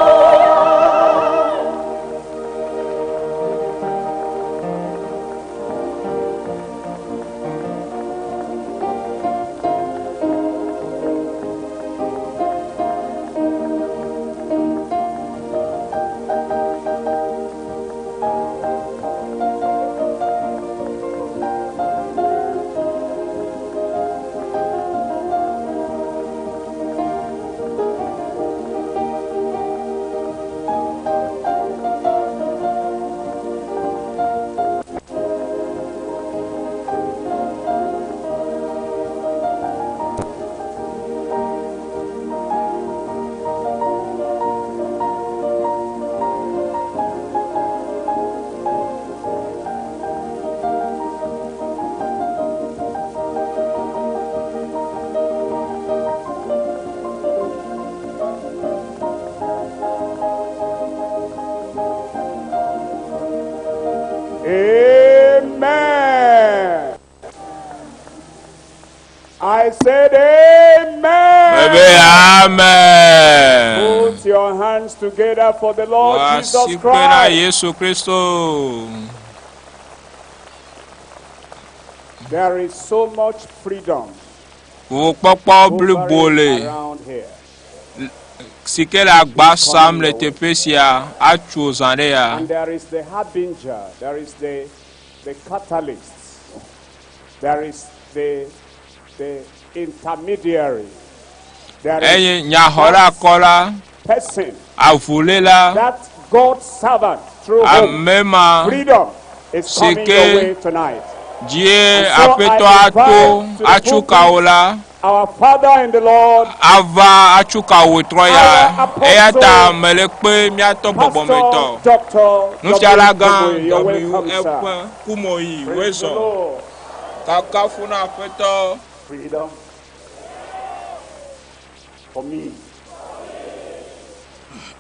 Speaker 9: Amen. I said amen.
Speaker 5: Ebe amen.
Speaker 9: Put your hands together for the Lord Jesus
Speaker 5: Wasi kpe na
Speaker 9: Christ.
Speaker 5: Yesu Kristo.
Speaker 9: There is so much freedom
Speaker 5: Vovokpɔkpɔ blibo le
Speaker 9: around here.
Speaker 5: si ke le agba sam le teƒe sia atso zã ɖe ya.
Speaker 9: And there is the harbinger, there is the, the catalyst, there is the, the intermediary, there is
Speaker 5: Eye nyaxɔɖakɔla,
Speaker 9: person,
Speaker 5: avuléla,
Speaker 9: that God's servant through whom
Speaker 5: ame ma
Speaker 9: freedom is
Speaker 5: si
Speaker 9: coming
Speaker 5: ke
Speaker 9: your way tonight.
Speaker 5: dzie
Speaker 9: And so
Speaker 5: aƒetɔ
Speaker 9: I
Speaker 5: ato
Speaker 9: invite to the
Speaker 5: atsu kawo la
Speaker 9: Our Father in the Lord,
Speaker 5: ava atsu kawo trɔ ya eya ta mele kpe míatɔ gbɔgbɔmetɔ.
Speaker 9: Dr.
Speaker 5: Nufiala gã
Speaker 9: W. You're welcome,
Speaker 5: W.
Speaker 9: sir.
Speaker 5: Eƒe Kumoyi
Speaker 9: Praise the
Speaker 5: wezɔ
Speaker 9: Lord.
Speaker 5: kakafu na aƒetɔ.
Speaker 21: Freedom for me.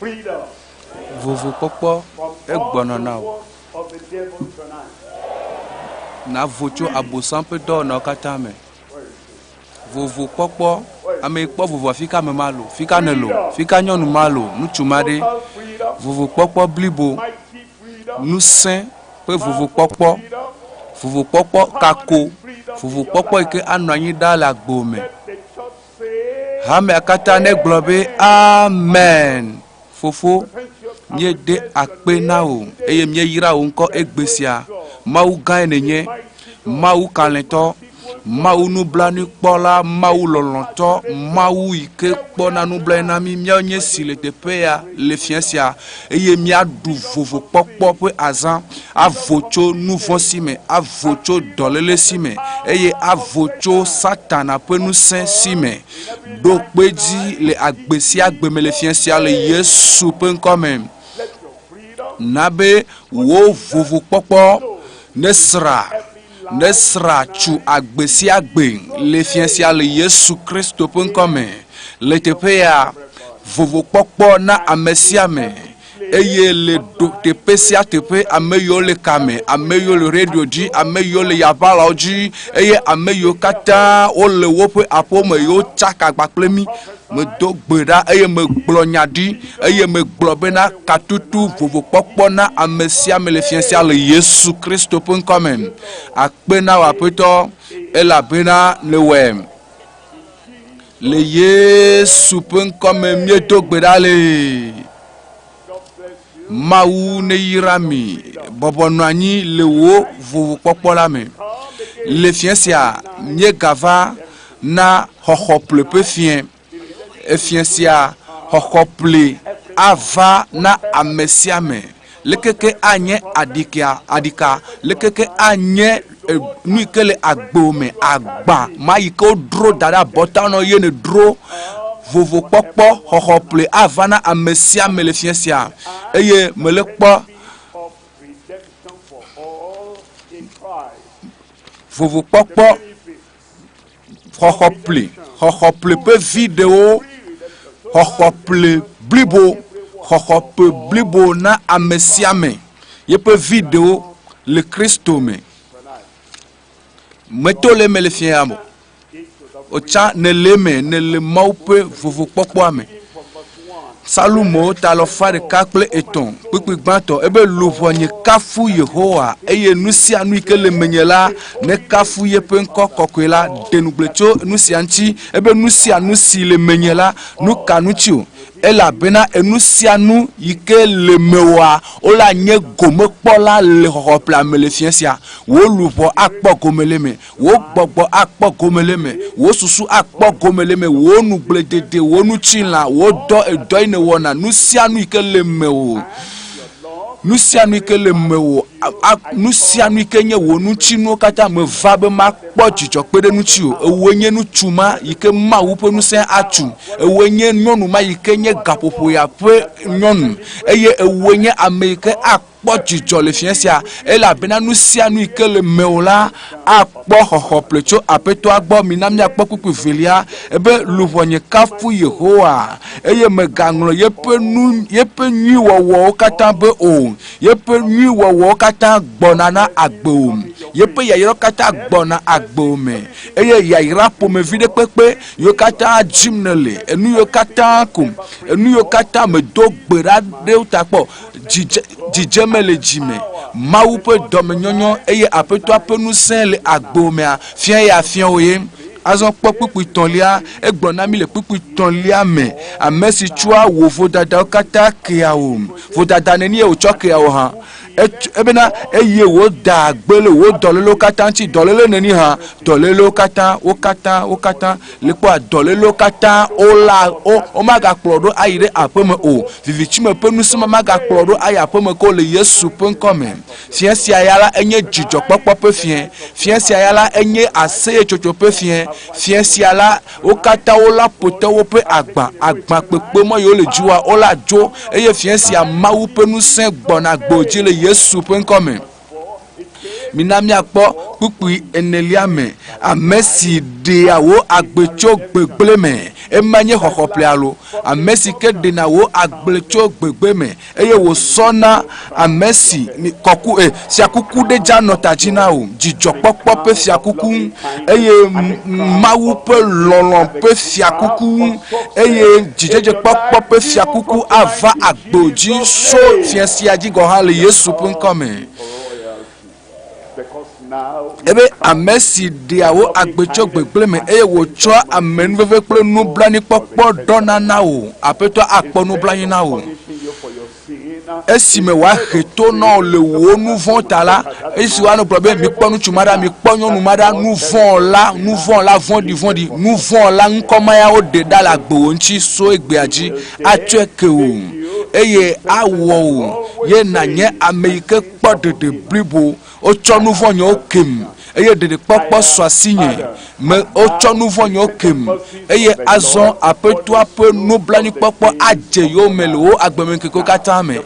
Speaker 21: Freedom.
Speaker 4: Vovokpɔkpɔ egbɔnɔ na wò.
Speaker 20: Of the devil tonight.
Speaker 4: Navo tso abosam ƒe dɔwɔnawo katã me. Vovokpɔkpɔ, ame yi kpɔ vovoa fi ka ame ma lo, fi ka nèlo, fi ka nyɔnu ma lo, ŋutsu ma ɖe. Vovokpɔkpɔ blibo, ŋusẽ ƒe vovokpɔkpɔ, vovokpɔkpɔ kako, vovokpɔkpɔ yi ke anɔ anyi ɖaa le agbo me. Hamea katã negblɔ be amen. Fofo, míede akpe na wò eye míeyra wò ŋkɔ egbe sia. Mawu gãe nènye, Mawu kalẽtɔ, Mawu nublanuikpɔla, Mawu lɔlɔ̃tɔ, Mawu yi ke kpɔna nublanui na mí. Míawo nye esi le teƒe ya le fiẽ sia eye míaɖu vovokpɔkpɔ ƒe azã, avo tso nu vɔ̃ si me, avo tso dɔléle si me eye avo tso Satana ƒe ŋusẽ si me. Ɖo kpe edzi le agbe sia agbe me le fiẽ sia le Yesu ƒe ŋkɔ me. Na be wò vovokpɔkpɔ nesra nesra tsu agbe sia agbe le fiẽ sia le Yesu Kristo ƒe ŋkɔ me. Le teƒe ya, vovokpɔkpɔ na ame sia ame eye le ɖo teƒe sia teƒe, ame yiwo le kame, ame yiwo le radio dzi, ame yiwo le yaʋalawo dzi eye ame yiwo katã wole woƒe aƒewo me yiwo tsaka agba kple mí. Medo gbe ɖa eye megblɔ nya ɖi eye megblɔ bena katutu vovokpɔkpɔ na ame sia ame le fiẽ sia le Yesu Kristo ƒe ŋkɔ me. Akpe na wò Aƒetɔ elabena nèwɔe. Le Yesu ƒe ŋkɔ me míedo gbe ɖa le. Mawu neyra mi. Bɔbɔ nɔ anyi le wò vovokpɔkpɔ la me. Le fiẽ sia míegava na xɔxɔƒle ƒe fiẽ. Efiẽ sia xɔxɔƒle ava na ame sia ame. Leke ke anye aɖikea, aɖika, leke ke anye nu yi ke le agbo me, agba ma yi ke wodro da ɖe abɔta nɔ ye nèdro. Vovokpɔkpɔ xɔxɔƒle ava na ame sia ame le fiẽ sia eye mele kpɔ vovokpɔkpɔ xɔxɔƒle, xɔxɔƒle ƒe viɖewo, xɔxɔƒle blibo, xɔxɔƒe blibo na ame sia ame yeƒe viɖewo le Kristo me. Meto le eme le fia ya o. Wòtsã nèle eme, nèle Mawu ƒe vovokpɔkpɔa me. Psalmo ta alafa ɖeka kple etɔ̃, kpukpui gbãtɔ, ebe luʋɔnye kafu Yehowa, eye nu sia nu yi ke le menye la nekafu yeƒe ŋkɔ kɔkɔe la. De ŋugble tso nu sia ŋuti, ebe nu sia nu si le menye la, nu ka ŋuti o? Elabena enu sia nu yi ke le mewòa, wola nye gomekpɔla le xɔxɔƒlea me le fiẽ sia. Wò luʋɔ akpɔ gome le eme. Wò gbɔgbɔ akpɔ gome le eme, wò susu akpɔ gome le eme, wò nugbledede, wò ŋutilã, wò dɔ, edɔ yi nèwɔna, nu sia nu yi ke le mewò, nu sia nu yi ke le mewò, nu sia nu yi ke nye wò ŋutinuwo katã, meva be makpɔ dzidzɔ kpe ɖe ŋutiwò. Ewòe nye ŋutsu ma yi ke Mawu ƒe ŋusẽ atu. Ewòe nye nyɔnu ma yi ke nye gaƒoƒo ya ƒe nyɔnu. Eye ewòe nye ame yi ke akpɔ Kpɔ dzidzɔ le fiẽ sia, elabena nu sia nu yi ke le mewò la akpɔ xɔxɔ ƒle tso Aƒetɔa gbɔ. Mina míakpɔ kpukpui velia, ebe, Luʋɔnye kafu Yehowa, eye mègaŋlɔ yeƒe nu, yeƒe nyuiwɔwɔwo katã be o. Yeƒe nyuiwɔwɔwo katã gbɔna na agbewò. Yeƒe yayrawo katã gbɔna agbewò me. Eye yayra ƒomevi ɖe kpekpe yiwo katã dim nèle, enu yiwo katã ko, enu yiwo katã mèdo gbe ɖa ɖe wo ta kpɔ o, Dzidze, dzidzeme le dzi me, Mawu ƒe dɔmenyɔnyɔ eye Aƒetɔa ƒe ŋusẽ le agbo mea, fia ya fia wò ye. Azɔ kpɔ kpukpui tɔ̃lia, egblɔ na mí le kpukpui tɔ̃lia me, ame si tsɔa wò vodadawo katã kea wò. Vodada nenie wòtsɔ kea wò hã? Etsɔ, ebena eye wòdaa gbe le wò dɔlélewo katã ŋuti. Dɔléle neni hã? Dɔlélewo katã, wo katã, wo katã. Le kpɔa dɔlélewo katã wola wo womagakplɔ ɖo ayi ɖe aƒeme o. Vivitime ƒe ŋusẽ ma magakplɔ ɖo ayi aƒeme ke o le Yesu ƒe ŋkɔ me. Fiẽ sia ya la enye dzidzɔkpɔkpɔ ƒe fiẽ. Fiẽ sia ya la enye aseyetsotso ƒe fiẽ. Fiẽ sia la wo katã wola ƒo te woƒe agba, agba kpekpe mɔ yiwo le dziwòa wola dzo eye fiẽ sia Mawu ƒe ŋusẽ gbɔna gbewò dzi le Yesu ƒe ŋkɔ me. Mina míakpɔ kpukpui enelia me. Ame si ɖea wò agbe tso gbegblẽ me, ema nye xɔxɔƒle alo ame si ke ɖena wò agble tso gbegbe me eye wòsɔ na ame si kɔku e fiakuku ɖe dza nɔ ta dzi na wò, dzidzɔkpɔkpɔ ƒe fiakuku eye Mawu ƒe lɔlɔ̃ ƒe fiakuku eye dzidzedzekpɔkpɔ ƒe fiakuku ava agbo dzi so fia sia dzi gɔ̃ hã le Yesu ƒe ŋkɔ me. Ebe ame si ɖea wò agbe tso gbegblẽ me eye wòtsɔa amenuveve kple nublanuikpɔkpɔ ɖɔna na wò, Aƒetɔ akpɔ nublanui na wò. Esime wòahe to na wò le wò nu vɔ̃ ta la, esi woanɔ gblɔ be, Mikpɔ ŋutsu ma ɖa, mikpɔ nyɔnu ma ɖa, nu vɔ̃ la, nu vɔ̃ la vɔ̃ɖivɔ̃ɖi, nu vɔ̃ la ŋkɔ ma ya woɖe ɖa le agbewò ŋuti so egbea dzi, atsɔe ke wò, eye awɔ wò ye nànye ame yi ke kpɔ ɖeɖe blibo. Wotsɔ nu vɔ̃ nyewo kem, eye ɖeɖekpɔkpɔ su asinye. Me, wotsɔ nu vɔ̃ nyewo kem, eye azɔ Aƒetɔa ƒe nublanuikpɔkpɔ adze yowòme le wò agbemeŋkekewo katã me.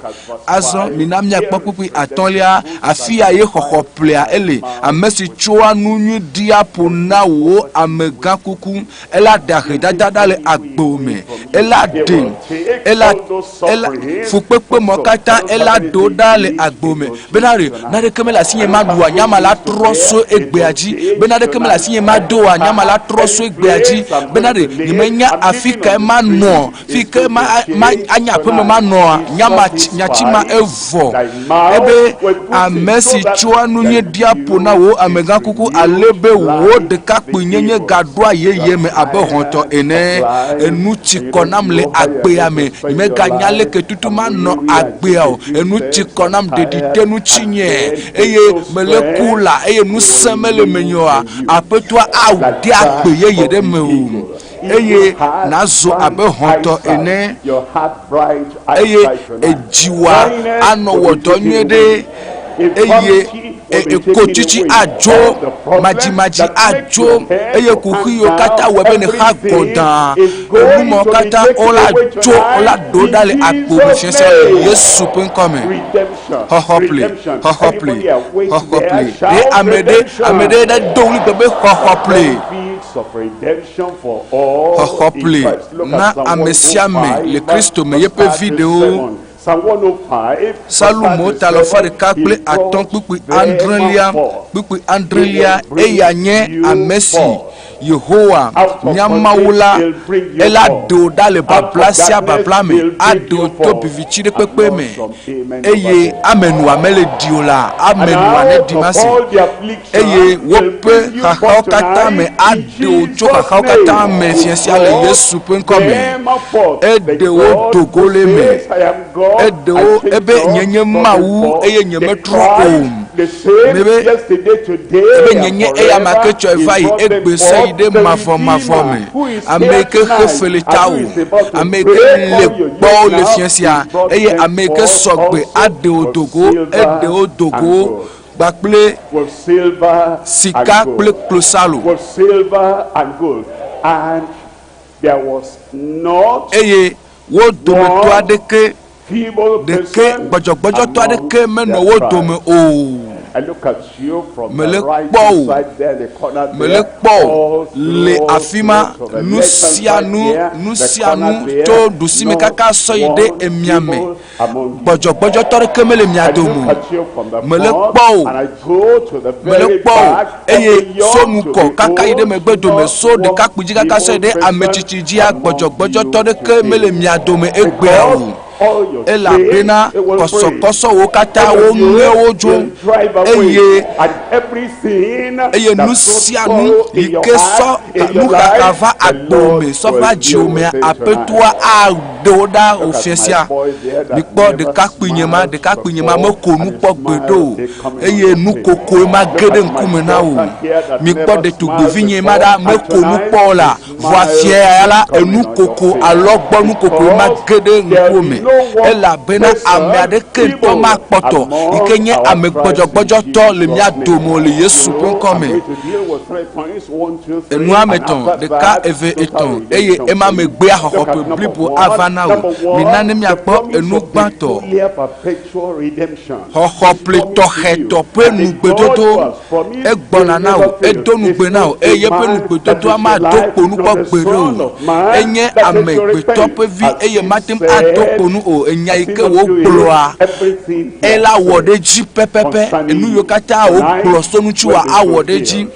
Speaker 4: Azɔ mina míakpɔ kpukpui atɔ̃lia, afia ye xɔxɔ ƒlea ele, ame si tsɔa nu nyui ɖia ƒo na wò amegãkuku. Ela ɖe ahedada ɖa le agbewò me. Ela ɖe, ela, ela, fukpekpe mɔ katã ela ɖe wo ɖa le agbewò me. Bena ɖe naneke mele asinye maɖu oa, nyama la trɔ so egbea dzi. Bena ɖeke mele asinye mado oa, nyama la trɔ so egbea dzi. Bena ɖe nyemenya afi kae manɔ, fi ke ma, ma, anye aƒeme manɔa, nyama, nyati ma evɔ. Ebe ame si tsɔa nu nyui ɖia ƒo na wò amegãkuku ale be wò ɖekakpuinyenye gaɖoa yeye me abe hɔ̃tɔ ene. Enu ti kɔ nam le agbea me. Nyemeganya leke tutu manɔ agbea o. Enu ti kɔ nam, ɖeɖi te ŋutinye eye mele ku la eye ŋusẽ mele menye oa, Aƒetɔa ade agbe yeye ɖe mewò eye nàzu abe hɔ̃tɔ ene eye edziwòa anɔ wɔ dɔ nyuie ɖe eye ekotsitsi adzo, madzimadzi adzo eye kuxi yiwo katã wɔe be nèxa gɔdãa, enu mawo katã wola dzo, wola ɖo ɖa le agbo me fiasia le Yesu ƒe ŋkɔ me. Xɔxɔ ƒle, xɔxɔ ƒle, xɔxɔ ƒle. Ɖe ame ɖe, ame ɖe ɖe do ɣli gblɔ be xɔxɔ ƒle. Xɔxɔ ƒle na ame sia ame le Kristo me yeƒe viɖewo. Salomo ta alafa ɖeka kple atɔ̃ kpukpui adrelia, kpukpui adrelia, eya nye ame si Yehowa, mía Mawu la, ela ɖe wò ɖa le babla sia babla me, aɖe wò to viviti ɖe kpekpe me, eye ame nua mele ɖi o la, ame nua neɖi masi, eye woƒe xaxawo katã me aɖe wò tso xaxawo katã me fiẽ sia le Yesu ƒe ŋkɔ me. Eɖe wo do go le eme. Eɖe wo ebe nye nye Mawu eye nyemetrɔ o. Mebe ebe nye nye eya ma ke tsɔe va yi egbe se yi ɖe mavɔmavɔ me. Ame yi ke xe fe le tawò, ame yi ke le gbɔwò le fiẽ sia eye ame yi ke sɔgbe aɖe wò do go, eɖe wo do go kpakple sika kple klosalo. Eye wo dometɔ aɖeke ɖeke gbɔdzɔgbɔdzɔtɔ aɖeke menɔ wo dome o. Mele kpɔ o, mele kpɔ o le afi ma nu sia nu, nu sia nu tso ɖusime kaka sɔ yi ɖe emia me. Gbɔdzɔgbɔdzɔtɔ aɖeke mele mia dome o. Mele kpɔ o. Mele kpɔ o. Eye so ŋkɔ kaka yi ɖe megbe dome, so ɖekakpui dzi kaka sɔ yi ɖe ame tsitsi dzia, gbɔdzɔgbɔdzɔtɔ aɖeke mele mia dome egbea o. Elabena kɔsɔkɔsɔwo katã woŋe wo dzo eye eye nu sia nu yi ke sɔ nuxaxa va agbo me sɔ va dziwò mea, Aƒetɔa aɖe wo ɖa wò fiẽ sia. Mikpɔ ɖekakpui nye ma, ɖekakpui nye ma meko nu kpɔ gbeɖe o eye nukokoe ma ge ɖe ŋkume na wò. Mikpɔ ɖetugbivi nye ma ɖa, meko nu kpɔ o la, vɔa fiẽ ya la, enukoko alɔgbɔnukoko ma ge ɖe ŋkuwò me.
Speaker 21: Elabena ame aɖeke ŋutɔ makpɔtɔ yi ke nye ame gbɔdzɔgbɔdzɔtɔ le mía dome o le Yesu ƒe ŋkɔ me. Enu ame etɔ̃, ɖeka, eve, etɔ̃, eye ema megbea xɔxɔ ƒe blibo ava na wò. Mina ne míakpɔ enu gbãtɔ. Xɔxɔ ƒle tɔxɛtɔ ƒe nugbedodo. Egbɔna na wò, edo nugbe na wò eye yeƒe nugbedodoa mado kpo nu kpɔ gbeɖe o. Enye amegbetɔ ƒe vi eye mate ŋu ado kpo nu o. Enya yi ke wògblɔa, ela wɔ ɖe edzi pɛpɛpɛ. Enu yiwo katã wògblɔ so ŋutiwòa, awɔ ɖe edzi.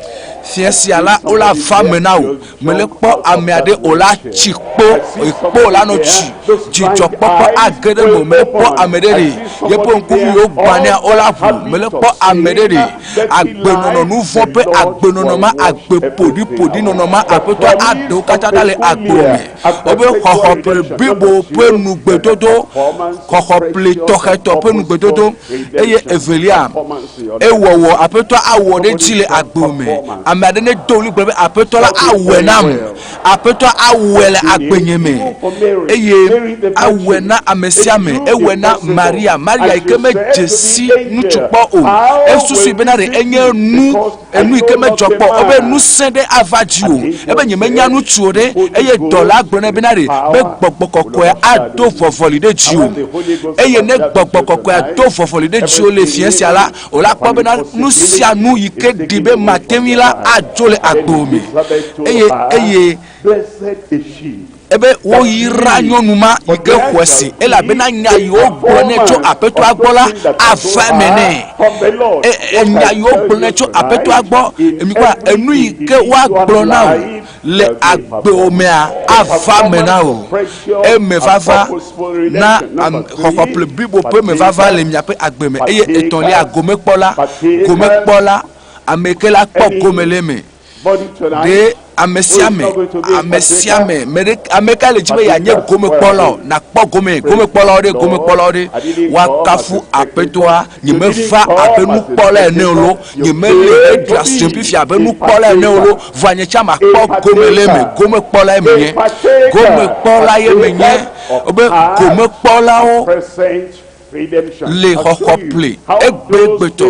Speaker 21: Fiẽ sia la, wola va eme na wò. Mele kpɔ ame aɖe o la tsi kpo, ekpo la nɔ tsi, dzidzɔkpɔkpɔ age ɖe eme. Mele kpɔ ame ɖe ɖe yeƒe ŋkuvi yiwo gbã nea o la ʋu. Mele kpɔ ame ɖe ɖe agbenɔnɔ nuvɔ̃ ƒe agbenɔnɔ ma, agbe ƒoɖiƒoɖi nɔnɔ ma, Aƒetɔ aɖe wo katã ɖa le agbo me. Wobe xɔxɔƒle blibo ƒe nugbedodo, xɔxɔƒle tɔxɛtɔ ƒe nugbedodo, eye evelia, ewɔwɔ Aƒetɔ awɔ ɖe edzi le agbo me. Ame aɖe nedo ɣli gblɔ be, Aƒetɔ la awɔe nam. Aƒetɔ awɔe le agbenye me. Eye awɔe na ame sia ame. Ewɔe na Maria. Maria yi ke medze si ŋutsu kpɔ o. Esusui bena ɖe enye nu enu yi ke medzɔ kpɔ o. Ebe ŋusẽ ɖe ava dziwò. Ebe nyemenya ŋutsu o ɖe. Eye dɔla gblɔ nɛ bena ɖe be gbɔgbɔ kɔkɔea ado vɔvɔli ɖe dziwò. Eye ne gbɔgbɔ kɔkɔea do vɔvɔli ɖe dziwò le fiẽ sia la, wò la kpɔ bena nu sia nu yi ke ɖi be mate ŋui la adzo le agbewò me. Eye, eye ebe woyra nyɔnu ma yi ke xɔe se, elabena nya yi wogblɔ nɛ tso Aƒetɔa gbɔ la ava eme nɛ. E, enya yi wogblɔ nɛ tso Aƒetɔa gbɔ, mikpɔa, enu yi ke woagblɔ na wò le agbewò mea ava eme na wò. Eme vava na xɔxɔƒle blibo ƒe me vava le miaƒe agbe me. Eye etɔ̃lia, gomekpɔla, gomekpɔla, ame ke la kpɔ gome le eme. Ɖe ame sia ame, ame sia ame, me ɖe, ame ka le dzi be yeanye gomekpɔla o, nakpɔ gome, gomekpɔlawo ɖe, gomekpɔlawo ɖe, woakafu Aƒetɔa. Nyemeva abe nukpɔla ene o lo, nyemele heɖua sem fifia abe nukpɔla ene o lo, vɔa nye tsã makpɔ gome le eme, gomekpɔlae menye. Gomekpɔla ye menye. Wobe gomekpɔlawo le xɔxɔ ƒle egbegbetɔ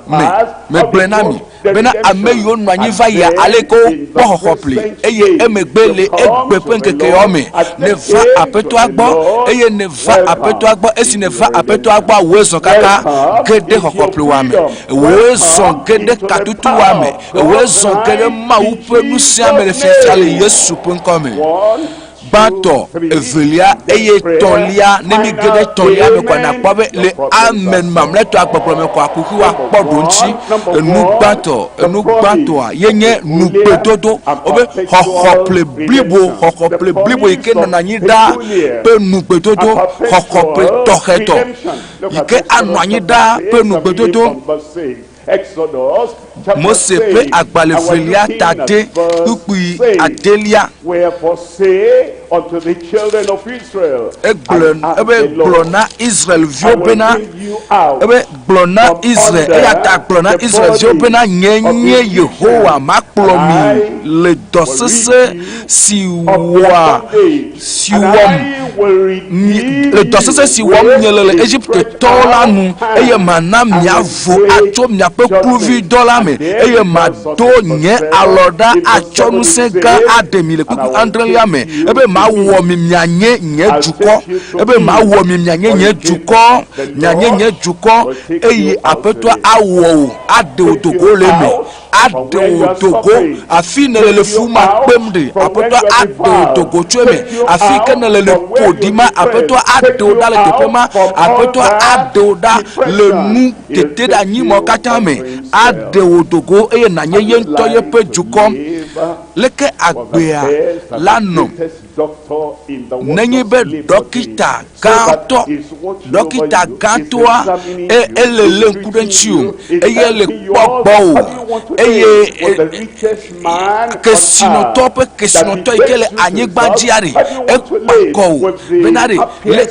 Speaker 21: me. Megblɔe na mi bena ame yiwo nɔ anyi va yia aleke wokpɔ xɔxɔ ƒle eye emegbe le egbe ƒe ŋkeke yawo me nèva Aƒetɔa gbɔ eye nèva Aƒetɔa gbɔ esi nèva Aƒetɔa gbɔa wòe zɔ kaka ge ɖe xɔxɔ ƒlewɔa me, wòe zɔ ge ɖe katutuwɔa me, wòe zɔ ge ɖe Mawu ƒe nusia me le fiafia le Yesu ƒe ŋkɔ me. Gbãtɔ, evelia, eye tɔ̃lia. Ne míge ɖe tɔ̃lia me koa, nàkpɔ be le amen mamlɛtɔa gbɔgblɔ me koa, kuxiwoa kpɔ ɖoŋtsi. Enu gbãtɔ, enu gbãtɔa ye nye nugbedodo. Wobe xɔxɔƒle blibo, xɔxɔƒle blibo yi ke nɔna anyi ɖaa ƒe nugbedodo, xɔxɔƒle tɔxɛtɔ yi ke anɔ anyi ɖaa ƒe nugbedodo. Mose ƒe agbalẽ evelia ta ade kpukpui adelia. Egblɔ ebe gblɔ na Israel-viwo bena, ebe gblɔ na Israel, eya ta gblɔ na Israel-viwo bena, nye nye Yehowa makplɔ mi le dɔ sesẽ si wɔa si wɔm le dɔ sesẽ si wɔm miele le Egiptetɔwo la nu, eye mana miavo atso miaƒe kluvidɔ la me, eye mado nye alɔ ɖa atsɔ ŋusẽ gã aɖe mi le kpukpui adrelia me, ebe mawɔ mi mianye nye dukɔ, ebe mawɔ mi mianye nye dukɔ, mianye nye dukɔ, eye Aƒetɔa awɔ wò, aɖe wò do go le eme. Aɖe wò do go afi nèle le fu ma kpem ɖe, Aƒetɔ aɖe wò do go tso eme. Afi ke nèle le ƒo ɖi ma, Aƒetɔ aɖe wò ɖa le teƒe ma. Aƒetɔ aɖe wò ɖa le nu tete ɖe anyi mawo katã me. Aɖe wò do go eye nànye ye ŋutɔ yeƒe dukɔ. Leke agbea la nɔ? Nenye be ɖɔkita gãtɔ, ɖɔkita gãtɔa, e, ele lé ŋku ɖe ŋutiwò eye ele kpɔ gbɔwò eye e, kesinɔtɔ ƒe kesinɔtɔ yi ke le anyigba dzia ɖe, ekpa kɔ wò bena ɖe, le,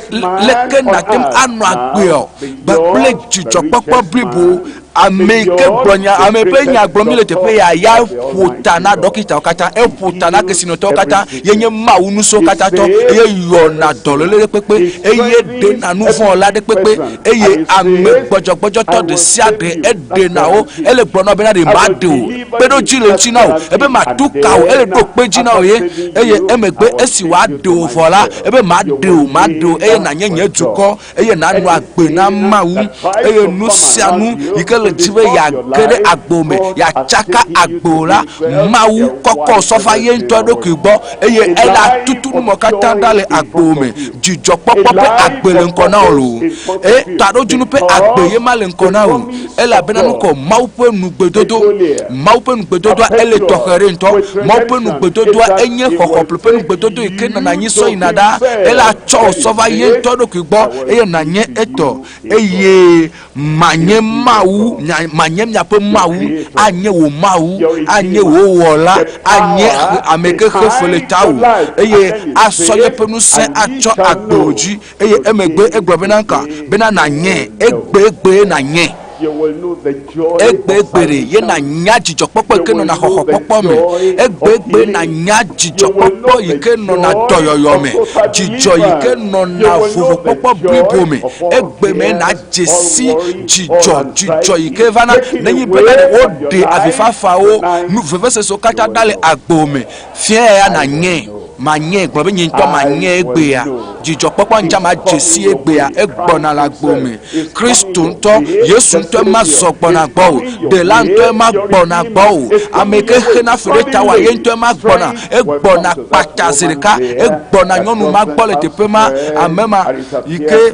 Speaker 21: leke nàte ŋu anɔ agbeɔ kpakple dzidzɔkpɔkpɔ blibo. Ame yi ke gblɔ nya, ame ƒe nya gblɔm míele teƒe ya, ya ƒo ta na ɖɔkitawo katã, eƒo ta na kesinɔtɔwo katã, ye nye Mawu nusẽwo katã tɔ, eye yɔna dɔléle ɖe kpekpe, eye ɖena nu vɔ̃ la ɖe kpekpe, eye ame gbɔdzɔgbɔdzɔtɔ ɖe sia ɖe eɖena wo. Ele gblɔ na wo bena ɖe maɖe wò, kpeɖodzi le ŋuti na wò, ebe matu ka wò, ele ɖo kpe dzi na wò ye, eye emegbe esi wòaɖe wò vɔ la, ebe maɖe wò, maɖe wò eye nànye nye dukɔ. eye nànɔ agbe na Mawu, eye nu sia nu yi ke le dzi be yeage ɖe agbo me, yeatsaka agbo la, Mawu kɔkɔ sɔ va ye ŋutɔ eɖokui gbɔ, eye ela tutu numɔ katã ɖa le agbo me. Dzidzɔkpɔkpɔ ƒe agbe le ŋkɔ na wò loo. E, taɖodzinu ƒe agbe ye ma le ŋkɔ na wò. Elabena nukɔ Mawu ƒe nugbedodo. Mawu ƒe nugbedodoa ele tɔxɛ ɖe ŋutɔ. Mawu ƒe nugbedodoa enye xɔxɔƒle ƒe nugbedodo yi ke nɔna anyi sɔ yina ɖaa. Ela tsɔ wò sɔ va ye ŋutɔ ɖokui gbɔ eye nànye etɔ. Eye manye Mawu, manye miaƒe Mawu, anye wò Mawu, anye wò Wɔla, anye ame ke xe fe le tawò, eye asɔ yeƒe ŋusẽ atsɔ agbe wò dzi. Eye emegbe egblɔ bena ŋka? Bena nànyɛ, egbeegbee nànyɛ. Egbeegbe ɖe ye nànya dzidzɔkpɔkpɔ yi ke nɔna xɔxɔkpɔkpɔ me. Egbeegbe nànya dzidzɔkpɔkpɔ yi ke nɔna dɔyɔyɔ me. Dzidzɔ yi ke nɔna vovokpɔkpɔ blibo me. Egbe me nàdze si dzidzɔ, dzidzɔ yi ke vana nenye bena ɖe woɖe avifafawo, nu vevesesewo katã ɖa le agbo me. Fiẽ ya nànyɛ. Manyɛ, gblɔ be nye ŋutɔ manyɛ egbea. Dzidzɔkpɔkpɔ ŋutsa madze si egbea, egbɔna le agbo me. Kristo ŋutɔ, Yesu ŋutɔe ma zɔ gbɔna gbɔwò. Ɖela ŋutɔe ma gbɔna gbɔwò. Ame ke xena fi ɖe tawòa, ye ŋutɔe ma gbɔna. Egbɔna kpata zi ɖeka. Egbɔna nyɔnu ma gbɔ le teƒe ma, ame ma yi ke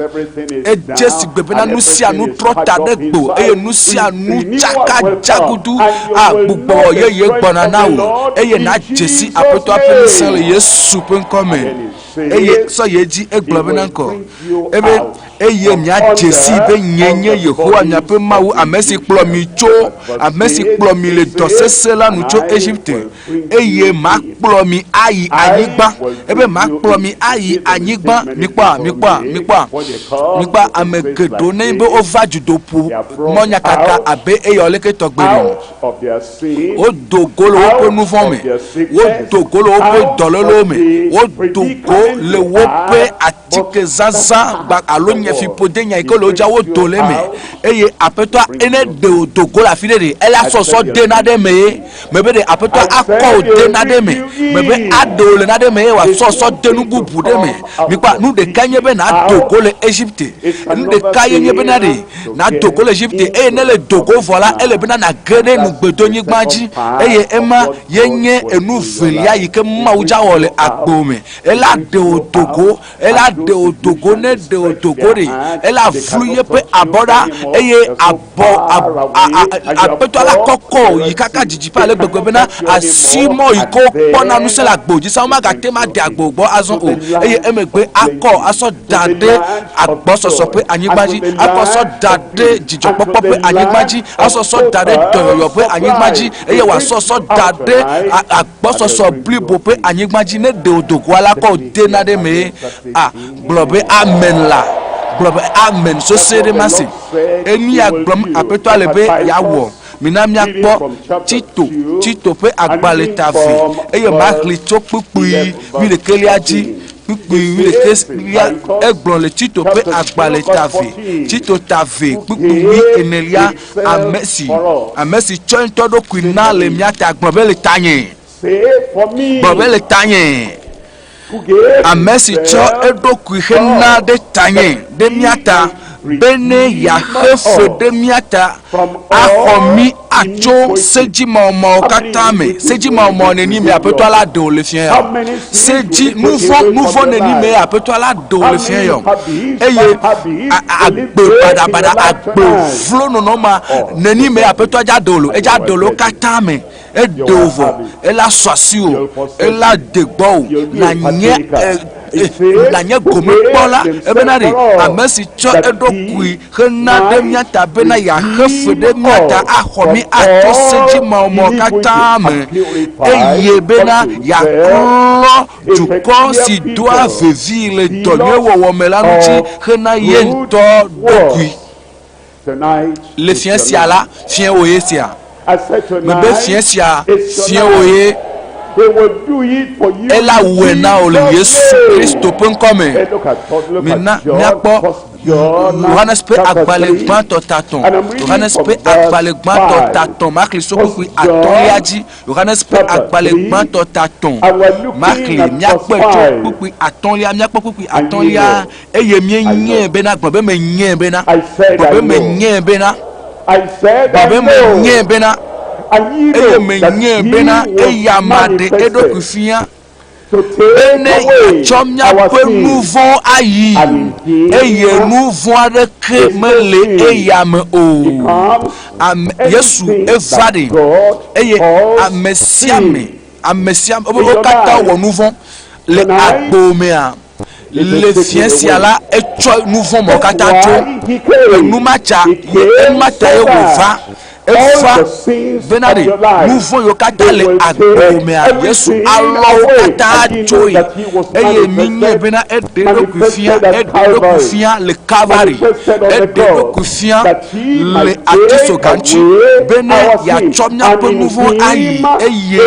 Speaker 21: edze si gbe bena nu sia nu trɔ ta ɖe gbo eye nu sia nu tsaka dzagudu. A gbugbɔ yeye gbɔna na wò eye nàdze si Aƒetɔa ƒe ŋusẽ le Yesu ƒe ŋkɔ me. Eye sɔ yi edzi egblɔ bena ŋkɔ ebe eye miadze sii be nye nye Yehowa miaƒe Mawu, ame si kplɔ mi tso ame si kplɔ mi le dɔ sesẽ la nu tso Egipte, eye makplɔ mi ayi anyigba ebe makplɔ mi ayi anyigba. Mikpɔa, mikpɔa, mikpɔa, mikpɔa ame geɖewo nenye be wova dzudoƒo mɔ nyakaka abe eyawo leke tɔgbe ene. Wodo go le woƒe nu vɔ̃ me, wodo go le woƒe dɔlélewo me, wodo go le woƒe atike zazã gba alo nye fiƒodenya yi ke le wo dzia wodo le eme. Eye Aƒetɔa ene ɖe wòdo go le afi ɖe ɖe, ele asɔsɔ de naɖe me ye. Mebe ɖe Aƒetɔa akɔ wò de naɖe me. Mebe aɖe wò le naɖe me eye wòasɔsɔ de nu bubu ɖe me. Mikpɔa, nu ɖekae nye be nàdo go le Egipte. Nu ɖeka ye nye bena ɖe nàdo go le Egipte eye ne le do go vɔ la, ele bena nàge ɖe nugbedonyigba dzi eye ema ye nye enu velia yi ke Mawu dza wɔ le agbo me. Ela ɖe wò do go, ela ɖe wò do go, ne ɖe wò do go ɖe, ela vlu yeƒe abɔ ɖa eye abɔ a, a, a, aƒetɔ la kɔkɔ yi kaka didiƒe ale gbegbe bena asi mɔ yi ke wokpɔna ŋusẽ le agbo dzi sa womagate ŋu ade agbo gbɔ azɔ o eye emegbe akɔ asɔ da ɖe agbɔsɔsɔ ƒe anyigba dzi, akɔ sɔ da ɖe dzidzɔkpɔkpɔ ƒe anyigba dzi, asɔ sɔ da ɖe dɔyɔyɔ ƒe anyigba dzi, eye wòasɔ sɔ da ɖe agbɔsɔsɔ blibo ƒe anyigba dzi. Ne ɖe wòdo goa la, kɔ wòde na ɖe mee. A gblɔ be amen la, gblɔ be amen sose ɖe mase. Enu ya gblɔm Aƒetɔa le be yeawɔ. Mina míakpɔ Tito, Tito ƒe agbalẽ ta ve, eye maxlẽ tso kpukpui wuiɖekɛlia dzi. Kpukpui wuiɖekɛlia, egblɔ le Tito ƒe agbalẽ ta ve, Tito ta ve, kpukpui wuienelia, Ame si, ame si tsɔ ŋutɔ ɖokui na le mía ta, gblɔ be le tanye. Gblɔ be le tanye. Ame si tsɔ eɖokui hena ɖe tanye, ɖe mía ta, bene yeaxe fe ɖe mía ta, axɔ mí atso sedzimawɔmawɔ katã me. Sedzimawɔmawɔ neni me Aƒetɔ la ɖe wò le fia ya? Sedzi, nuvɔ̃, nuvɔ̃ neni me Aƒetɔ la ɖe wò le fia ya? Eye agbe baɖabaɖa, agbe vlo nɔnɔ ma neni me Aƒetɔa dza ɖe wò le? Edza ɖe wò le wo katã me. Eɖe wò vɔ, ela sɔ asiwò, ela de gbɔwò, nànye nànye gomekpɔla. Ebena ɖe ame si tsɔ eɖokui hena ɖe mía ta bena yeaxe fe ɖe mía ta axɔ mí ato sedzimawɔmawɔ katã me, eye bena yeaklɔ dukɔ si doa vevi le dɔ nyui wɔwɔ me la ŋuti hena ye ŋutɔ ɖokui. Le fiẽ sia la, fiẽ wò ye sia. Mebe fiẽ sia, fiẽ wò ye. Ela wɔe na wò le Yesu Kristo ƒe ŋkɔ me. Mina míakpɔ Yohanes ƒe agbalẽ gbãtɔ tatɔ̃. Yohanes ƒe agbalẽ gbãtɔ tatɔ̃. Makli so kpukpui atɔ̃lia dzi. Yohanes ƒe agbalẽ gbãtɔ tatɔ̃. Makli míakpɔe tso kpukpui atɔ̃lia. Míakpɔ kpukpui atɔ̃lia eye míenyae bena gblɔ be menyae bena gblɔ be menyae bena gblɔ be menyae bena eye menyae bena eya ma ɖe eɖokui fia bene yeatsɔ míaƒe nu vɔ̃ ayi eye nu vɔ̃ aɖeke mele eya me o. Ame, Yesu eva ɖe eye ame sia ame, ame sia ame, wo katã wɔ nu vɔ̃ le agbo mea. Le fiẽ sia la, etsɔ nu vɔ̃ mawo katã tso enumatsa, ema ta ye wòva. Eva bena ɖe nu vɔ̃ yiwo katã le agbo mea, Yesu alɔ wo katã tsoe. Eye míenyae bena eɖe eɖokui fia, eɖe eɖokui fia le Kalvari, eɖe eɖokui fia le atisoga ŋuti bene yeatsɔ míaƒe nu vɔ̃ ayi eye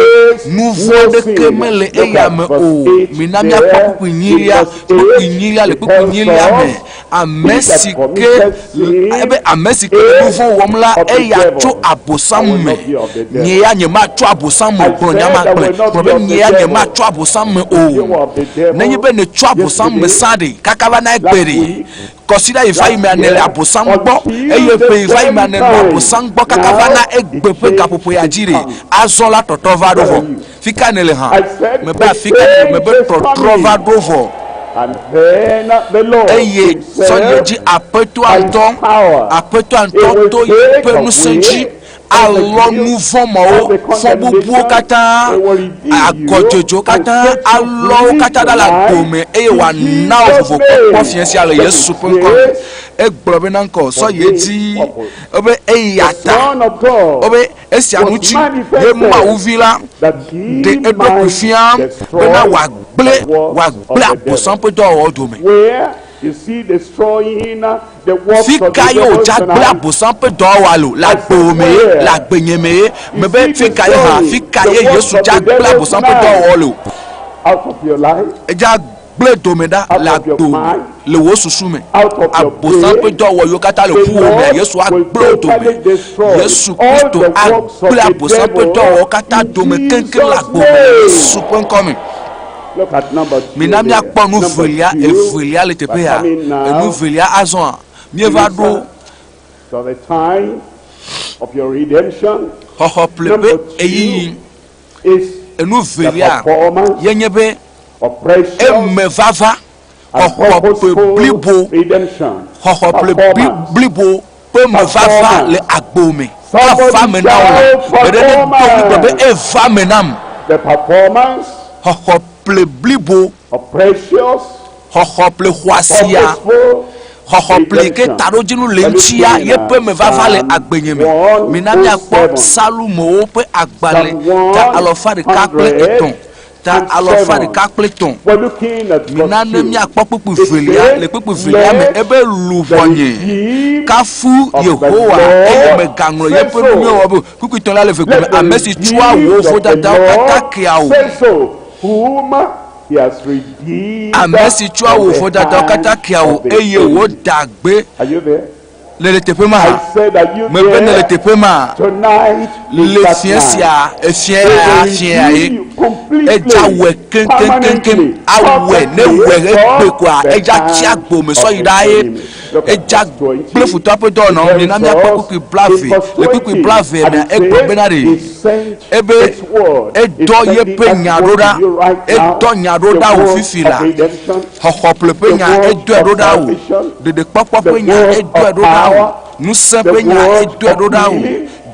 Speaker 21: nu vɔ̃ aɖeke mele eya me o. Mina míakpɔ kpukpui nyilia, kpukpui nyilia le kpukpui nyilia me. Ame si ke ebe ame si ke le nu vɔ̃ wɔm la, eya tso abosam me. Nye ya nyematso abosam me o. Gblɔ nya ma gblɔe. Gblɔ be nye ya nyematso abosam me o. Nenye be nètso abosam me sã ɖe, kaka va na egbe ɖe, Kɔsiɖa yi va yi mea nèle Abosam gbɔ, eye ƒe yi va yi mea nènɔ Abosam gbɔ kaka va na egbe ƒe gaƒoƒo ya dzi ɖe, azɔ la tɔtrɔ va ɖo vɔ. Fika nèle hã? Mebe afika nèle? Mebe tɔtrɔ va ɖo vɔ. Eye sɔ yi dzi Aƒetɔa ŋutɔ, Aƒetɔa ŋutɔ to yeƒe ŋusẽ dzi alɔ nu vɔ̃ mawo, fɔ bubuwo katã, agɔdzedzewo katã, alɔ wo katã ɖa le agbo me eye wòana wò vovokpɔkpɔ fiẽ sia le Yesu ƒe ŋkɔ me. Egblɔ bena ŋkɔ sɔ yi edzi be eya ta wobe esia ŋuti ye Mawu Vi la ɖe eɖokui fia bena wòagblẽ wòagblẽ Abosam ƒe dɔwɔwɔwo dome. Fi ka ye wòdze agblẽ Abosam ƒe dɔwɔwɔa le o? Le agbewò me ye? Le agbenye me ye? Mebe fi ka ye hã? Fi ka ye Yesu dze agblẽ Abosam ƒe dɔwɔwɔ le o? Edze agblẽ dome ɖa le agbewò me, le wò susu me. Abosam ƒe dɔwɔwɔ yiwo katã le ƒuwò mea, Yesu agblẽ wo dome. Yesu Kristo agblẽ Abosam ƒe dɔwɔwɔwo katã dome keŋkeŋ le agbewò me le Yesu ƒe ŋkɔ me. Mina míakpɔ nu velia, evelia le teƒe ya. Enu velia azɔa, míeva ɖo xɔxɔ ƒle ƒe ɣeyiɣi. Enu velia ye nye be eme vava xɔxɔ ƒe blibo, xɔxɔ ƒle blibo ƒe me vava le agbo me. Eva me na wò la, me ɖe ne do ɣli gblɔ be eva me nam. Xɔxɔ ƒle blibo, xɔxɔ ƒle xɔasia, xɔxɔ ƒle yi ke taɖodzinu le ŋutia yeƒe me vava le agbenye me. Mina míakpɔ Psalmowo ƒe agbalẽ ta alɔfa ɖeka kple etɔ̃. Ta alɔfa ɖeka kple tɔ̃. Mina ne míakpɔ kpukpui velia. Le kpukpui velia me, ebe luʋɔnye, kafu Yehowa, eye mègaŋlɔ yeƒe nu nyuiwo wɔwɔ be o. Kpukpui tɔ̃lia le vegbe me, Ame si tsɔa wò vodadawo katã kea wò. Ame si tsɔa wò vodadawo katã kea wò, eye wòdaa gbe Le le teƒe ma? Mebe nèle teƒe ma? Le fiẽ sia, efiẽ ya, fiẽ ya ye. Edza wɔe keŋkeŋkeŋkeŋ. Awɔe, ne wɔe egbe koa, edza tsi agbo me sɔ yi ɖaa ye. Edza gblẽ futɔa ƒe dɔwɔnawo. Mina míakpɔ kpukpui blave. Le kpukpui blave mea, egblɔ bena ɖe, ebe edɔ yeƒe nya ɖo ɖa. Edɔ nya ɖo ɖa wò fifi la. Xɔxɔ ƒle ƒe nya, edɔe ɖo ɖa wò. Ɖeɖekpɔkpɔ ƒe nya, edɔe ɖo ɖa wò. Ŋusẽ ƒe nya, edɔe ɖo ɖa wò.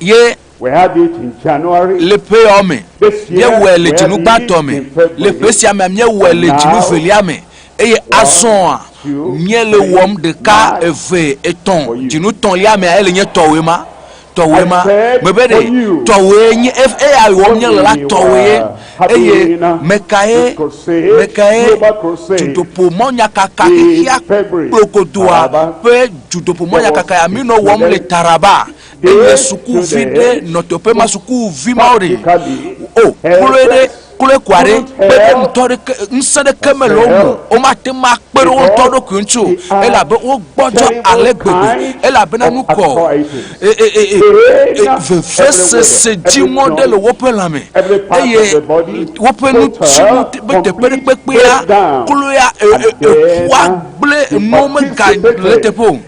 Speaker 21: Ye le ƒe yawo me, míewɔe le dzinu gbãtɔ me, le ƒe sia mea, míewɔe le dzinu velia me, eye azɔa, míele wɔm ɖeka, eve, etɔ̃, dzinu tɔ̃lia mea, ele nye tɔwòe ma, tɔwòe ma. Mebe ɖe, tɔwòe nye, eya wɔm míele la, tɔwòe ye. Eye mekae, mekae dutoƒo mɔnyakaka xexea kplogodoa ƒe dutoƒo mɔnyakaka ya mínɔ wɔm le Taraba? Eye sukuvi ɖe nɔ teƒe ma, sukuvi mawo ɖe, o, kloe ɖe. kloe koa ɖe kpe ɖe ŋutɔ ɖeke ŋusẽ ɖeke mele wo ŋu o womate ŋu akpe ɖe wo ŋutɔ ɖokui ŋuti o elabe wogbɔdzɔ ale gbegbe elabena nukɔ e, e, e, e, e, vevesese dziŋɔ ɖe le woƒe lãme eye woƒe ŋutinu be teƒe ɖe kpekpea kloea e, e, eƒua gblẽ nuwo megale teƒe o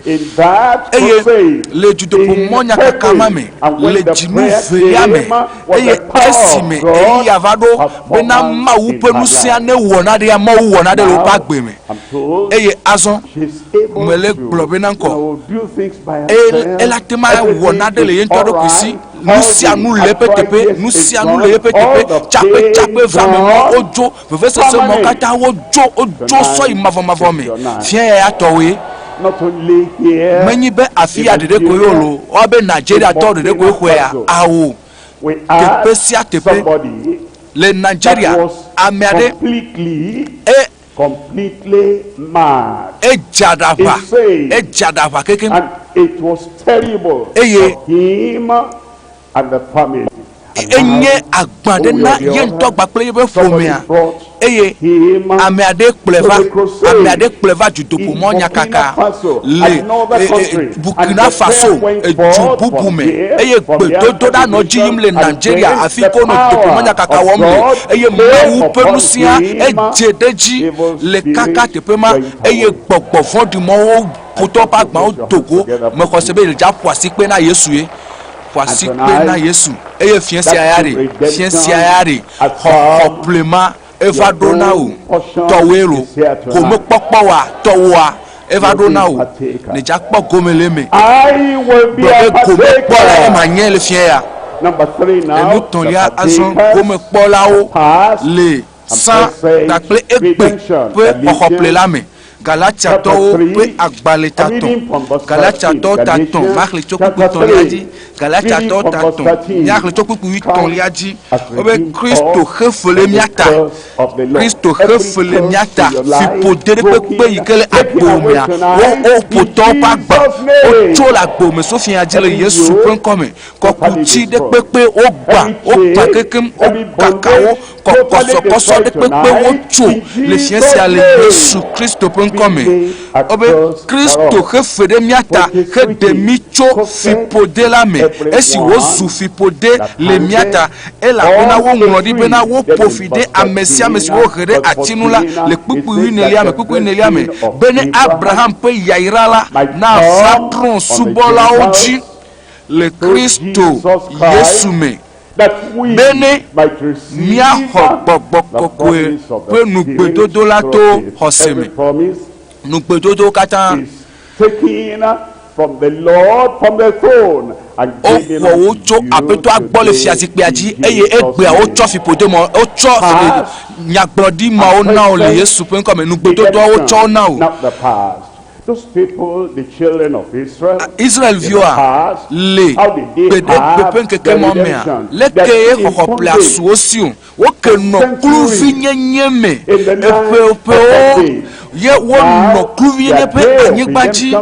Speaker 21: eye le dutoƒomɔ nyakaka ma me le dzinu velia me eye esime ɣeyiɣia va ɖo bena Mawu ƒe ŋusẽa newɔ naɖea, Mawu wɔ naɖe le woƒe agbe me. Eye azɔ mele gblɔ bena ŋkɔ ela te ma wɔ naɖe le ye ŋutɔ ɖokui si. Nu sia nu le eƒe teƒe, nu sia nu le eƒe teƒe. Tsaƒetsaƒe vame mɔ wodzo, vevesese mɔ katã wodzo, wodzo sɔ yi mavɔmavɔ me. Fia ya ya tɔwoe. Menyi be afi ya ɖeɖe koe o loo, woabe Nigeriatɔwo ɖeɖe koe xɔea? Ao. Teƒe sia teƒe le Nigeria, ame aɖe e edze aɖaʋa, edze aɖaʋa kekeŋ eye enye agba ɖe na ye ŋutɔ kpakple yeƒe ƒomea eye ame aɖe kplɔe va ame aɖe kplɔe va dutoƒomɔ nyakaka le e, e, Burkina Faso edu bubu me eye gbedodoɖa nɔ edzi yim le Nigeria afi ke wonɔ dutoƒomɔ nyakaka wɔm le eye Mawu ƒe ŋusẽa edze ɖe edzi le kaka teƒe ma eye gbɔgbɔ vɔ̃ɖi mɔwo ƒotɔ ƒe agbawo do go. Mexɔ se be yedza ƒo asikpe na Yesu ye. Ƒo asikpe na Yesu. Eye fiẽ sia ya ɖe, fiẽ sia ya ɖe, xɔxɔ ƒle ma eva ɖo na wò. Tɔwòe lo. Gomekpɔkpɔ wa, tɔwòa eva ɖo na wò. Nèdza kpɔ gome le eme. Gblɔ be gomekpɔla ye manye le fiẽ ya. Enu tɔ̃lia azɔ, gomekpɔlawo le sã kpakple egbe ƒe xɔxɔƒle la me. Galatiatɔwo ƒe agbalẽ tatɔ̃, Galatiatɔwo tatɔ̃, maxlẽ tso kpukpui tɔ̃lia dzi, Galatiatɔwo tatɔ̃, míaxlẽ tso kpukpui tɔ̃lia dzi. Wobe Kristo xe fe le mía ta, Kristo xe fe le mía ta, fiƒode ɖe kpekpe yi ke le agbo mea, wo woƒo tɔwo ƒe agba, wotso le agbo me sofia dzi le Yesu ƒe ŋkɔ me. Kɔkuti ɖe kpekpe wogbã, wogbã kekeŋ, wokaka wo, kɔsɔkɔsɔ ɖe kpekpe wotso le fiẽ sia le Yesu Kristo ƒe ŋkɔ me. Wobe Kristo xe fe ɖe mía ta heɖe mí tso fiƒode la me esi wòzu fiƒode le mía ta, elabena woŋlɔ ɖi bena woƒo fi ɖe ame sia ame si wohe ɖe ati ŋu la le kpukpui wuienelia me, kpukpui enelia me, bene Abraham ƒe yayra la nava trɔ̃subɔlawo dzi. le Kristo Yesu me, bene míaxɔ Gbɔgbɔ Kɔkɔe ƒe nugbedodo la to xɔse me. Nugbedodowo katã, woxɔ wo tso Aƒetɔa gbɔ le fiazikpuia dzi, eye egbea wotsɔ fiƒodemɔ, wotsɔ nyagblɔɖi mawo na wò le Yesu ƒe ŋkɔ me. Nugbedodoa wotsɔ wo na wò. Israel-viwoa, le gbeɖegbe ƒe ŋkeke ma mea, leke ye xɔxɔ ƒlea su wo si o? Woke nɔ kluvinyenye me eƒewo ye wonɔ kluvinyenye ƒe anyigba dzi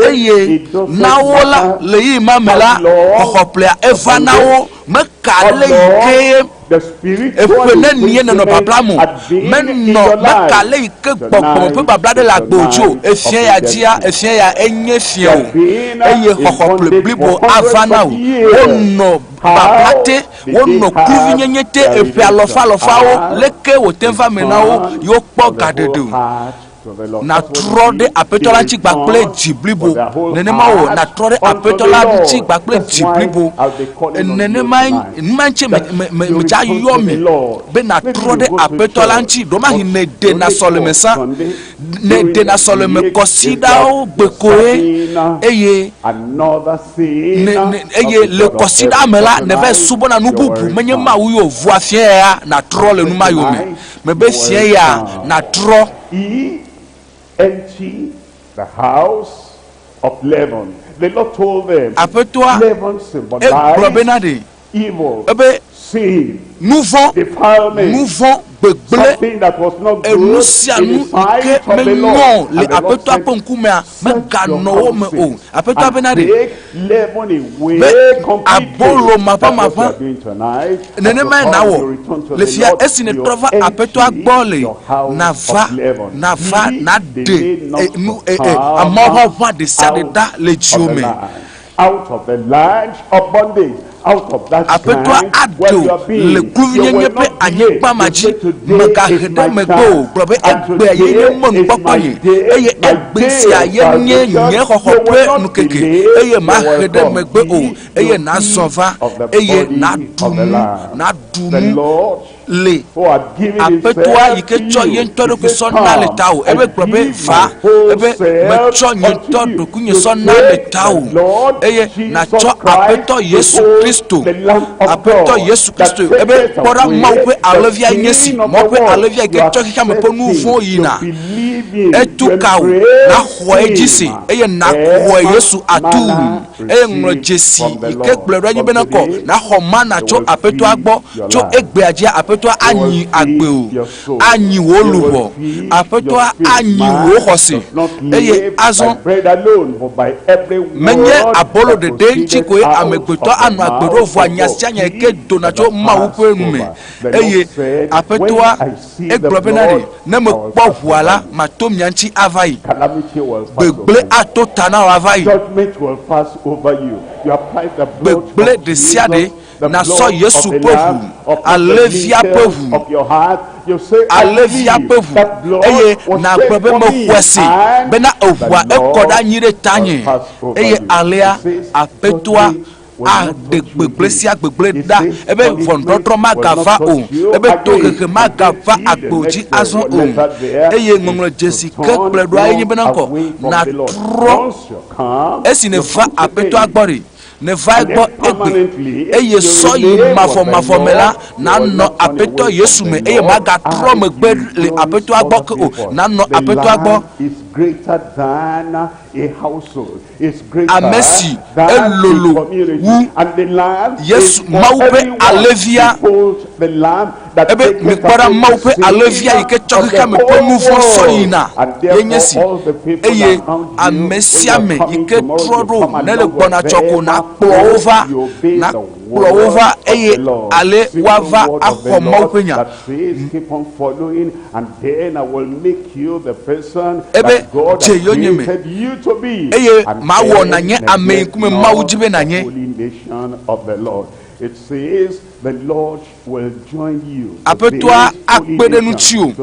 Speaker 21: eye na wo la, le ɣeyiɣi ma me la, xɔxɔ ƒlea eva na wo. Meka le yi ke ye Eƒe nenie nènɔ babla mo? Menɔ, meka le yi ke gbɔgbɔme ƒe babla ɖe le agbe dzi o. Efia ya dzia, efia ya enye fia o. Eye xɔxɔ ƒle blibo ava na wò. Wonɔ babla te, wonɔ kluvinyenye te eƒe alɔfa alɔfawo. Leke wòte va eme na wo ye wokpɔ gaɖeɖe o? Nàtrɔ ɖe Aƒetɔ la ŋuti kpakple dzi blibo. Nenema wò nàtrɔ ɖe Aƒetɔ la ŋuti kpakple dzi blibo. Nenema numa ŋuti me me me medza yɔ mi be nàtrɔ ɖe Aƒetɔ la ŋuti. Ɖewomahi nède na sɔleme sã, nède na sɔleme kɔsiɖawo gbe koe eye ne ne eye le kɔsiɖa me la nèvae subɔna nu bubu menye Mawu ye o. Vɔa fiẽ ya nàtrɔ le numa yome. Mebe fiẽ ya nàtrɔ.
Speaker 6: He empty the house of leaven. The Lord told them,
Speaker 21: Aƒetɔa
Speaker 6: leaven
Speaker 21: egblɔ bena
Speaker 6: symbolized
Speaker 21: ɖe
Speaker 6: evil,
Speaker 21: ebe Nu vɔ̃, nu vɔ̃, gbegblẽ, enu sia nu yi ke menyɔ le Aƒetɔa ƒe ŋkumea meganɔ wo me o. Aƒetɔa bena ɖe be abolo maʋamaʋã nenemae nàwɔ le fia esi nètrɔ va Aƒetɔa gbɔ le nàva nàva nàɖe nu amɔʋaʋã ɖe sia ɖe ɖa le dziwò me. Aƒetɔa aɖe wò le kluvinyenye ƒe anyigba ma dzi. Mègahe ɖe megbe o. Gblɔ be, Egbea ye nye mɔnukpɔkpɔ nye, eye egbe sia ye nye nye xɔxɔ ƒe ŋkeke, eye mahe ɖe megbe o. Eye nàzɔ va, eye nàɖu nu, nàɖu nu le Aƒetɔa yi ke tsɔ ye ŋutɔ ɖokui sɔ na le tawò. Ebe gblɔ be, Va, ebe metsɔ nye ŋutɔ ɖokuinye sɔ na le tawò, eye nàtsɔ Aƒetɔ Yesu Kristo, Aƒetɔ Yesu Kristo, ebe kpɔ ɖa, Mawu ƒe Alẽvia nye esi, Mawu ƒe Alẽvia yi ke tsɔ xexeame ƒe nu vɔ̃ yina. Etu ka wò, nàxɔe dzi se, eye nàxɔe Yesu atuu. Eye ŋlɔ dzesi yi ke gblɔe ɖo anyi bena kɔ nàxɔ mana tso Aƒetɔa gbɔ. Tso egbea dzia, Aƒetɔa anyi agbe wò, anyi wò luʋɔ, Aƒetɔa anyi wò xɔse. Eye azɔ, menye abolo ɖeɖe ŋuti koe amegbetɔ anɔ agbe ɖo vɔa nya sia nya yi ke dona tso Mawu ƒe nu me. Eye Aƒetɔa egblɔ bena ɖe, ne mekpɔ ʋua la, mato mia ŋuti ava yi. Gbegblẽ ato ta na wò ava yi. Gbegblẽ ɖesiaɖe nasɔ Yesu ƒe ʋu, alẽvia ƒe ʋu, alẽvia ƒe ʋu, eye nàgblɔ be mexɔe se bena eʋua ekɔ ɖe anyi ɖe tanye, eye alea Aƒetɔa aɖe gbegblẽ sia gbegblẽ ɖa, ebe ʋɔnudɔdrɔ̃ magava o, ebe tohehe magava agbo dzi azɔ o. Eye ŋɔŋlɔdzesi ke kplɔe ɖoa ye nye bena ŋkɔ nàtrɔ esi nèva Aƒetɔa gbɔ ɖe. Nèva egbɔ egbe, eye sɔ yi mavɔmavɔ me la, nànɔ Aƒetɔ Yesu me, eye màgatrɔ megbe le Aƒetɔa gbɔ ke o. Nànɔ Aƒetɔa gbɔ. Ame si elolo wu Yesu, Mawu ƒe Alẽvia. Ebe, Mikpɔ ɖa, Mawu ƒe Alẽvia yi ke tsɔ xexea me ƒe nu vɔ̃ sɔ yina ye nye esi. Eye ame sia ame yi ke trɔ ɖo ne le gbɔna tsɔ ko nakplɔ wo va, nakplɔ wo va eye ale woava axɔ Mawu ƒe nya. Ebe, Dze yonyeme, eye mawɔ nànye ame yi ŋkume Mawu di be nànye. Aƒetɔa akpe ɖe ŋutiwò.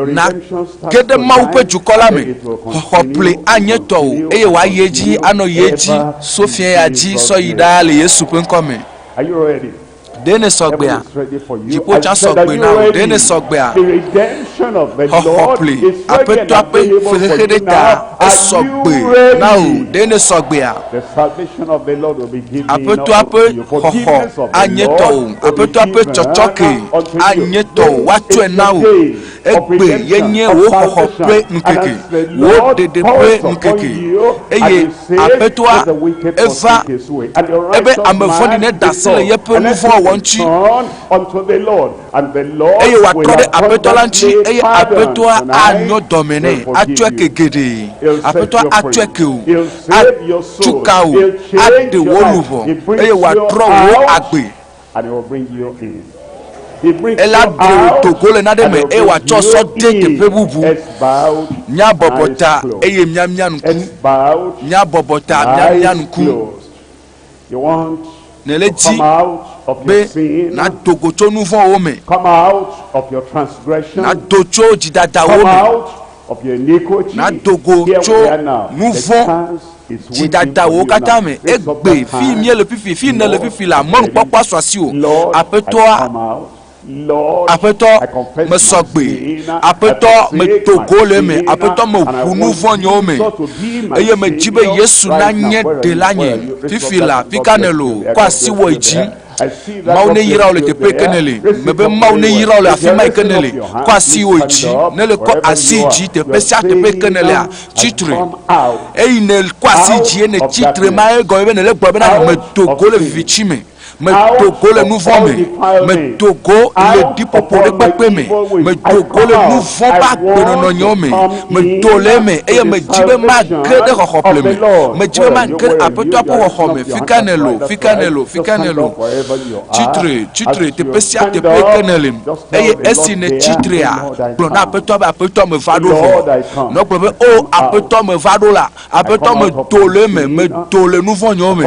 Speaker 21: Nàge ɖe Mawu ƒe dukɔ la me. Xɔxɔƒle anye tɔwò, eye wòayi edzi anɔ ye dzi so fiẽ ya dzi sɔyi ɖaa le Yesu ƒe ŋkɔ me. Ɖe nèsɔ gbea? Dziƒo tsã sɔ gbe na wò. Ɖe nèsɔ gbea? Xɔxɔ ƒle Aƒetɔa ƒe fexexe ɖe ta esɔ gbe na wò. Ɖe nèsɔ gbea? Aƒetɔa ƒe xɔxɔ anye tɔwò. Aƒetɔa ƒe tsɔtsɔke anye tɔwò. Woatsɔe na wò. Egbe ye nye wò xɔxɔ ƒe ŋkeke, wò ɖeɖe ƒe ŋkeke. Eye Aƒetɔa eva ebe ame vɔ̃ɖi neɖe asi le yeƒe nu vɔ̃ wɔwɔ ŋuti, eye wòatrɔ ɖe Aƒetɔ la ŋuti, eye Aƒetɔa anyɔ dɔme nɛ, atsɔe ke geɖe. Aƒetɔa atsɔe ke wò, atu ka wò, aɖe wò luʋɔ, eye wòatrɔ wò agbe. Ela ɖe wò do go le nane me eye wòatsɔ sɔ de teƒe bubu. Míabɔbɔ ta eye míamia ŋku. Míabɔbɔ ta míamia ŋku. Nèle di be nàdo go tso nu vɔ̃wo me, nàdo tso dzidadawo me, nàdo go tso nu vɔ̃ dzidadawo katã me. Egbe, fi míele fifi, fi nèle fifi la, mɔnukpɔkpɔ asu asiwò. Aƒetɔa, Aƒetɔ, mesɔ gbe. Aƒetɔ, medo go le eme. Aƒetɔ, meʋu nu vɔ̃ nyewo me. Eye medzi be Yesu nanye ɖelanye. Fifi la, fika nèle o, kɔ asi wɔ yi dzi. Mawu neyra wò le teƒe yi ke nèle. Mebe Mawu neyra wò le afi ma yi ke nèle. Kɔ asi wò yi dzi. Ne le kɔ asi yi dzi teƒe sia teƒe yi ke nèlea, tsi tre. Eyi nèkɔ asi yi dzi ye nètsi tre ma egɔme be nèle gblɔ bena medo go le viviti me. Medo go le nu vɔ̃ me. Medo go le ɖiƒoƒo ɖe kpekpe me. Medo go le nu vɔ̃ ƒe agbenɔnɔ me. Medo le eme eye medzi be mage ɖe xɔxɔƒle me. Medzi be mage ɖe Aƒetɔa ƒe xɔxɔ me. Fi ka nèlo? Fi ka nèlo? Fi ka nèlo? Tsitre, tsitre, teƒe sia teƒe ke nèle. Eye esi nètsi trea, gblɔ na Aƒetɔa be, Aƒetɔ, meva ɖo vɔ. Ne wogblɔ be, O, Aƒetɔ, meva ɖo la, Aƒetɔ, medo le eme, medo le nu vɔ̃ me,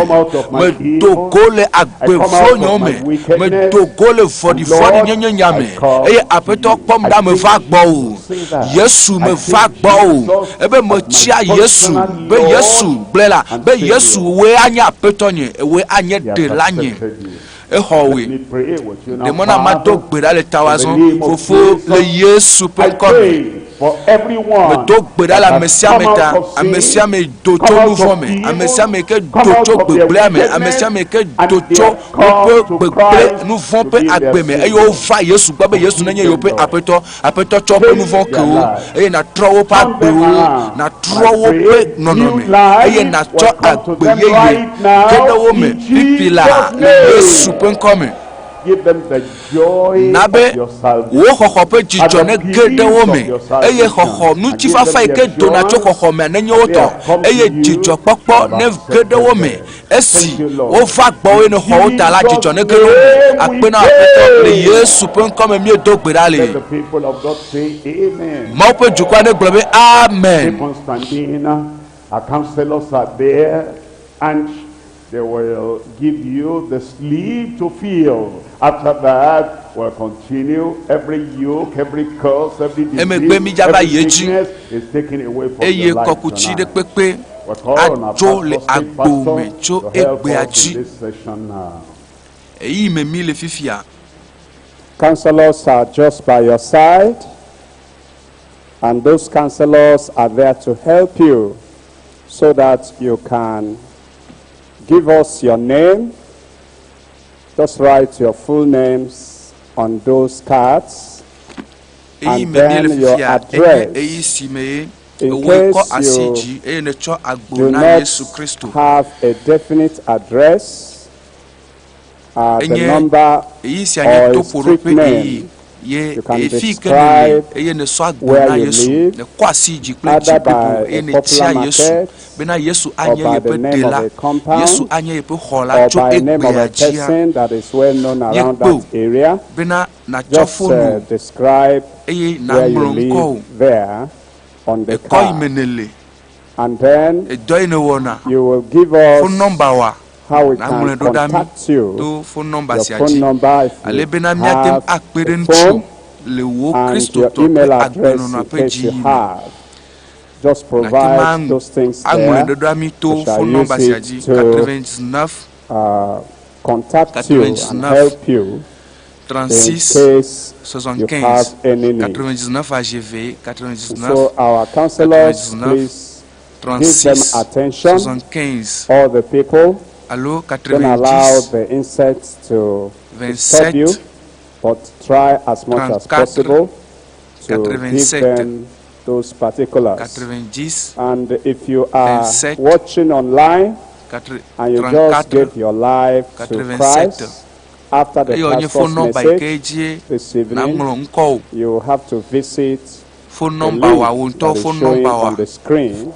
Speaker 21: medo go le agbe vlo me, medo go le vɔ̃ɖivɔ̃ɖinyenye nya me, eye Aƒetɔ kpɔm ɖa meva gbɔwò. Yesu, meva gbɔwò. Ebe metsia Yesu, be Yesu, gblɔe la, be Yesu, wòe anye Aƒetɔ nye, wòe anye Ɖela nye. Exɔ wòe. Ɖe mɔ na mado gbe ɖa le tawò azɔ, Fofo, le Yesu ƒe ŋkɔ me. Medo gbe ɖa le ame sia ame ta, ame sia ame do tso nu vɔ̃ me, ame sia ame ke do tso gbegblẽa me, ame sia ame ke do tso woƒe gbegblẽ nu vɔ̃ ƒe agbe me eye wova Yesu gbɔ be Yesu nenye yewoƒe Aƒetɔ. Aƒetɔ tsɔ woƒe nu vɔ̃ ke wo eye nàtrɔ woƒe agbewo, nàtrɔ woƒe nɔnɔme eye nàtsɔ agbe yeye ge ɖe wo me pipi laa le Yesu ƒe ŋkɔ me. Na be wò xɔxɔ ƒe dzidzɔ nege ɖe wo me, eye xɔxɔ ŋutifafa yi ke dona tso xɔxɔ mea nenye wo tɔ, eye dzidzɔkpɔkpɔ nege ɖe wo me. Esi wova gbɔwòe nèxɔ wo ta la, dzidzɔ nege ɖe wo me. Akpe na Aƒetɔ, le Yesu ƒe ŋkɔ me míedo gbe ɖa le. Mawu ƒe dukɔa negblɔ be, Amen.
Speaker 6: They will give you the sleep to feel. After that, we'll continue. Every yoke, every curse, every disease,
Speaker 21: Emegbe mídzava
Speaker 6: every
Speaker 21: yi edzi
Speaker 6: sickness is taken away from
Speaker 21: eye
Speaker 6: your life
Speaker 21: kɔkuti ɖe
Speaker 6: tonight.
Speaker 21: kpekpe
Speaker 6: We'll call on our
Speaker 21: adzo le
Speaker 6: pastor, state
Speaker 21: agbo
Speaker 6: pastor,
Speaker 21: me tso
Speaker 6: to help
Speaker 21: egbea
Speaker 6: us
Speaker 21: dzi.
Speaker 6: in this session now.
Speaker 21: Eyi me mí le fifia.
Speaker 9: Counselors are just by your side, and those counselors are there to help you so that you can give us your name. Just write your full names on those cards
Speaker 21: Eyi
Speaker 9: and
Speaker 21: me mí le
Speaker 9: then your
Speaker 21: fifia enye
Speaker 9: address.
Speaker 21: eyi si me ye
Speaker 9: In
Speaker 21: ewòe kɔ
Speaker 9: case
Speaker 21: asi
Speaker 9: you
Speaker 21: dzi eye nètsɔ agbo
Speaker 9: do
Speaker 21: na
Speaker 9: not
Speaker 21: Yesu Kristo.
Speaker 9: have a definite address, the
Speaker 21: Enye
Speaker 9: number
Speaker 21: eyi sia nye
Speaker 9: or a
Speaker 21: toƒoɖoƒe
Speaker 9: street
Speaker 21: eyi
Speaker 9: name,
Speaker 21: ye
Speaker 9: you can
Speaker 21: efi yi ke nèle
Speaker 9: describe
Speaker 21: eye nèsɔ agbo
Speaker 9: where
Speaker 21: na
Speaker 9: you
Speaker 21: Yesu.
Speaker 9: live,
Speaker 21: Nèkɔ asi dzi kple dzi
Speaker 9: either
Speaker 21: blibo
Speaker 9: by
Speaker 21: eye
Speaker 9: a
Speaker 21: nètia
Speaker 9: popular
Speaker 21: Yesu
Speaker 9: market
Speaker 21: bena Yesu
Speaker 9: or
Speaker 21: anye
Speaker 9: by the
Speaker 21: yeƒe
Speaker 9: name of
Speaker 21: ɖela,
Speaker 9: a compound
Speaker 21: Yesu anye yeƒe xɔla
Speaker 9: or
Speaker 21: tso
Speaker 9: by name of
Speaker 21: egbea
Speaker 9: a
Speaker 21: dzia.
Speaker 9: person that is well known around
Speaker 21: Míekpe wò
Speaker 9: that area.
Speaker 21: bena nàtsɔ
Speaker 9: Just
Speaker 21: fonu
Speaker 9: describe
Speaker 21: eye
Speaker 9: where you
Speaker 21: nàŋlɔ ŋkɔwò,
Speaker 9: live there on the
Speaker 21: ekɔ yi me
Speaker 9: card.
Speaker 21: nèle,
Speaker 9: And then
Speaker 21: edɔ yi nèwɔna,
Speaker 9: you will give
Speaker 21: phone
Speaker 9: us
Speaker 21: nɔmba wa
Speaker 9: how we
Speaker 21: nàŋlɔe
Speaker 9: can
Speaker 21: ɖo ɖa mí
Speaker 9: contact you,
Speaker 21: to phone nɔmba
Speaker 9: your
Speaker 21: sia
Speaker 9: phone
Speaker 21: dzi
Speaker 9: number if
Speaker 21: ale
Speaker 9: you
Speaker 21: bena míate ŋu
Speaker 9: have
Speaker 21: akpe ɖe
Speaker 9: a
Speaker 21: ŋutiwò
Speaker 9: phone
Speaker 21: le wò
Speaker 9: and your
Speaker 21: Kristotɔ ƒe
Speaker 9: email address
Speaker 21: agbenɔnɔ
Speaker 9: in
Speaker 21: ƒe
Speaker 9: case you
Speaker 21: dziyiyi me.
Speaker 9: have. Just
Speaker 21: Nàte ŋu
Speaker 9: provide
Speaker 21: aŋ-
Speaker 9: those things
Speaker 21: aŋlɔe
Speaker 9: there.
Speaker 21: ɖo ɖa mí to
Speaker 9: We shall
Speaker 21: phone nɔmba
Speaker 9: use
Speaker 21: sia
Speaker 9: it
Speaker 21: dzi
Speaker 9: to
Speaker 21: 99
Speaker 9: contact you and
Speaker 21: 99
Speaker 9: help you in
Speaker 21: 36
Speaker 9: case you
Speaker 21: 75
Speaker 9: have any need.
Speaker 21: 99 AGV 99
Speaker 9: So our counselors,
Speaker 21: 99
Speaker 9: please give them
Speaker 21: 36
Speaker 9: attention.
Speaker 21: 75
Speaker 9: All the people,
Speaker 21: alo
Speaker 9: don't allow
Speaker 21: 90
Speaker 9: the insects to disturb
Speaker 21: 27
Speaker 9: you, but try as much as
Speaker 21: 34
Speaker 9: possible to give
Speaker 21: 87
Speaker 9: them those particulars.
Speaker 21: 90
Speaker 9: And if you are
Speaker 21: 27
Speaker 9: watching online
Speaker 21: 4
Speaker 9: and you just
Speaker 21: 34
Speaker 9: gave your life to
Speaker 21: 87
Speaker 9: Christ after the
Speaker 21: eye wònye
Speaker 9: pastor's
Speaker 21: phone number yi ke
Speaker 9: message
Speaker 21: dzie
Speaker 9: this evening,
Speaker 21: nàŋlɔ ŋkɔwò
Speaker 9: you have to visit
Speaker 21: phone
Speaker 9: the
Speaker 21: number wa wò
Speaker 9: link
Speaker 21: ŋutɔ
Speaker 9: that is
Speaker 21: phone
Speaker 9: showing
Speaker 21: number wa
Speaker 9: on the screen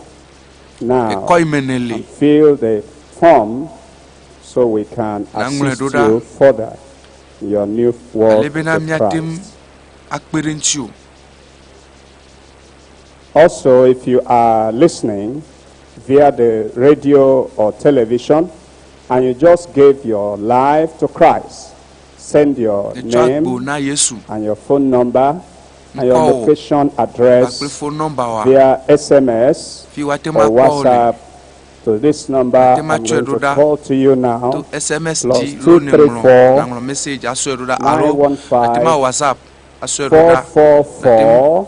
Speaker 9: now
Speaker 21: ekɔ yi me nèle
Speaker 9: and fill the form so we can
Speaker 21: Nàŋlɔe
Speaker 9: assist
Speaker 21: ɖo ɖa
Speaker 9: you further in your new walk
Speaker 21: ale bena
Speaker 9: with
Speaker 21: míate ŋu
Speaker 9: Christ.
Speaker 21: akpe ɖe ŋutiwò.
Speaker 9: Also, if you are listening via the radio or television and you just gave your life to Christ, send your
Speaker 21: Netsɔ agbo
Speaker 9: name
Speaker 21: na Yesu
Speaker 9: and your phone number and your
Speaker 21: ŋkɔwò
Speaker 9: location
Speaker 21: kpakple
Speaker 9: address
Speaker 21: phone number wa
Speaker 9: via SMS
Speaker 21: fi woate ŋu
Speaker 9: or
Speaker 21: akpɔ wò le.
Speaker 9: WhatsApp to this number
Speaker 21: Ate ŋu
Speaker 9: I'm
Speaker 21: atsɔe
Speaker 9: going
Speaker 21: ɖo
Speaker 9: to
Speaker 21: ɖa
Speaker 9: call to you now,
Speaker 21: to SMS
Speaker 9: plus
Speaker 21: dzi lo nèŋlɔ
Speaker 9: 234
Speaker 21: nàŋlɔ message asɔe ɖo ɖa alo ate ŋu
Speaker 9: 915
Speaker 21: awɔ WhatsApp asɔe ɖo ɖa.
Speaker 9: 444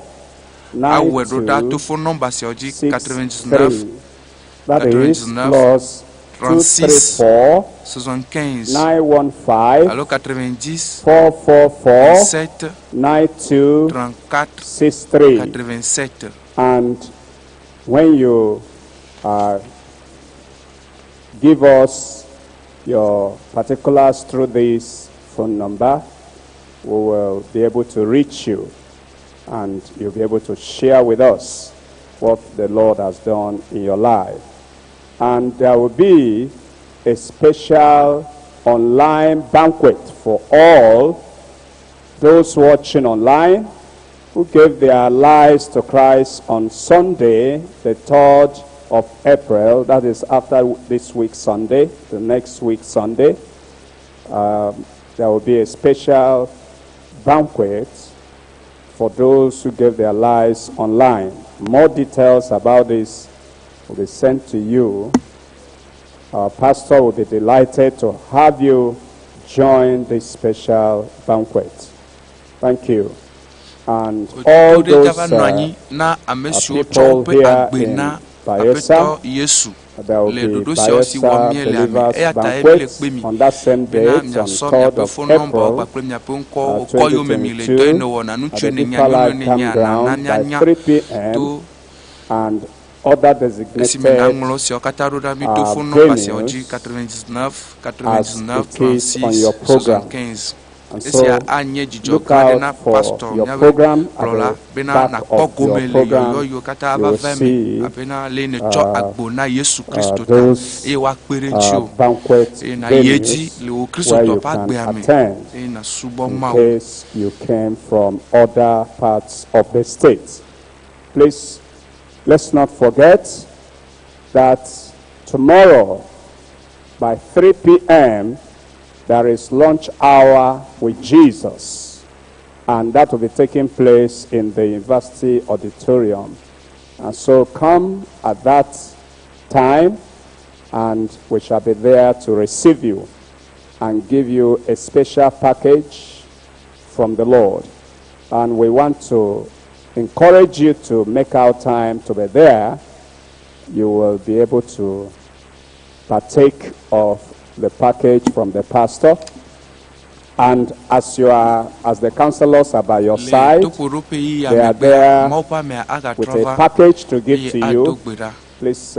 Speaker 21: Awɔe ɖo ɖa to phone number siawo dzi 99
Speaker 9: 9263. That is
Speaker 21: 99
Speaker 9: plus
Speaker 21: 36
Speaker 9: 234
Speaker 21: 75
Speaker 9: 915
Speaker 21: alo 90
Speaker 9: 444
Speaker 21: 27
Speaker 9: 9263.
Speaker 21: 34 87.
Speaker 9: And when you give us your particulars through this phone number. We will be able to reach you and you'll be able to share with us what the Lord has done in your life. And there will be a special online banquet for all those watching online who gave their lives to Christ on Sunday, the 3rd of April. That is after this week Sunday, the next week Sunday. There will be a special banquet for those who gave their lives online. More details about this will be sent to you. Our pastor will be delighted to have you join this special banquet. Thank you. And all
Speaker 21: Ɖoɖo
Speaker 9: those
Speaker 21: va nɔ anyi na ame siwo tsɔ
Speaker 9: people
Speaker 21: woƒe
Speaker 9: here
Speaker 21: agbe
Speaker 9: in
Speaker 21: na
Speaker 9: Bayelsa,
Speaker 21: Aƒetɔ Yesu
Speaker 9: there will
Speaker 21: le
Speaker 9: be
Speaker 21: ɖoɖo siawo si wɔm
Speaker 9: Bayelsa
Speaker 21: míele ame.
Speaker 9: Believers
Speaker 21: Eya ta ye míele
Speaker 9: Banquet
Speaker 21: kpe mi
Speaker 9: on that same
Speaker 21: bena
Speaker 9: date, on
Speaker 21: miasɔ
Speaker 9: 3rd
Speaker 21: miaƒe
Speaker 9: of
Speaker 21: fon nɔmbawo
Speaker 9: April,
Speaker 21: kpakple miaƒe ŋkɔwo kɔ yome mi le dɔ yi
Speaker 9: 2022,
Speaker 21: nèwɔna,
Speaker 9: at
Speaker 21: ŋutsue
Speaker 9: the
Speaker 21: nènya,
Speaker 9: Deeper
Speaker 21: nyɔnue
Speaker 9: Life
Speaker 21: nènya, nàna
Speaker 9: Campground by
Speaker 21: míanya
Speaker 9: 3 p.m.
Speaker 21: to
Speaker 9: and other
Speaker 21: esime
Speaker 9: designated
Speaker 21: nàŋlɔ esiawo katã ɖo ɖa mi to fon nɔmba siawo dzi
Speaker 9: venues
Speaker 21: 99
Speaker 9: as
Speaker 21: 99
Speaker 9: it is on
Speaker 21: 36
Speaker 9: your program.
Speaker 21: 75.
Speaker 9: And
Speaker 21: Esia
Speaker 9: so
Speaker 21: anye dzidzɔ
Speaker 9: look
Speaker 21: gã aɖe
Speaker 9: out
Speaker 21: na
Speaker 9: for
Speaker 21: pastor
Speaker 9: your
Speaker 21: míaƒe
Speaker 9: program at
Speaker 21: kplɔla
Speaker 9: the
Speaker 21: bena
Speaker 9: back
Speaker 21: nàkpɔ
Speaker 9: of
Speaker 21: gome
Speaker 9: your
Speaker 21: le
Speaker 9: program.
Speaker 21: yɔyɔ yiwo katã
Speaker 9: You
Speaker 21: ava
Speaker 9: will
Speaker 21: va eme
Speaker 9: see
Speaker 21: abena le nètsɔ agbo na Yesu Kristo ta
Speaker 9: those
Speaker 21: eye woakpe ɖe ŋutiwò
Speaker 9: banquet
Speaker 21: eye nàyi edzi
Speaker 9: venues
Speaker 21: le wò
Speaker 9: where
Speaker 21: Kristotɔ
Speaker 9: you
Speaker 21: ƒe
Speaker 9: can
Speaker 21: agbea me
Speaker 9: attend
Speaker 21: eye nàsubɔ
Speaker 9: in
Speaker 21: Mawu.
Speaker 9: case you came from other parts of the state. Please, let's not forget that tomorrow by 3 p.m. there is lunch hour with Jesus, and that will be taking place in the university auditorium. And so come at that time, and we shall be there to receive you and give you a special package from the Lord. And we want to encourage you to make out time to be there. You will be able to partake of the package from the pastor. And as you are, as the counselors are by your
Speaker 21: Le
Speaker 9: side,
Speaker 21: toƒoɖoƒe yi
Speaker 9: they are
Speaker 21: amegbea,
Speaker 9: there
Speaker 21: Mawu ƒe amea agatrɔ
Speaker 9: with a
Speaker 21: va
Speaker 9: package to give
Speaker 21: eye
Speaker 9: to
Speaker 21: ado
Speaker 9: you.
Speaker 21: gbe ɖa.
Speaker 9: Please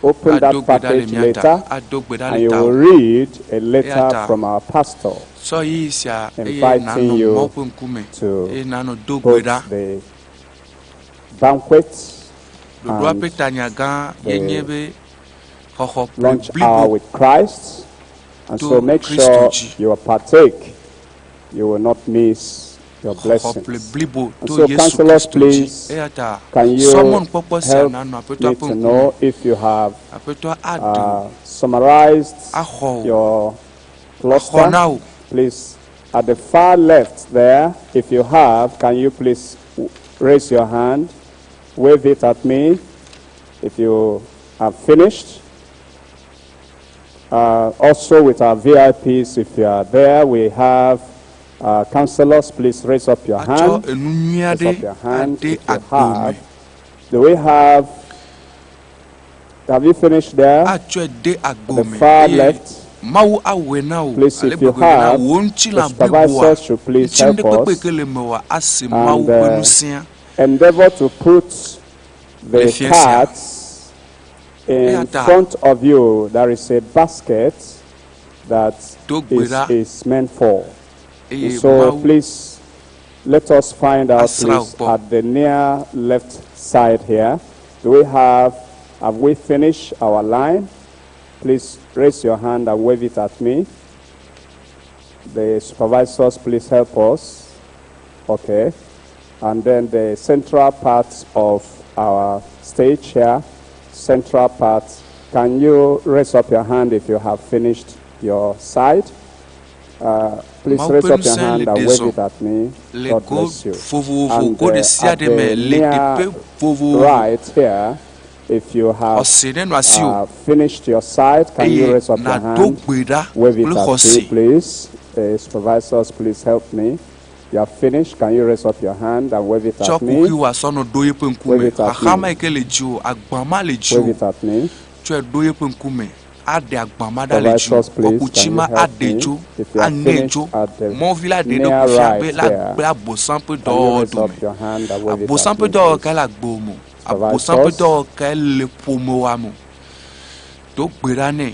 Speaker 9: open that
Speaker 21: Ado gbe ɖa le
Speaker 9: package
Speaker 21: mía ta.
Speaker 9: later,
Speaker 21: Ado gbe ɖa
Speaker 9: and
Speaker 21: le
Speaker 9: you
Speaker 21: tawò.
Speaker 9: will read a
Speaker 21: Eya
Speaker 9: letter
Speaker 21: ta
Speaker 9: from our pastor
Speaker 21: sɔ ɣeyiɣi sia eye
Speaker 9: inviting
Speaker 21: nànɔ
Speaker 9: you
Speaker 21: Mawu ƒe ŋkume
Speaker 9: to
Speaker 21: eye nànɔ do gbe
Speaker 9: both
Speaker 21: ɖa.
Speaker 9: the banquet
Speaker 21: Ɖoɖoa
Speaker 9: and
Speaker 21: ƒe tanya gã ye nye
Speaker 9: the
Speaker 21: be xɔxɔ
Speaker 9: lunch
Speaker 21: blibo
Speaker 9: hour with Christ. And
Speaker 21: to
Speaker 9: so make
Speaker 21: Kristo
Speaker 9: sure
Speaker 21: dzi.
Speaker 9: you partake. You will not miss your
Speaker 21: Xɔxɔ
Speaker 9: blessings.
Speaker 21: blibo
Speaker 9: And
Speaker 21: to
Speaker 9: so,
Speaker 21: Yesu
Speaker 9: counselors,
Speaker 21: Kristo dzi.
Speaker 9: please,
Speaker 21: Eya ta
Speaker 9: can you
Speaker 21: sɔ mɔnukpɔkpɔ sia
Speaker 9: help
Speaker 21: nànɔ Aƒetɔa
Speaker 9: me
Speaker 21: ƒe
Speaker 9: to
Speaker 21: ŋkume.
Speaker 9: know if you have
Speaker 21: Aƒetɔa aɖe wò.
Speaker 9: summarized
Speaker 21: Axɔ wò.
Speaker 9: your
Speaker 21: Axɔ
Speaker 9: cluster?
Speaker 21: na wò.
Speaker 9: Please, at the far left there, if you have, can you please raise your hand, wave it at me if you have finished. Also with our VIPs, if you are there, we have counselors. Please raise up your
Speaker 21: Atsɔ
Speaker 9: hand.
Speaker 21: enu nyui
Speaker 9: Raise
Speaker 21: aɖe
Speaker 9: up your hand
Speaker 21: ade
Speaker 9: if you
Speaker 21: agbo me.
Speaker 9: have. Do we have? Have you finished there?
Speaker 21: Atsɔe de agbo
Speaker 9: The
Speaker 21: me
Speaker 9: far
Speaker 21: eye
Speaker 9: left.
Speaker 21: Mawu awɔe na wò
Speaker 9: Please,
Speaker 21: ale
Speaker 9: if you
Speaker 21: gbegbe bena
Speaker 9: have,
Speaker 21: wò
Speaker 9: the
Speaker 21: ŋutilã bliboa
Speaker 9: supervisors should please
Speaker 21: ŋuti
Speaker 9: help
Speaker 21: ɖekpekpe
Speaker 9: us
Speaker 21: ke le mewòa ase Mawu
Speaker 9: and
Speaker 21: ƒe nusẽa.
Speaker 9: endeavor to put
Speaker 21: Le
Speaker 9: the
Speaker 21: fiẽ sia.
Speaker 9: cards in
Speaker 21: Eya ta
Speaker 9: front of you. There is a basket that
Speaker 21: do gbe ɖa
Speaker 9: is meant for.
Speaker 21: eye
Speaker 9: And so
Speaker 21: Mawu
Speaker 9: please let us find out,
Speaker 21: asrã wò
Speaker 9: please,
Speaker 21: kpɔ.
Speaker 9: at the near left side here. Do we have we finished our line? Please raise your hand and wave it at me. The supervisors, please help us. Okay. And then the central part of our stage here, central part, can you raise up your hand if you have finished your side? Please
Speaker 21: Mawu
Speaker 9: raise
Speaker 21: ƒe
Speaker 9: up your
Speaker 21: ŋusẽ
Speaker 9: hand
Speaker 21: le
Speaker 9: and
Speaker 21: ɖe
Speaker 9: wave
Speaker 21: zɔ
Speaker 9: it at me.
Speaker 21: le
Speaker 9: God
Speaker 21: go
Speaker 9: bless you.
Speaker 21: vovovo,
Speaker 9: And
Speaker 21: go ɖe sia
Speaker 9: at
Speaker 21: ɖe me
Speaker 9: the
Speaker 21: le
Speaker 9: near
Speaker 21: teƒe vovovo.
Speaker 9: right here, if you have
Speaker 21: Xɔse nenɔ asiwò
Speaker 9: finished your side, can you
Speaker 21: eye
Speaker 9: raise up your
Speaker 21: nàdo
Speaker 9: hand?
Speaker 21: gbe ɖa
Speaker 9: Wave it
Speaker 21: kple
Speaker 9: at me,
Speaker 21: xɔse.
Speaker 9: please. Supervisors, please help me. You have finished. Can you raise up your hand and wave it
Speaker 21: Tsɔ
Speaker 9: at me?
Speaker 21: kuxi wòasɔ nɔ ɖo yeƒe
Speaker 9: Wave
Speaker 21: ŋkume.
Speaker 9: it at
Speaker 21: Xaxa ma
Speaker 9: me.
Speaker 21: yi ke le dziwò, agba ma le
Speaker 9: Wave
Speaker 21: dziwò.
Speaker 9: it at me.
Speaker 21: Tsɔe ɖo yeƒe ŋkume. Aɖe agba ma ɖa le dziwò.
Speaker 9: Supervisors, please,
Speaker 21: Kɔkuti
Speaker 9: can you
Speaker 21: ma
Speaker 9: help
Speaker 21: aɖe
Speaker 9: me?
Speaker 21: tso,
Speaker 9: If you have
Speaker 21: aŋe
Speaker 9: finished
Speaker 21: tso.
Speaker 9: at the
Speaker 21: Mɔvi la ɖe
Speaker 9: near
Speaker 21: ɖokui fia
Speaker 9: right
Speaker 21: be la
Speaker 9: here,
Speaker 21: gblẽ abosam ƒe
Speaker 9: can you
Speaker 21: dɔwɔwɔ
Speaker 9: raise
Speaker 21: dome.
Speaker 9: up your hand and wave it
Speaker 21: Abosam
Speaker 9: at
Speaker 21: ƒe
Speaker 9: me,
Speaker 21: dɔwɔwɔ
Speaker 9: please?
Speaker 21: kae le agbo me o? Abosam ƒe
Speaker 9: Supervisors,
Speaker 21: dɔwɔwɔ kae le ƒomewòa me o? Do gbe ɖa nɛ.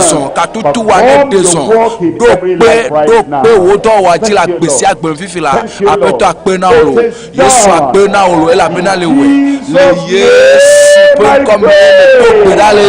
Speaker 21: zɔn katutu wa ne
Speaker 12: Perform
Speaker 21: ɖe
Speaker 12: your
Speaker 21: zɔn
Speaker 12: work in
Speaker 21: ɖo
Speaker 12: every
Speaker 21: kpe
Speaker 12: life
Speaker 21: ɖo
Speaker 12: right
Speaker 21: kpe
Speaker 12: now.
Speaker 21: wò dɔwɔwɔ dzi le
Speaker 12: Thank you,
Speaker 21: agbe sia
Speaker 12: Lord.
Speaker 21: agbe fifi la
Speaker 12: Thank you,
Speaker 21: aƒetɔ
Speaker 12: Lord.
Speaker 21: akpe na wò
Speaker 12: It
Speaker 21: lo
Speaker 12: is
Speaker 21: yesu
Speaker 12: done.
Speaker 21: akpe na wò lo elabena le wòe le
Speaker 12: Jesus'
Speaker 21: yesu
Speaker 12: name
Speaker 21: ƒe
Speaker 12: I
Speaker 21: ŋkɔme do gbe
Speaker 12: pray.
Speaker 21: ɖa le.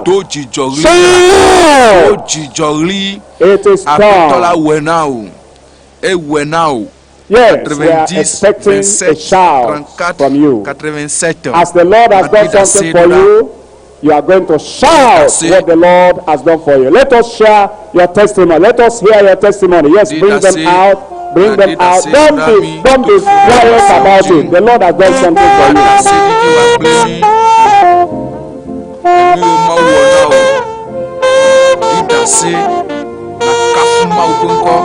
Speaker 9: shout.
Speaker 21: Do dzidzɔ ɣli.
Speaker 9: Shout!
Speaker 21: Do dzidzɔ ɣli.
Speaker 9: It is
Speaker 21: Aƒetɔ la
Speaker 9: done.
Speaker 21: wɔe na o. Ewɔe na o.
Speaker 9: Yes, we are
Speaker 21: 90,
Speaker 9: expecting a
Speaker 21: 27,
Speaker 9: shout
Speaker 21: 34,
Speaker 9: from you.
Speaker 21: 87.
Speaker 9: As the Lord has done
Speaker 21: Adida
Speaker 9: something for
Speaker 21: Seda.
Speaker 9: you, you are going to shout what the Lord has done for you. Let us share your testimony. Let us hear your testimony. Yes, bring them out. Bring them out. Don't be quiet about it. The Lord has done something for you.
Speaker 21: Enu yiwo Mawu wɔ na wò. Ɖi ɖase nàkafu Mawu ƒe ŋkɔ.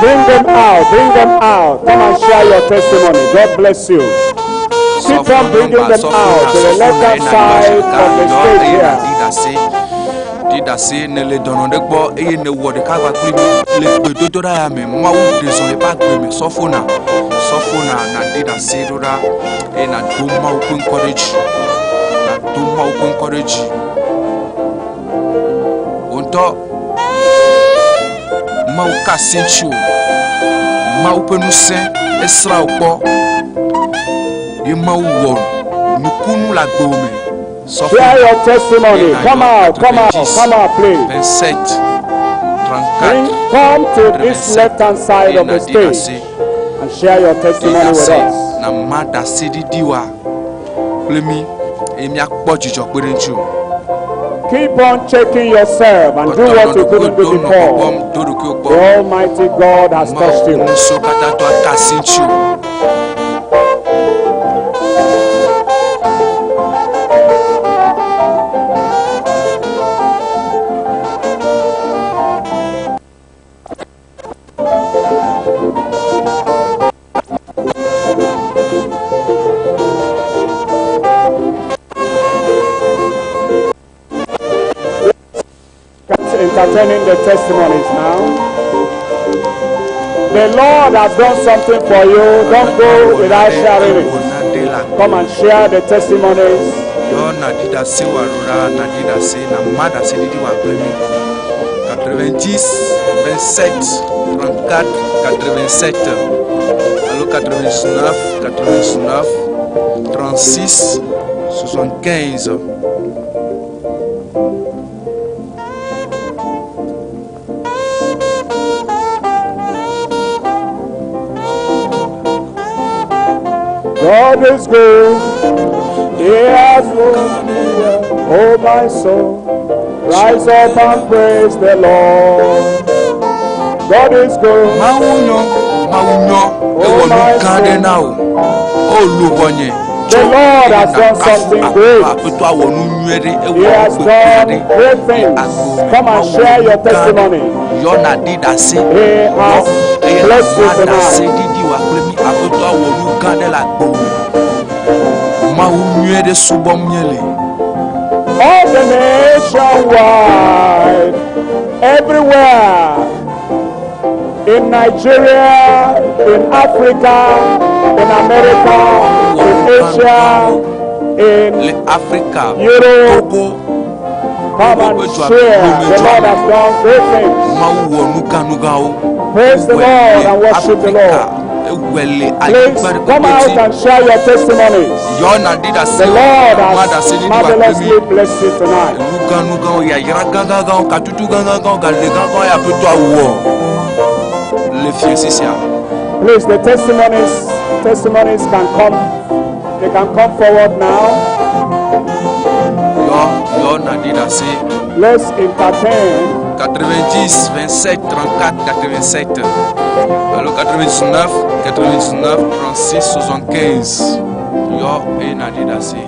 Speaker 9: Bring them out. Bring them out. Come and share your testimony. God bless you. Keep on bringing them out to the left hand side of the stage here.
Speaker 21: Ɖi ɖase ne le dɔnɔ ɖe gbɔ eye ne wɔ ɖeka gba kpli mi le gbedodoɖa ya me mawu ɖe zɔ eƒe agbe me sɔfona sɔfona nàɖi ɖase ɖo ɖa eye nàdo mawu ƒe ŋkɔ ɖe dzi nàdo mawu ƒe ŋkɔ ɖe dzi wò ŋutɔ mawu ka asi ŋuti o mawu ƒe ŋusẽ esrã wò kpɔ ye mawu wɔ nukunu le agbewò me.
Speaker 9: Share your testimony. Come out, come out, come out, please.
Speaker 21: 27, 34,
Speaker 9: Bring, come to this left hand side of the stage and share your testimony with us.
Speaker 21: Na ma ɖase ɖiɖi wa kple mi eye míakpɔ dzidzɔ kpe ɖe ŋuti o.
Speaker 9: Keep on checking yourself and do what you couldn't do before. The Almighty God has touched you.
Speaker 21: Ŋusẽwo katã tɔ aka asi ŋuti o.
Speaker 9: Entertaining the testimonies now. The Lord has done something for you. Don't go without sharing it. Come and share the testimonies.
Speaker 21: Yɔ nàɖi ɖase wa ɖo ɖa nàɖi ɖase na ma ɖase ɖiɖi wa kple mi. 90 27 34 87 alo 99 99 36 75.
Speaker 9: God is good. He has won me well. Oh, my soul, rise up and praise the Lord. God is good.
Speaker 21: Mawu nyɔ, Mawu nyɔ, ewɔ nu gã ɖe na wò. O luʋɔnye,
Speaker 9: The Lord has done something great.
Speaker 21: Aƒetɔ awɔ nu nyuie ɖe,
Speaker 9: He
Speaker 21: ewɔ
Speaker 9: has
Speaker 21: nu kpekpe
Speaker 9: done
Speaker 21: ɖe.
Speaker 9: great things. Come and share your testimony.
Speaker 21: Yɔ nàɖi ɖase.
Speaker 9: He has
Speaker 21: Eye
Speaker 9: blessed you
Speaker 21: nàma ɖase
Speaker 9: tonight.
Speaker 21: ɖiɖi wò kple mi. Aƒetɔ awɔ nu gã ɖe le agbewò me. Mawu nyuie ɖe subɔm míele.
Speaker 9: All the nation wide, everywhere, in Nigeria, in Africa, in America, in Asia, in
Speaker 21: Le Afrika,
Speaker 9: Europe.
Speaker 21: Togo,
Speaker 9: Come and share. The Lord has done great things.
Speaker 21: Mawu wɔ nugãnugãwo.
Speaker 9: Praise the Lord and worship the Lord.
Speaker 21: Ewɔe le
Speaker 9: Please
Speaker 21: anyigba ɖe
Speaker 9: come
Speaker 21: kpekpe
Speaker 9: out
Speaker 21: dzi.
Speaker 9: and share your testimonies.
Speaker 21: Yɔ nàɖi ɖase.
Speaker 9: The Lord
Speaker 21: Ma
Speaker 9: has
Speaker 21: ɖase ɖiɖi wò kple mi.
Speaker 9: marvelously blessed you tonight.
Speaker 21: Nugãnugãwo, yayra gãgãgãwo, katutu gãgãgãwo, gale gãgãwo ya Aƒetɔ awɔ le fiẽsi sia.
Speaker 9: Please, the testimonies, testimonies can come. They can come forward now.
Speaker 21: Yɔ yɔ nàɖi ɖase.
Speaker 9: Let's entertain.
Speaker 21: 90 27 34 87 alo 99 99 36 75 yɔ eye nàɖi ɖase.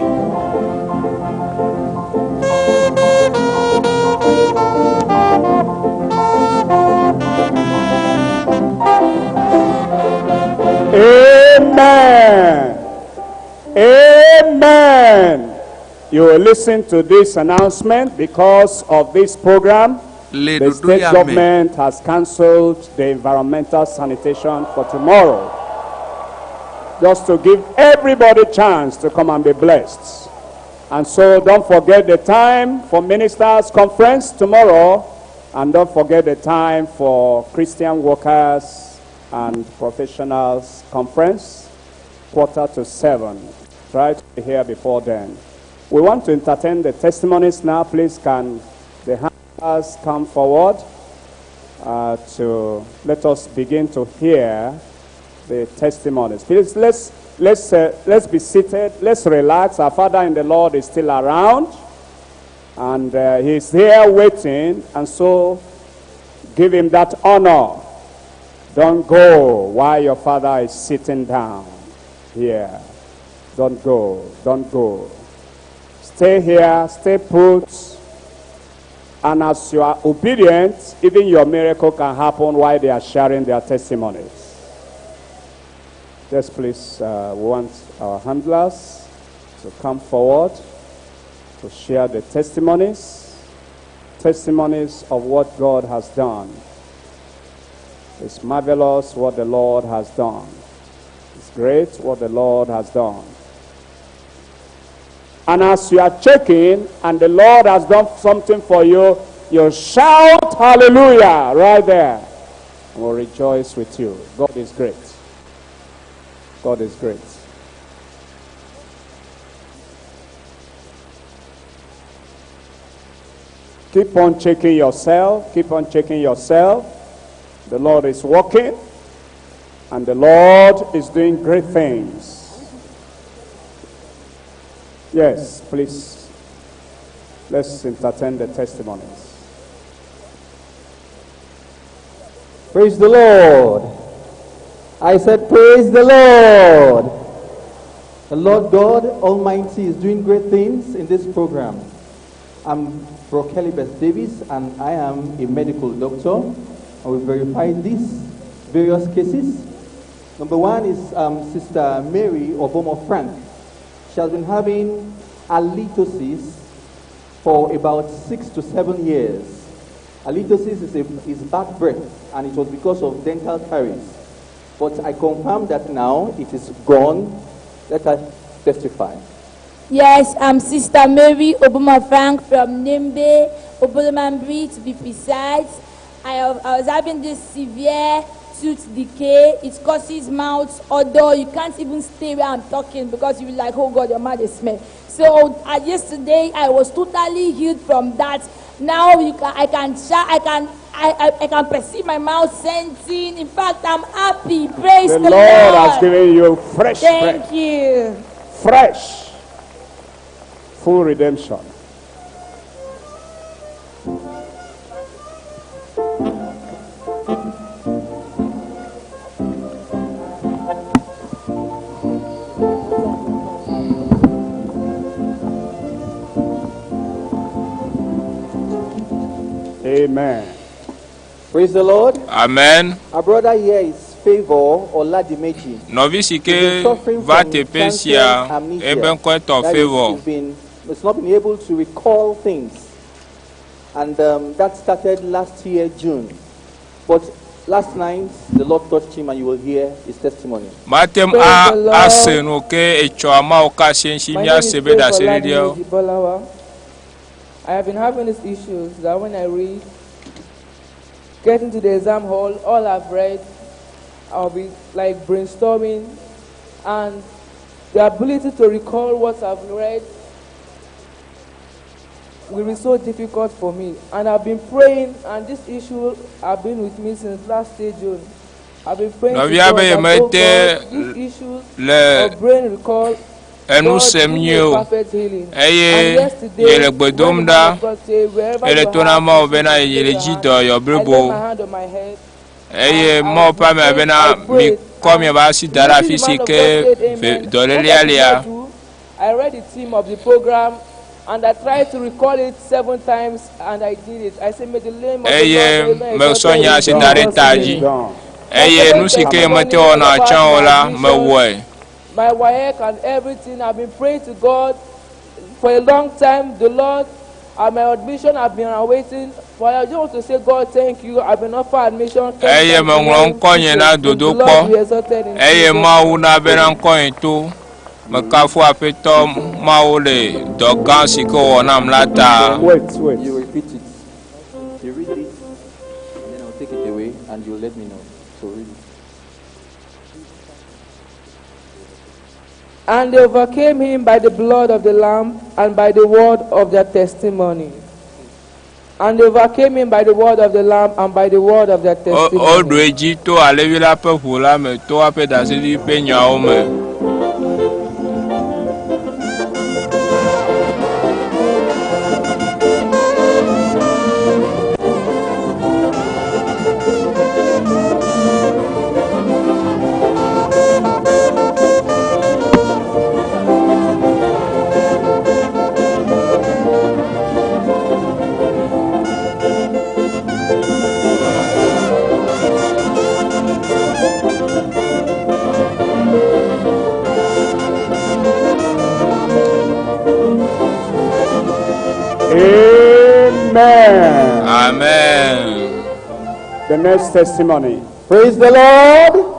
Speaker 9: Amen. Amen. You will listen to this announcement because of this program.
Speaker 21: Le
Speaker 9: The
Speaker 21: ɖoɖo
Speaker 9: state
Speaker 21: ya me
Speaker 9: government has cancelled the environmental sanitation for tomorrow. Just to give everybody chance to come and be blessed. And so don't forget the time for ministers conference tomorrow and don't forget the time for Christian workers and professionals conference 6:45. Try to be here before then. We want to entertain the testimonies now. Please, can the hands come forward to let us begin to hear the testimonies. Please, let's, let's, let's be seated. Let's relax. Our Father in the Lord is still around, and he's here waiting, and so give him that honor. Don't go while your father is sitting down here. Don't go. Don't go. Stay here. Stay put. And as you are obedient, even your miracle can happen while they are sharing their testimonies. Yes, please, we want our handlers to come forward to share the testimonies, testimonies of what God has done. It's marvelous what the Lord has done. It's great what the Lord has done. And as you are checking and the Lord has done something for you, you shout hallelujah right there. And we'll rejoice with you. God is great. God is great. Keep on checking yourself. Keep on checking yourself. The Lord is working, and the Lord is doing great things. Yes, please. Let's entertain the testimonies.
Speaker 15: Praise the Lord. I said, Praise the Lord. The Lord God Almighty is doing great things in this program. I'm Bro Kelly Beth Davis, and I am a medical doctor. And we verified these various cases. Number one is Sister Mary Obomo Frank. She has been having halitosis for about 6 to 7 years. Halitosis is bad breath, and it was because of dental caries. But I confirm that now it is gone. Let her testify.
Speaker 2: Yes, I'm Sister Mary Obama Frank from Nembe, Obolomambri to be precise. I was having this severe tooth decay. It causes mouth odor. You can't even stay where I'm talking because you'll be like, oh God, your mouth is smell. So yesterday I was totally healed from that. Now you can, I can, I can, I can perceive my mouth scenting. In fact, I'm happy. Praise
Speaker 9: the
Speaker 2: the
Speaker 9: Lord.
Speaker 2: Lord
Speaker 9: has given you fresh
Speaker 2: Thank
Speaker 9: breath.
Speaker 2: you.
Speaker 9: Fresh. Full redemption. Amen.
Speaker 15: Praise the Lord.
Speaker 5: Amen.
Speaker 15: Our brother here is Favor Oladimeji.
Speaker 5: Nɔvi si
Speaker 15: He's
Speaker 5: ke
Speaker 15: been suffering
Speaker 5: va
Speaker 15: from
Speaker 5: teƒe
Speaker 15: transient
Speaker 5: sia
Speaker 15: amnesia.
Speaker 5: ebe ŋkɔe tɔ
Speaker 15: That is,
Speaker 5: Favor.
Speaker 15: he's not been able to recall things. And that started last year, June. But last night, the Lord touched him and you will hear his testimony.
Speaker 5: Mate ŋu
Speaker 4: Praise the Lord.
Speaker 5: ase nu ke etsɔ Mawu ka asi ŋuti
Speaker 4: My name is
Speaker 5: míase be
Speaker 4: Favor
Speaker 5: ɖaseɖiɖiawo.
Speaker 4: Oladimeji Bolawa. I have been having these issues that when I read, get into the exam hall, all I've read, I'll be like brainstorming, and the ability to recall what I've read will be so difficult for me. And I've been praying, and this issue have been with me since last year, June. I've been praying to
Speaker 5: Nɔvia
Speaker 4: God
Speaker 5: be
Speaker 4: that, oh
Speaker 5: yemete
Speaker 4: God, these issues
Speaker 5: le
Speaker 4: of brain recall,
Speaker 5: enu
Speaker 4: God,
Speaker 5: sem
Speaker 4: give me
Speaker 5: nyuie
Speaker 4: a
Speaker 5: o
Speaker 4: perfect healing.
Speaker 5: eye
Speaker 4: And yesterday,
Speaker 5: ye le gbe dom
Speaker 4: when the
Speaker 5: ɖa
Speaker 4: man of God said, wherever
Speaker 5: ele
Speaker 4: you
Speaker 5: to na
Speaker 4: are,
Speaker 5: Mawu bena ye le dzi dɔyɔ
Speaker 4: I lay
Speaker 5: blibo
Speaker 4: my hand on my head.
Speaker 5: eye Mawu ƒe amea bena mikɔ miaƒe asi da ɖe afi si ke ve dɔlélea lia.
Speaker 4: I read the theme of the program and I tried to recall it 7 times and I did it. I said, may the name of the
Speaker 5: eye
Speaker 4: Lord be
Speaker 5: mesɔ nye asi
Speaker 4: exalted
Speaker 5: da
Speaker 4: in
Speaker 5: ɖe
Speaker 4: Jesus'
Speaker 5: ta
Speaker 4: name.
Speaker 5: dzi eye nu si ke mete wɔna tsã o la mewɔe.
Speaker 4: My WAEC and everything, I've been praying to God for a long time. The Lord, and my admission, I've been awaiting. But I just want to say, God, thank you. I've been offered admission.
Speaker 5: Eye meŋlɔ ŋkɔnye na dodokpɔ
Speaker 4: Be exalted in
Speaker 5: eye
Speaker 4: Jesus'
Speaker 5: Mawu na bena ŋkɔnye to. Mekafu Aƒetɔ Mawu le dɔ gã si ke wòwɔ nam la ta.
Speaker 9: Wait, wait.
Speaker 15: You repeat it. You read it, and then I'll take it away, and you'll let me know. So read it.
Speaker 4: And they overcame him by the blood of the Lamb and by the word of their testimony. And they overcame him by the word of the Lamb and by the word of their testimony.
Speaker 5: Woɖu edzi to Alevi la ƒe ʋu la me to woaƒe ɖaseɖiɖi ƒe nyawo me.
Speaker 9: Amen.
Speaker 5: Amen.
Speaker 9: The next testimony.
Speaker 15: Praise the Lord.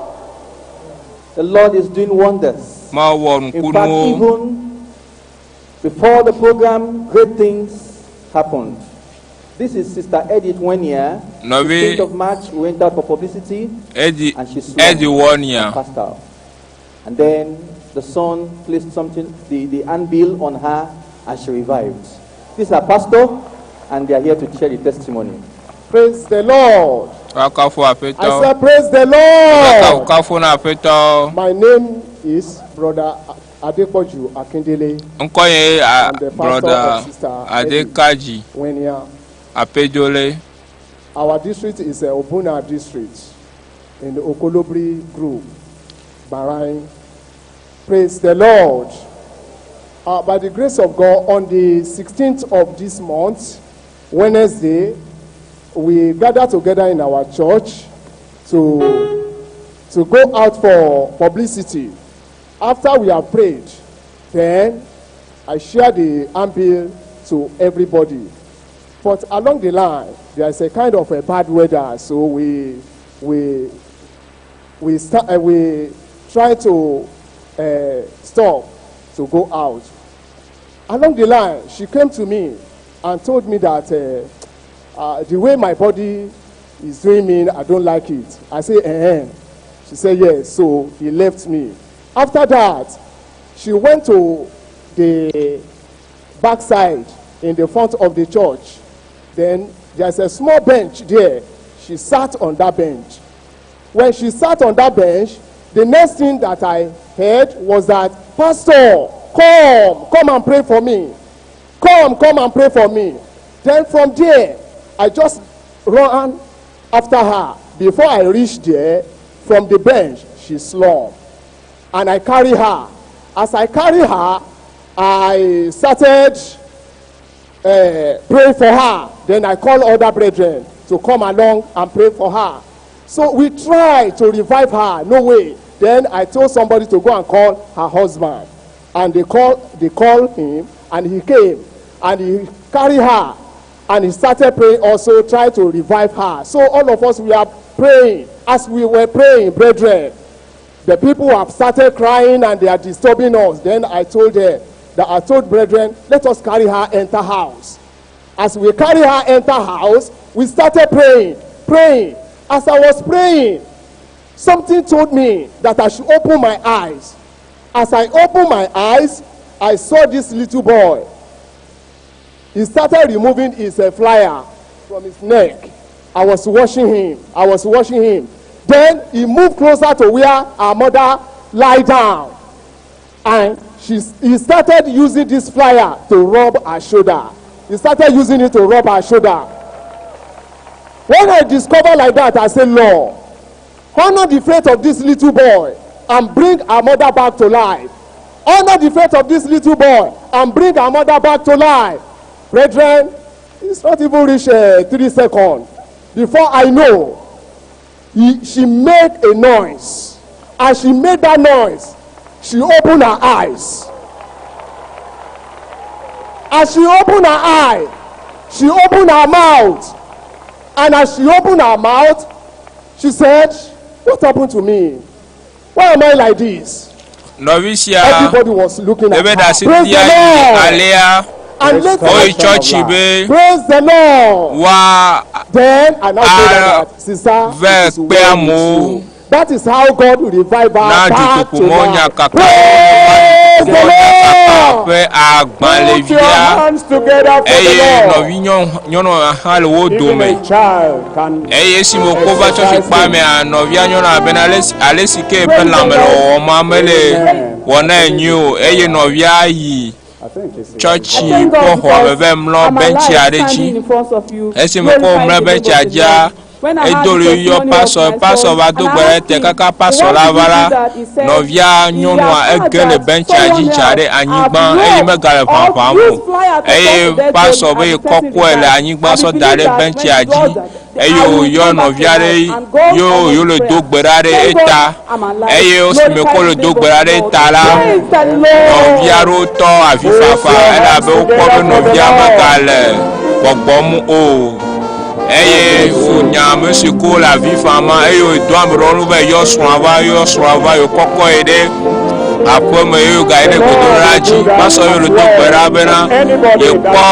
Speaker 15: The Lord is doing wonders.
Speaker 5: Mawu wɔ
Speaker 15: In fact,
Speaker 5: nukunuwo.
Speaker 15: even before the program, great things happened. This is Sister Edith Wenia.
Speaker 5: Nɔvi
Speaker 15: 15th of March, we went out for publicity
Speaker 5: Edi
Speaker 15: and she slumped
Speaker 5: Edi Wɔnia.
Speaker 15: and passed out. And then the son placed something, the, the anvil on her, and she revived. This is our pastor, and they are here to share the testimony.
Speaker 6: Praise the Lord.
Speaker 5: Woakafu
Speaker 6: I
Speaker 5: Aƒetɔ.
Speaker 6: said, Praise the Lord.
Speaker 5: Kafukafu na Aƒetɔ.
Speaker 6: My name is Brother Adepoju Akindele.
Speaker 5: Ŋkɔ ye a
Speaker 6: I'm the pastor
Speaker 5: brɔda
Speaker 6: of Sister Edith
Speaker 5: Adekaji
Speaker 6: Wenia.
Speaker 5: Apedole.
Speaker 6: Our district is uh, Obuna district in the Okolobri group, Bahrain. Praise the Lord. Uh, by the grace of God, on the 16th of this month, Wednesday, we gather together in our church to, to go out for publicity. After we have prayed, then I share the handbill to everybody. But along the line, there is a kind of a bad weather, so we we we start uh, we try to uh, stop to go out. Along the line, she came to me and told me that uh, uh, the way my body is doing me, I don't like it. I say, eh. She said, yes. So he left me. After that, she went to the backside in the front of the church. Then there's a small bench there. She sat on that bench. When she sat on that bench, the next thing that I heard was that, Pastor, come, come and pray for me. Come, come and pray for me. Then from there, I just ran after her. Before I reached there, from the bench, she slumped. And I carry her. As I carry her, I started uh, praying for her. Then I call other brethren to come along and pray for her. So we tried to revive her. No way. Then I told somebody to go and call her husband. And they call, they called him, and he came. And he carried her. And he started praying also, trying to revive her. So all of us, we are praying. As we were praying, brethren, the people have started crying and they are disturbing us. Then I told them that I told brethren, let us carry her enter house. As we carry her enter house, we started praying, praying. As I was praying, something told me that I should open my eyes. As I opened my eyes, I saw this little boy. He started removing his uh, flyer from his neck. I was watching him. I was watching him. Then he moved closer to where our mother lie down. And she, he started using this flyer to rub her shoulder. He started using it to rub her shoulder. When I discovered like that, I said, Lord, honor the faith of this little boy and bring our mother back to life. Honor the faith of this little boy and bring our mother back to life. Brethren, it's not even reach uh, 3 seconds. Before I know, he, she made a noise. As she made that noise, she opened her eyes. As she opened her eye, she opened her mouth. And as she opened her mouth, she said, What happened to me? Why am I like this?
Speaker 5: Nɔvi sia
Speaker 6: Everybody was looking at
Speaker 5: ebe
Speaker 6: her.
Speaker 5: ɖasi
Speaker 6: Praise the
Speaker 5: dia yi
Speaker 6: Lord.
Speaker 5: alea
Speaker 6: And later,
Speaker 5: woyi tsɔtsi be
Speaker 6: praise the Lord.
Speaker 5: wa
Speaker 6: Then I now told her that, sister,
Speaker 5: vɛ
Speaker 6: it is
Speaker 5: kpe
Speaker 6: well with
Speaker 5: amewo
Speaker 6: you. That is how God will revive her
Speaker 5: na
Speaker 6: back to
Speaker 5: dutoƒo mɔ nya
Speaker 6: life.
Speaker 5: kaka
Speaker 6: Praise the Lord.
Speaker 5: ƒe
Speaker 9: Put your
Speaker 5: agbalẽvia
Speaker 9: hands together for the
Speaker 5: eye
Speaker 9: Lord.
Speaker 5: nɔvi nyɔ- nyɔnu hã le wo
Speaker 9: Even
Speaker 5: dome
Speaker 9: a child can
Speaker 5: eye esi me wokɔ va tsɔtsi kpa mea nɔvia nyɔnua bena ale si- ale si ke eƒe lãme le wɔwɔm mele wɔ na enyi o eye nɔvia yi tsɔtsi kpɔ xɔ me vɛ mlɔ bɛntsi aɖe dzi esime kɔ mlɔ bɛntsia dzia edo le yɔ pasɔ pasɔ va do gbe ɖe te kaka pasɔ la va la nɔvia nyɔnua ege le bɛntsia dzi dza ɖe anyigba eye megale ʋaʋam o eye pasɔ be kɔkɔe le anyigba sɔ da ɖe bɛntsia dzi eye wòyɔ nɔvia ɖe yo yo le do gbe ɖa ɖe eta eye esime kɔ le do gbe ɖa ɖe eta la nɔvia ɖewo tɔ avi fafa elabe wokpɔ be nɔvia megale gbɔgbɔm o. Eye wònya ame si ko le avi fam ma eye wòdo ame ɖewo nu be yɔ srɔ̃a va yɔ srɔ̃a va yewokɔkɔ yi ɖe aƒeme eye wògayi ɖe gbedoɖa dzi. Pastor yɔ le do gbe ɖa bena yekpɔ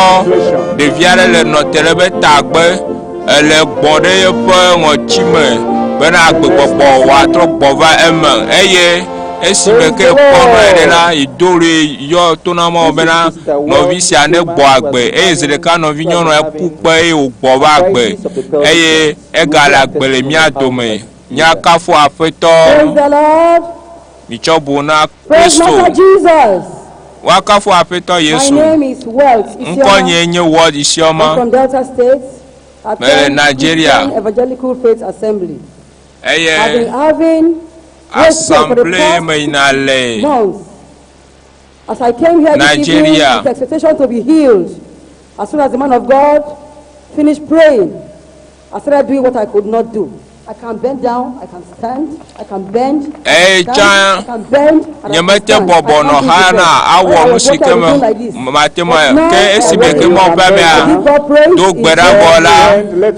Speaker 5: ɖevi aɖe le nɔte ɖe eƒe tagbe ele gbɔ ɖe yeƒe ŋɔti me bena agbegbɔgbɔ wòatrɔ gbɔ va eme eye esime ke kpɔ nɔ ɖe la yi do ɣli yɔ to na Mawu bena nɔvi sia ne gbɔ agbe eye zi ɖeka nɔvi nyɔnua ku kpe eye wògbɔ va agbe eye egale agbe le mía dome. Míakafu Aƒetɔ.
Speaker 19: Praise the Lord.
Speaker 5: Mitsɔ bu na
Speaker 19: Praise
Speaker 5: Kristo.
Speaker 19: Master Jesus.
Speaker 5: Woakafu Aƒetɔ
Speaker 19: My
Speaker 5: Yesu.
Speaker 19: name is Wealth
Speaker 5: Ŋkɔnyee
Speaker 19: Isioma.
Speaker 5: nye Ward
Speaker 19: I'm
Speaker 5: Isioma.
Speaker 19: from Delta State.
Speaker 5: Mele
Speaker 19: Attend
Speaker 5: Nigeria.
Speaker 19: Christian Evangelical Faith Assembly. I've been
Speaker 5: Eye
Speaker 19: having waist pain for the
Speaker 5: asamble
Speaker 19: past
Speaker 5: me yina le
Speaker 19: months. As I came here this evening
Speaker 5: Nigeria.
Speaker 19: with expectation to be healed, as soon as the man of God finished praying, I started doing what I could not do. I can bend down, I can stand, I can bend,
Speaker 5: Eye
Speaker 19: I can
Speaker 5: tsã
Speaker 19: stand, I can bend, and I can
Speaker 5: nyemete
Speaker 19: stand. I
Speaker 5: bɔbɔ
Speaker 19: can't
Speaker 5: nɔ
Speaker 19: do it
Speaker 5: xa
Speaker 19: before.
Speaker 5: na awɔ
Speaker 19: When I
Speaker 5: nu
Speaker 19: was
Speaker 5: si
Speaker 19: walking,
Speaker 5: ke
Speaker 19: I was
Speaker 5: me
Speaker 19: doing like this.
Speaker 5: mate
Speaker 19: But
Speaker 5: ma
Speaker 19: now
Speaker 5: ke
Speaker 19: I
Speaker 5: esime
Speaker 19: walk.
Speaker 5: ke mɔ ƒe
Speaker 19: I
Speaker 5: mea
Speaker 19: give God praise
Speaker 5: do
Speaker 19: in
Speaker 5: gbe ɖa vɔ la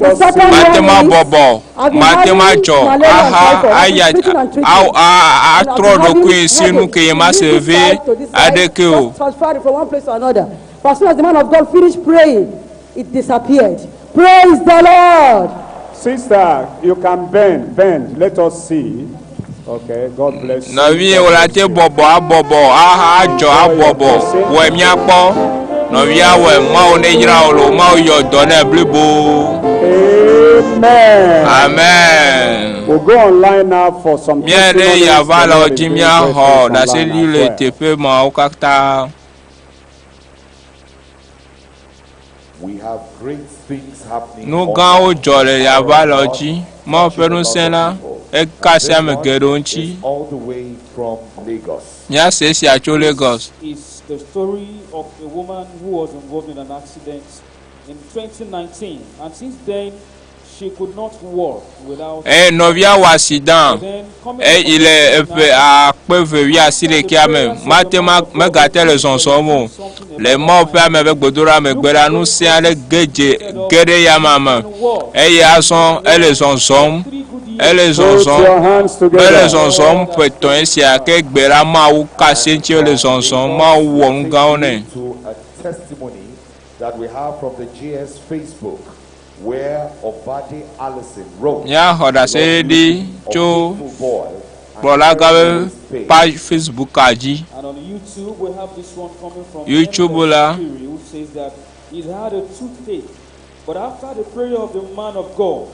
Speaker 19: The second
Speaker 5: mate ma
Speaker 19: one is
Speaker 5: bɔbɔ
Speaker 19: I've been
Speaker 5: mate ma
Speaker 19: having
Speaker 5: dzɔ
Speaker 19: malaria and
Speaker 5: aha
Speaker 19: typhoid. I've been
Speaker 5: aya
Speaker 19: treating and treating.
Speaker 5: aw- a-
Speaker 19: And I've
Speaker 5: atrɔ
Speaker 19: been having
Speaker 5: ɖokui si nu
Speaker 19: headache.
Speaker 5: ke ye ma
Speaker 19: From
Speaker 5: se
Speaker 19: this
Speaker 5: ve
Speaker 19: side to this side,
Speaker 5: aɖeke o.
Speaker 19: just transferred from one place to another. But as soon as the man of God finished praying, it disappeared. Praise the Lord.
Speaker 9: Sister, you can bend, bend. Let us see. Okay, God bless you.
Speaker 5: Nɔvi wo la te bɔbɔ abɔbɔ aha adzɔ abɔbɔ wɔe míakpɔ nɔvia wɔe Mawu ne yra wo lo Mawu yɔ dɔ nɛ blibo.
Speaker 9: Amen.
Speaker 5: Amen.
Speaker 9: We'll go online now for some
Speaker 5: Mía ɖe
Speaker 9: testimonies.
Speaker 5: yava
Speaker 9: The
Speaker 5: le
Speaker 9: Lord
Speaker 5: wo
Speaker 9: is
Speaker 5: dzi
Speaker 9: doing great
Speaker 5: míaxɔ
Speaker 9: things online
Speaker 5: ɖaseɖiɖi
Speaker 9: as
Speaker 5: le
Speaker 9: well.
Speaker 5: teƒe mawo katã.
Speaker 12: We have great things happening.
Speaker 5: Nu gãwo
Speaker 12: online.
Speaker 5: dzɔ le yava le wo dzi. Mawu ƒe ŋusẽ la eka asi ame geɖewo ŋuti.
Speaker 12: All the way from Lagos.
Speaker 5: Míase esia tso Lagos.
Speaker 7: Is the story of a woman who was involved in an accident in 2019, and since then she could not walk without.
Speaker 5: Eye nɔvia wɔ asidan eye le eƒe akpe eve wuiasiɖekea me mate ma megate le zɔzɔm o. Le Mawu ƒe ame ƒe gbedoɖa megbe la, ŋusẽ aɖe ge dze ge ɖe yama me eye azɔ ele zɔzɔm ele
Speaker 9: Put your
Speaker 5: zɔzɔm
Speaker 9: hands together.
Speaker 5: mele zɔzɔm ƒe etɔ̃ esia ke gbe la Mawu ka asi eŋuti wole zɔzɔm Mawu wɔ nu gãwo nɛ.
Speaker 12: To a testimony that we have from the GS Facebook, where Obadi Allison wrote.
Speaker 5: Míaxɔ ɖaseɖiɖi tso kplɔlagã ƒe page Facebooka dzi.
Speaker 7: And on YouTube, we have this one coming from
Speaker 5: YouTube
Speaker 7: Ernest
Speaker 5: la.
Speaker 7: Kiri, who says that he's had a toothache, but after the prayer of the man of God,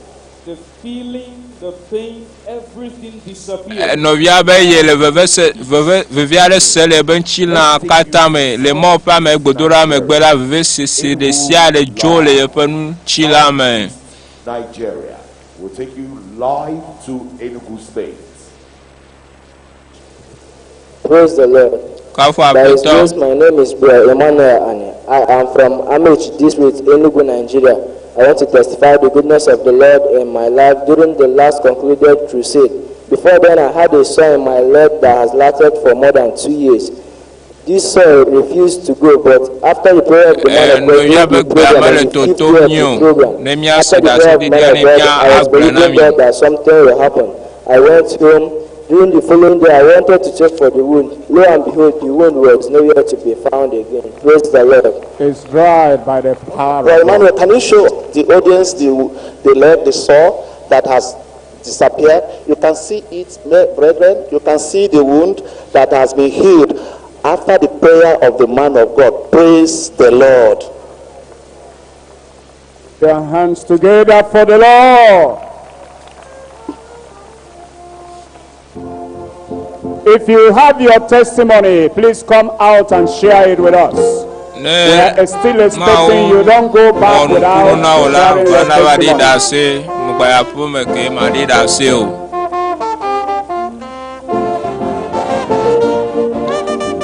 Speaker 7: the feeling, the pain, everything disappeared.
Speaker 5: Nɔvia be ye le veve se veve veve aɖe se le eƒe ŋutilã katã me le Mawu ƒe ame gbedoɖa megbe la vevesese ɖe sia ɖe dzo le yeƒe ŋutilã me.
Speaker 12: Nigeria. We'll take you live to Enugu State.
Speaker 8: Praise the Lord.
Speaker 5: Kafu
Speaker 8: By His
Speaker 5: Aƒetɔ.
Speaker 8: grace, my name is Bro Emmanuel and I am from Amich District, Enugu, Nigeria. I want to testify the goodness of the Lord in my life during the last concluded crusade. Before then, I had a sore in my leg that has lasted for more than 2 years. This sore refused to go, but after the prayer of the man of God,
Speaker 5: Nɔvia
Speaker 8: during
Speaker 5: be
Speaker 8: the
Speaker 5: gbea
Speaker 8: program,
Speaker 5: mele
Speaker 8: on the fifth
Speaker 5: totom
Speaker 8: day of
Speaker 5: nyuie
Speaker 8: the
Speaker 5: o.
Speaker 8: program,
Speaker 5: Ne míase
Speaker 8: after the prayer of
Speaker 5: ɖaseɖiɖia
Speaker 8: man
Speaker 5: ne
Speaker 8: of God,
Speaker 5: mía
Speaker 8: I was
Speaker 5: agblɔe na
Speaker 8: believing
Speaker 5: mi.
Speaker 8: God that something will happen. I went home. During the following day, I wanted to check for the wound. Lo and behold, the wound was nowhere to be found again. Praise the Lord.
Speaker 9: It's dried by the power
Speaker 22: Well,
Speaker 9: of God.
Speaker 22: Emmanuel, can you show the audience the leg, the sore that has disappeared? You can see it, brethren. You can see the wound that has been healed after the prayer of the man of God. Praise the Lord.
Speaker 9: Your hands together for the Lord. If you have your testimony, please come out and share it with us. We
Speaker 5: Ne
Speaker 9: are still expecting
Speaker 5: Mawu
Speaker 9: you. Don't go
Speaker 5: wɔ
Speaker 9: back
Speaker 5: nukunu
Speaker 9: without
Speaker 5: na wò la,
Speaker 9: sharing your
Speaker 5: va na va ɖi
Speaker 9: testimony.
Speaker 5: ɖase. Megba yi aƒeme ke maɖi ɖase o.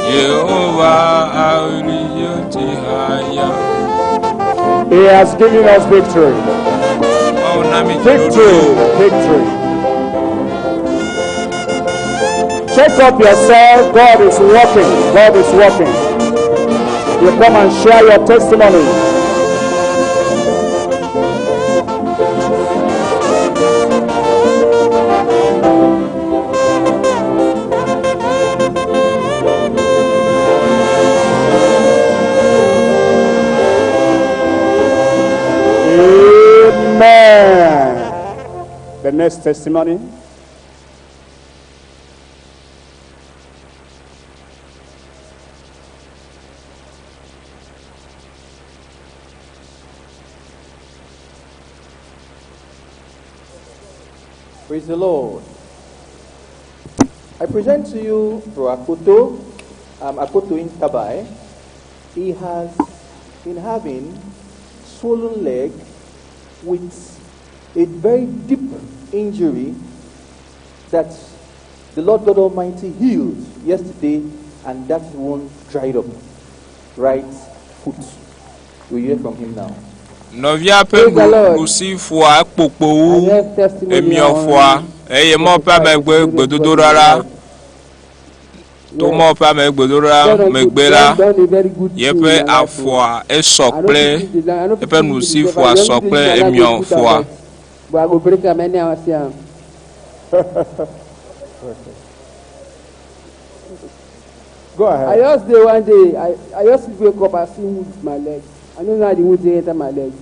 Speaker 5: Yehowa aɣliyotihaya.
Speaker 9: He has given us victory.
Speaker 5: Mawu na mi
Speaker 9: Victory, victory. Check up yourself. God is working. God is working. You come and share your testimony. The next testimony.
Speaker 15: Praise the Lord. I present to you Bro Akoto, Akoto in Tabai. He has been having swollen leg with a very deep injury that the Lord God Almighty healed yesterday, and that wound dried up. Right foot. We hear from him now.
Speaker 5: Nɔvia ƒe
Speaker 15: Praise the Lord.
Speaker 5: nuɖusi fua ekpokpo wu emiɔ fua eye mɔ ƒe amegbe gbedodoɖa la to mɔ ƒe ame gbedodoɖa megbe la yeƒe afɔa esɔ kple eƒe nusi fua sɔ kple emiɔ fua.
Speaker 4: But I go break am anyhow I see am.
Speaker 9: Go ahead.
Speaker 4: I just dey one day, I, I just wake up, I see wound my leg. I no know how the wound dey enter my leg.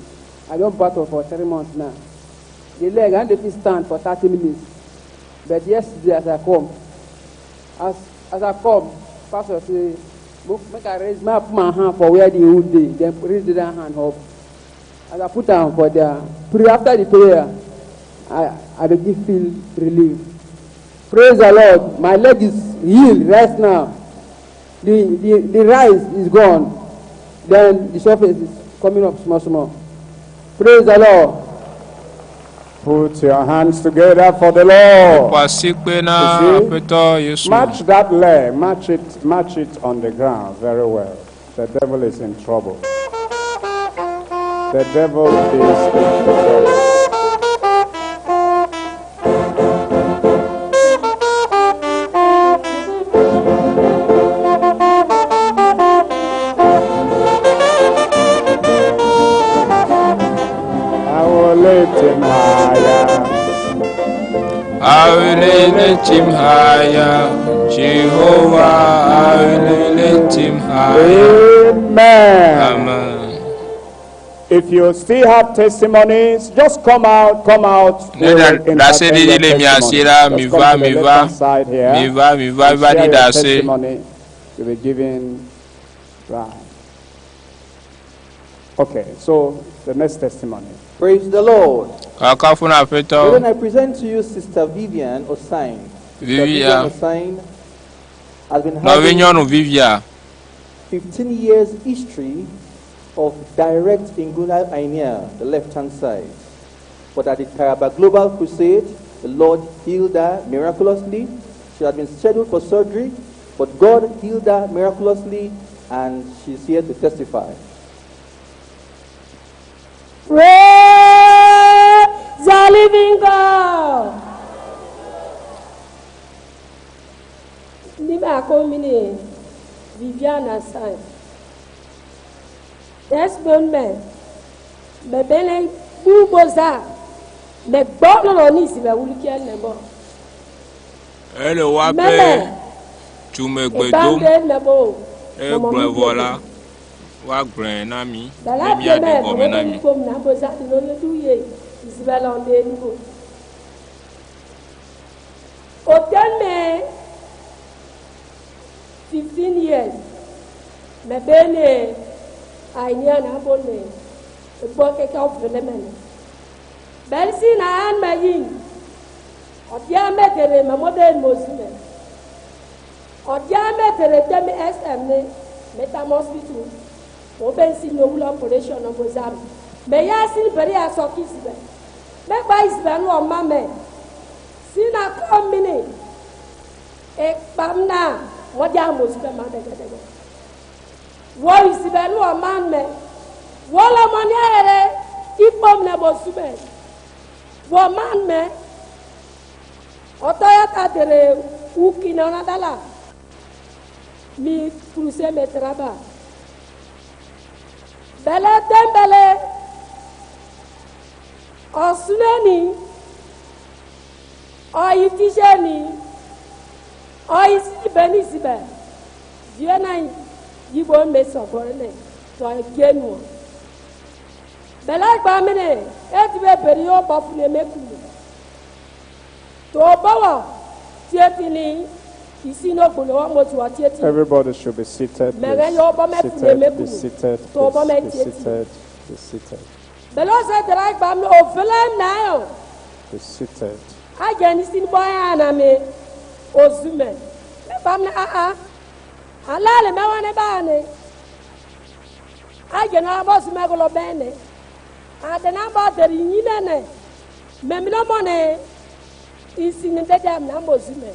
Speaker 4: I don battle for 3 months now. The leg, I no dey fit stand for 30 minutes. But yesterday as I come, as I come, pastor say, make I raise, make I put my hand for where the wound dey, then raise the other hand up. As I put am for there, pray after the prayer, I begin feel relief. Praise the Lord. My leg is healed right now. The rise is gone. Then the surface is coming up small, small. Praise the Lord.
Speaker 9: Put your hands together for the Lord.
Speaker 5: Ƒo asikpe na
Speaker 9: You see?
Speaker 5: Aƒetɔ Yesu.
Speaker 9: Match that leg, match it on the ground very well. The devil is in trouble. The devil is in trouble. I will lift him higher.
Speaker 5: I will lift him higher, Jehovah. I will lift him higher.
Speaker 9: Amen.
Speaker 5: Amen.
Speaker 9: If you still have testimonies, just come out, come out.
Speaker 5: Ne ɖaseɖiɖi le mia si la, mi va, mi va, mi va, mi va, va ɖi ɖase.
Speaker 9: Testimony will be given right. Okay, so the next testimony.
Speaker 15: Praise the Lord.
Speaker 5: Kakafu na Aƒetɔ.
Speaker 15: Then I present to you Sister Vivian Osain. Sister
Speaker 5: Vivian.
Speaker 15: Vivian Osain has been having
Speaker 5: Nɔvinyɔnu Vivia
Speaker 15: 15 years history of direct inguinal hernia, the left-hand side. But at the Taraba Global Crusade, the Lord healed her miraculously. She had been scheduled for surgery, but God healed her miraculously, and she's here to testify.
Speaker 1: Praise the living God. Ndime akomini Viviana San. Testimony me bele buboza me gbɔ lɔlɔ ní ìsìnbɛ wuli ne bɔ.
Speaker 5: Ele woaƒe
Speaker 1: Mɛmɛ
Speaker 5: tsumegbe dom.
Speaker 1: ìgbàgbé ne bɔ.
Speaker 5: Egblɔe vɔ la, woagblɔe na mi
Speaker 1: Bala
Speaker 5: ne míaɖe
Speaker 1: mɛ
Speaker 5: gɔme na mi.
Speaker 1: kom na boza lolo du ye ìsìnbɛ lɔ ne nugo. Hotel me 15 years me bene ainia na bone ekpɔ keke ɔfele mɛ ne. Bɛlisi na an mɛ yin ɔdia mɛ tere mɛ mɔ de mosi mɛ ɔdia mɛ tere tɛmi sm ne mɛ tam hospital o bɛ si nyowula operation na boza mi mɛ ya si bɛri ya sɔ kisi bɛ mɛ gba isi bɛ nu ɔma mɛ si na kɔ mini ekpam na mɔdi amosi bɛ ma dɛgɛdɛgɛ wɔ isi bɛ nu ɔma mɛ wɔlɔ mɔni yɛrɛ ikpom ne bo su bɛ wɔ man mɛ ɔtɔ ya ta tere uki na ɔna da la mi kruse mɛ traba bɛlɛ tɛnbɛlɛ ɔsunɛni ɔyi ɔyi sibɛ ni sibɛ vie na yibo me sɔgbɔ ne tɔ genu bɛlɛ gba mi ne eti bɛ beri yɔ bɔ funu eme kunu.
Speaker 10: To bɔwɔ tieti ni isi n'ogbolo wa mo tu wa tieti.
Speaker 9: Everybody should be seated.
Speaker 10: Mẹ̀rẹ̀
Speaker 9: Please.
Speaker 10: yọ ọbọ mẹ́fù lé
Speaker 9: Seated, be
Speaker 10: mẹ́kù.
Speaker 9: seated,
Speaker 10: To ọbọ
Speaker 9: please.
Speaker 10: mẹ́
Speaker 9: Be
Speaker 10: tieti.
Speaker 9: seated, be seated,
Speaker 10: Bẹ̀lẹ́ ọ̀sẹ̀ tẹ̀lé àgbà mi òfìlẹ̀ náà yọ.
Speaker 9: be seated.
Speaker 10: Agye ni si bɔ ya na mi ozu mɛ. Mi fa mi aa ala le mɛ wani baa ni. Agye na bɔ su mɛ kɔlɔ bɛɛ ni. Ade na bɔ tẹ̀lé nyi nɛ nɛ. Mɛ mi na mɔ ni isi ni dɛdɛ mi na mɔ ozu mɛ.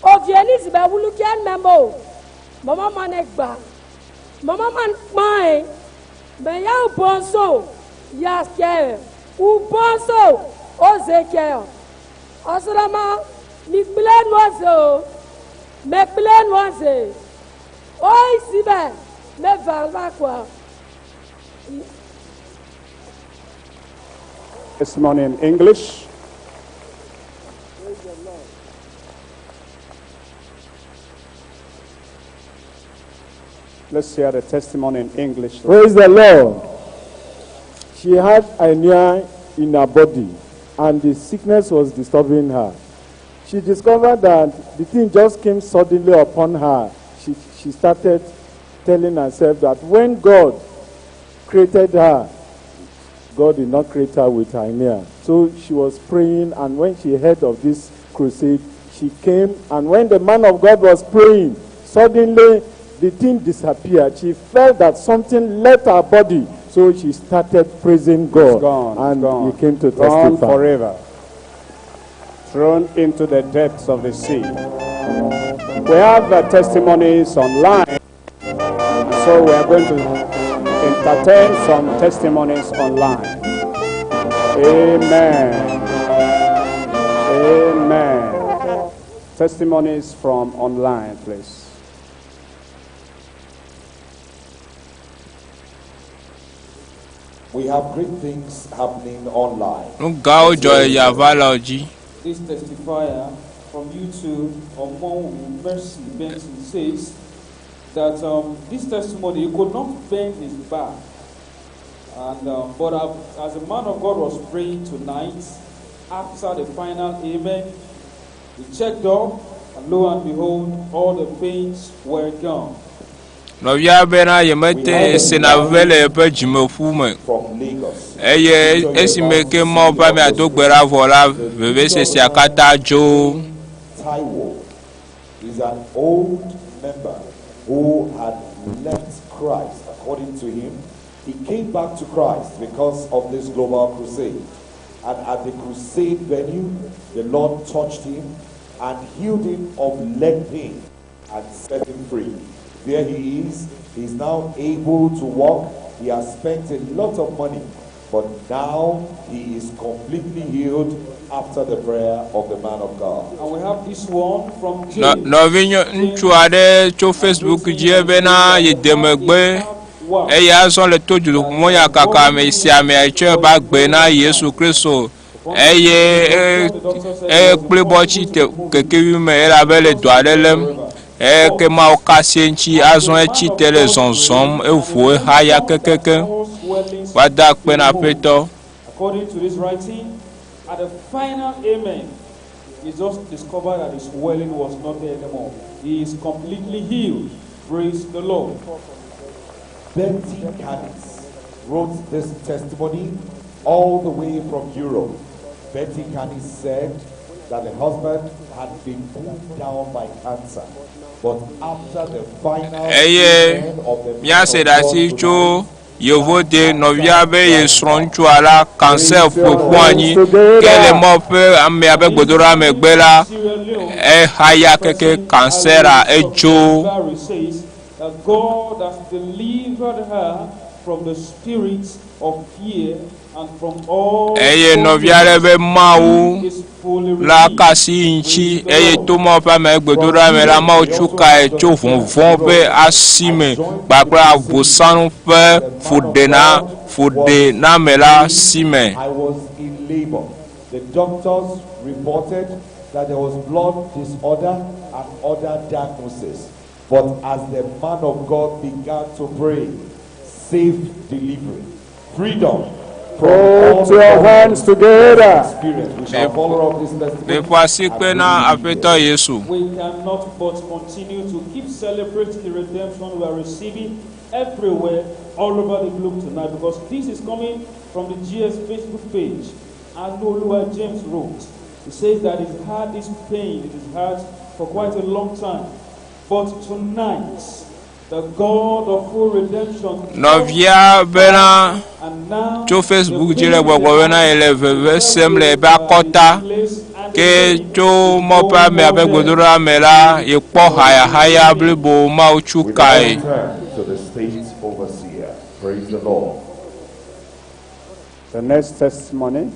Speaker 10: Ovie ni si bɛ wulu kia mɛ mo. Mɔmɔ mɔ ni gba. Mɔmɔ mɔ ni kpɔn ye. Mɛ ya bɔnso ya kɛ u bɔnso o ze kɛ o. Ɔsrɔmɔ mi kple nua ze o mɛ kple nua ze o yi si bɛ mɛ va va kɔa.
Speaker 9: Testimony in English. Let's hear the testimony in English.
Speaker 11: Praise the Lord. She had hernia in her body, and the sickness was disturbing her. She discovered that the thing just came suddenly upon her. She started telling herself that when God created her, God did not create her with hernia. So she was praying, and when she heard of this crusade, she came, and when the man of God was praying, suddenly the thing disappeared. She felt that something left her body, so she started praising God.
Speaker 9: It's gone,
Speaker 11: and
Speaker 9: gone,
Speaker 11: he came to
Speaker 9: gone
Speaker 11: testify.
Speaker 9: forever. Thrown into the depths of the sea. We have testimonies online, so we are going to entertain some testimonies online. Amen. Amen. Testimonies from online, please.
Speaker 12: We have great things happening online.
Speaker 5: Nu gãwo dzɔ le yava la dzi.
Speaker 7: This testifier from YouTube, Omonwu Mercy Benson, says that this testimony, he could not bend his back. But as the man of God was praying tonight, after the final amen, he checked up, and lo and behold, all the pains were gone.
Speaker 5: Nɔvia bena yemete sena veve le yeƒe dzimeƒu me. Eye esime ke Mawu ƒe amea do gbe ɖa vɔ la, vevesesia katã dzo.
Speaker 12: Taiwo is an old member who had left Christ. According to him, he came back to Christ because of this global crusade. And at the crusade venue, the Lord touched him and healed him of leg pain and set him free. There he is. He's now able to walk. He has spent a lot of money, but now he is completely healed after the prayer of the man of God.
Speaker 7: And we have this one from
Speaker 5: Nɔ
Speaker 7: James.
Speaker 5: nɔvi ŋutsu aɖe tso Facebook dzi bena yede megbe eye azɔ le to dzodoƒemɔnya kaka ame sia ame tsɔ eƒe agbe na Yesu Kristo eye e kplibɔ tsi te kekevi me elabe le dɔ aɖe lém. Eye ke Mawu ka asi eŋuti azɔ etsi te le zɔzɔm evo ehaya kekeke. Woada akpe na Aƒetɔ.
Speaker 7: According to this writing, at the final amen, he just discovered that his swelling was not there anymore. He is completely healed. Praise the Lord.
Speaker 12: Betty Canis wrote this testimony all the way from Europe. Betty Canis said that the husband had been put down by cancer, but after the final
Speaker 5: Eye
Speaker 12: amen of the man
Speaker 5: míase
Speaker 12: of
Speaker 5: ɖe asi
Speaker 12: God
Speaker 5: tso yevode nɔvia be ye srɔ̃ ŋutsua la cancer ƒoƒu anyi ke le Mawu ƒe amea ƒe gbedoɖa megbe la ehaya keke cancera edzo.
Speaker 7: Barry says that God has delivered her from the spirit of fear and from all
Speaker 5: Eye nɔvia aɖe be Mawu la ka asi ŋuti eye to Mawu ƒe ame gbedoɖa me la Mawu tso kae tso vɔvɔ̃ ƒe asi me kpakple abosanu ƒe fuɖena fuɖename la si me.
Speaker 12: I was in labor. The doctors reported that there was blood disorder and other diagnoses. But as the man of God began to pray, safe delivery, freedom From all
Speaker 11: Put
Speaker 12: the
Speaker 11: your
Speaker 12: problems
Speaker 11: hands together.
Speaker 12: experienced. We shall follow up this testimony.
Speaker 5: Miƒo asikpe na Aƒetɔ Yesu.
Speaker 7: We cannot but continue to keep celebrating the redemption we are receiving everywhere, all over the globe tonight, because this is coming from the GS Facebook page. Anolua James wrote, he says that he's had this pain in his heart for quite a long time. But tonight, the God of full redemption
Speaker 5: Nɔvia bena
Speaker 7: and now
Speaker 5: tso Facebook dzi le gbɔgblɔ bena yele veve sem le eƒe akɔta ke tso mɔƒea me abe gbedoɖa me la yekpɔ hayahaya blibo Mawu tsu
Speaker 12: We
Speaker 5: kae.
Speaker 12: now turn to the state overseer. Praise the Lord.
Speaker 9: The next testimony.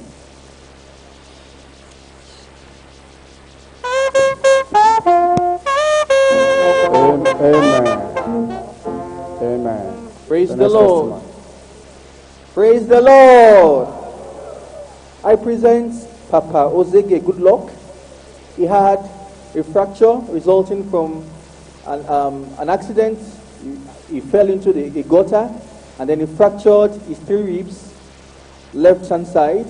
Speaker 9: Amen. Amen.
Speaker 15: Praise
Speaker 9: The
Speaker 15: the
Speaker 9: next
Speaker 15: Lord.
Speaker 9: testimony.
Speaker 15: Praise the Lord. I present Papa Ozege Goodluck. He had a fracture resulting from an accident. He fell into a gutter and then he fractured his 3 ribs, left hand side,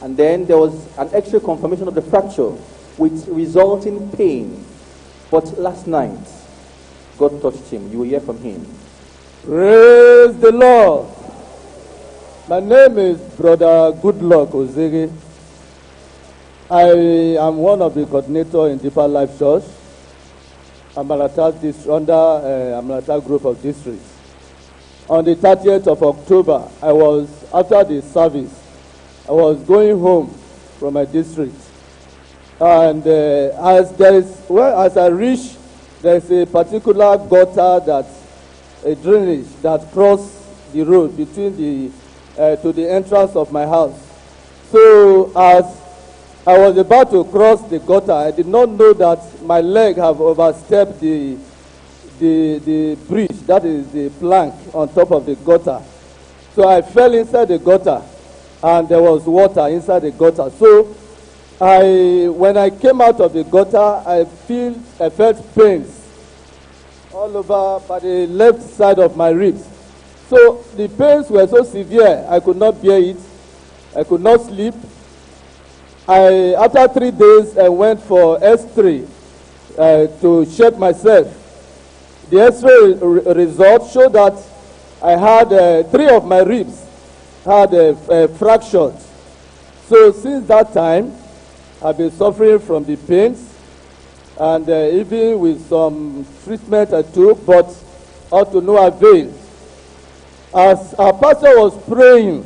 Speaker 15: and then there was an x-ray confirmation of the fracture with resulting pain. But last night, God touched him. You will hear from him.
Speaker 4: Praise the Lord. My name is Brother Goodluck Ozege. I am one of the coordinators in Deeper Life Church, Amalata district, under Amalata Group of Districts. On the 30th of October, I was, after the service, I was going home from my district. And as there is, well, as I reach, there is a particular gutter that, a drainage that cross the road between the, to the entrance of my house. So as I was about to cross the gutter, I did not know that my leg have overstepped the bridge, that is the plank on top of the gutter. So I fell inside the gutter, and there was water inside the gutter. So when I came out of the gutter, I felt pains all over by the left side of my ribs. So the pains were so severe, I could not bear it. I could not sleep. After 3 days, I went for X-ray to check myself. The X-ray result showed that I had 3 of my ribs had fractured. So since that time, I've been suffering from the pains, and even with some treatment I took, but all to no avail. As our pastor was praying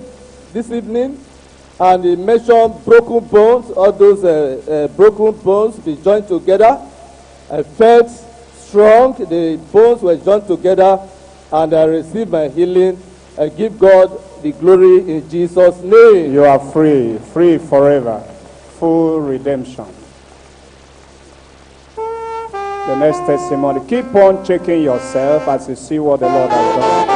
Speaker 4: this evening, and he mentioned broken bones, all those broken bones be joined together. I felt strong, the bones were joined together, and I received my healing. I give God the glory in Jesus' name.
Speaker 9: You are free, free forever, full redemption. The next testimony. Keep on checking yourself as you see what the Lord has done.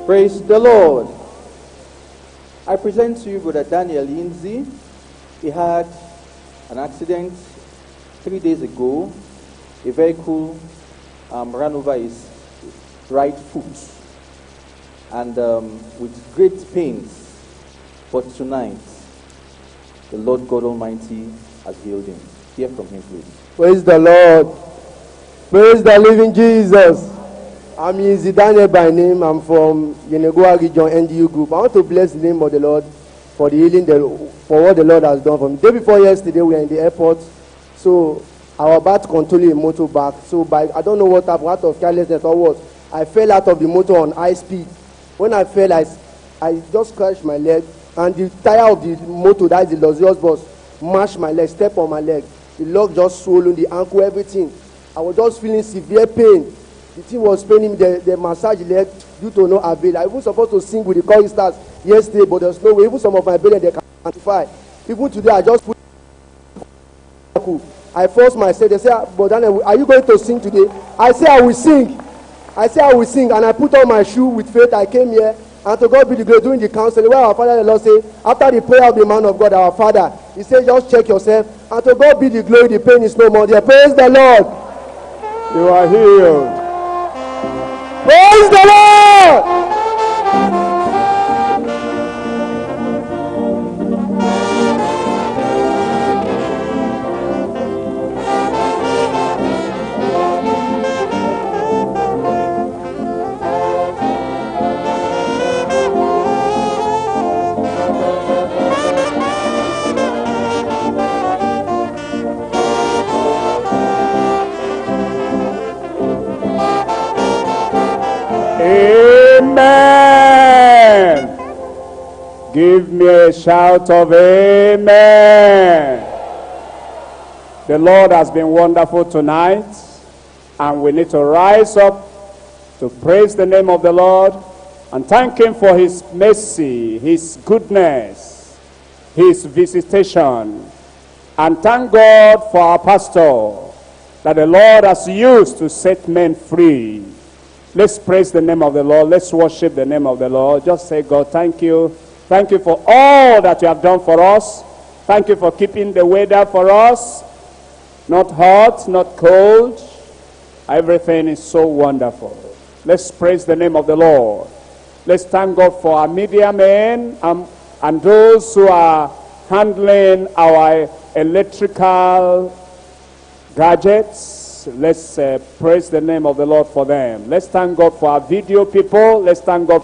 Speaker 15: Praise the Lord. I present to you Brother Daniel Lindsay. He had an accident 3 days ago. A vehicle ran over his right foot, and with great pains. But tonight, the Lord God Almighty has healed him. Hear from him, please.
Speaker 17: Praise the Lord. Praise the living Jesus. I'm Yinzi Daniel by name. I'm from Yenagoa Region NDU Group. I want to bless the name of the Lord for the healing, for what the Lord has done for me. Day before yesterday, we were in the airport. So I was about to control a motor back. So by, I don't know what happened, out of carelessness or what, I fell out of the motor on high speed. When I fell, I just scratched my leg, and the tire of the motor, that is the luxurious bus, mashed my leg, stepped on my leg. The leg just swollen, the ankle, everything. I was just feeling severe pain. The thing was paining me, the massage leg due to no avail. I was supposed to sing with the choristers yesterday, but there's no way. Even some of my brethren, they can't identify. Even today, I just put I forced myself. They say, but Daniel, are you going to sing today? I say, I will sing. I say, I will sing. And I put on my shoe with faith. I came here. And to God be the glory during the counseling where our father the Lord say, after the prayer of the man of God, our father, he said, just check yourself. And to God be the glory, the pain is no more there. Praise the Lord.
Speaker 9: You are healed.
Speaker 17: Praise the Lord.
Speaker 9: Amen. Give me a shout of amen. The Lord has been wonderful tonight, and we need to rise up to praise the name of the Lord and thank Him for His mercy, His goodness, His visitation. And thank God for our pastor that the Lord has used to set men free. Let's praise the name of the Lord. Let's worship the name of the Lord. Just say, God, thank you. Thank you for all that you have done for us. Thank you for keeping the weather for us. Not hot, not cold. Everything is so wonderful. Let's praise the name of the Lord. Let's thank God for our media men and those who are handling our electrical gadgets. Let's praise the name of the Lord for them. Let's thank God for our video people. Let's thank God.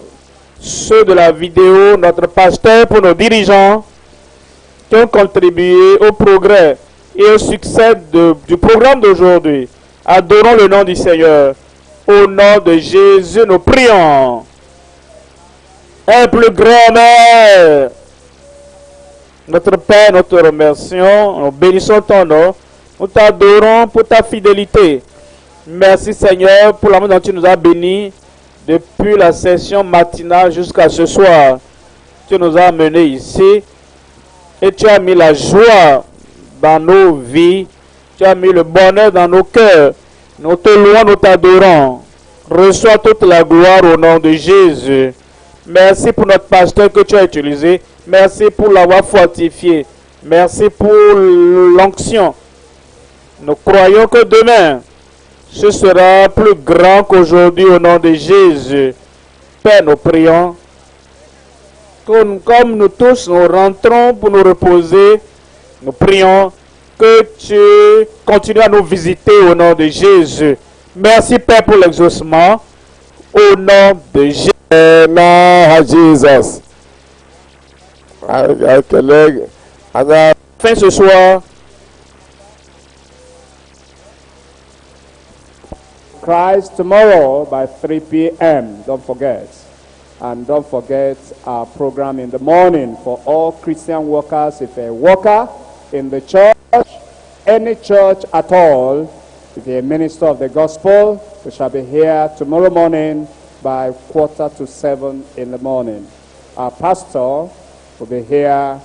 Speaker 13: Ceux de la vidéo, notre pasteur pour nos dirigeants qui ont contribué au progrès et au succès du programme d'aujourd'hui. Adorons le nom du Seigneur. Au nom de Jésus, nous prions. Un plus grand Mère. Notre Père, nous te remercions, nous bénissons ton nom, nous t'adorons pour ta fidélité. Merci Seigneur pour l'amour dont tu nous as bénis depuis la session matinale jusqu'à ce soir. Tu nous as amenés ici et tu as mis la joie dans nos vies, tu as mis le bonheur dans nos cœurs. Nous te louons, nous t'adorons. Reçois toute la gloire au nom de Jésus. Merci pour notre pasteur que tu as utilisé. Merci pour l'avoir fortifié. Merci pour l'onction. Nous croyons que demain, ce sera plus grand qu'aujourd'hui au nom de Jésus. Père, nous prions. Comme nous tous, nous rentrons pour nous reposer, nous prions que tu continues à nous visiter au nom de Jésus. Merci Père pour l'exaucement. Au nom de Jésus.
Speaker 16: Amen, Jesus.
Speaker 13: Fin ce soir.
Speaker 9: Christ tomorrow by 3 p.m. Don't forget. And don't forget our program in the morning for all Christian workers. If you're a worker in the church, any church at all, if you're a minister of the gospel, we shall be here tomorrow morning by 6:45 in the morning. Our pastor will be here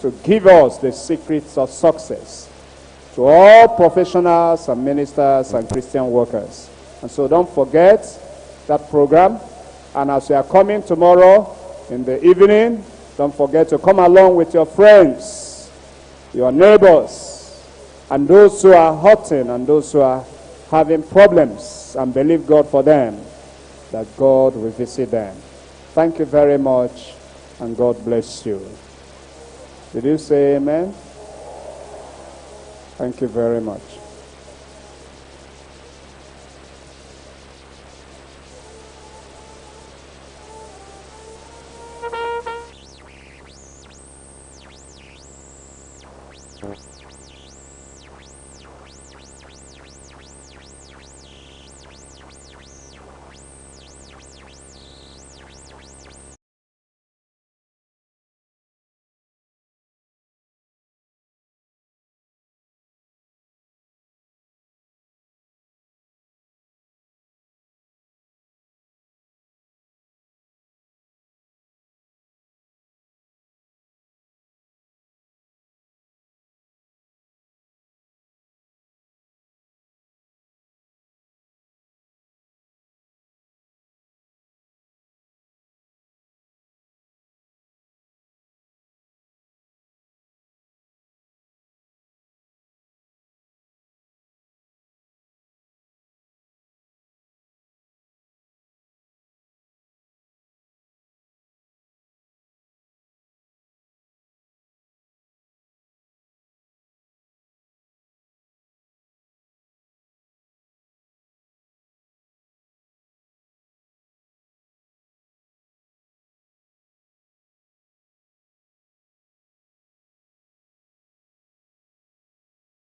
Speaker 9: to give us the secrets of success to all professionals and ministers and Christian workers. And so don't forget that program. And as you are coming tomorrow in the evening, don't forget to come along with your friends, your neighbors, and those who are hurting and those who are having problems, and believe God for them, that God will visit them. Thank you very much, and God bless you. Did you say amen? Thank you very much.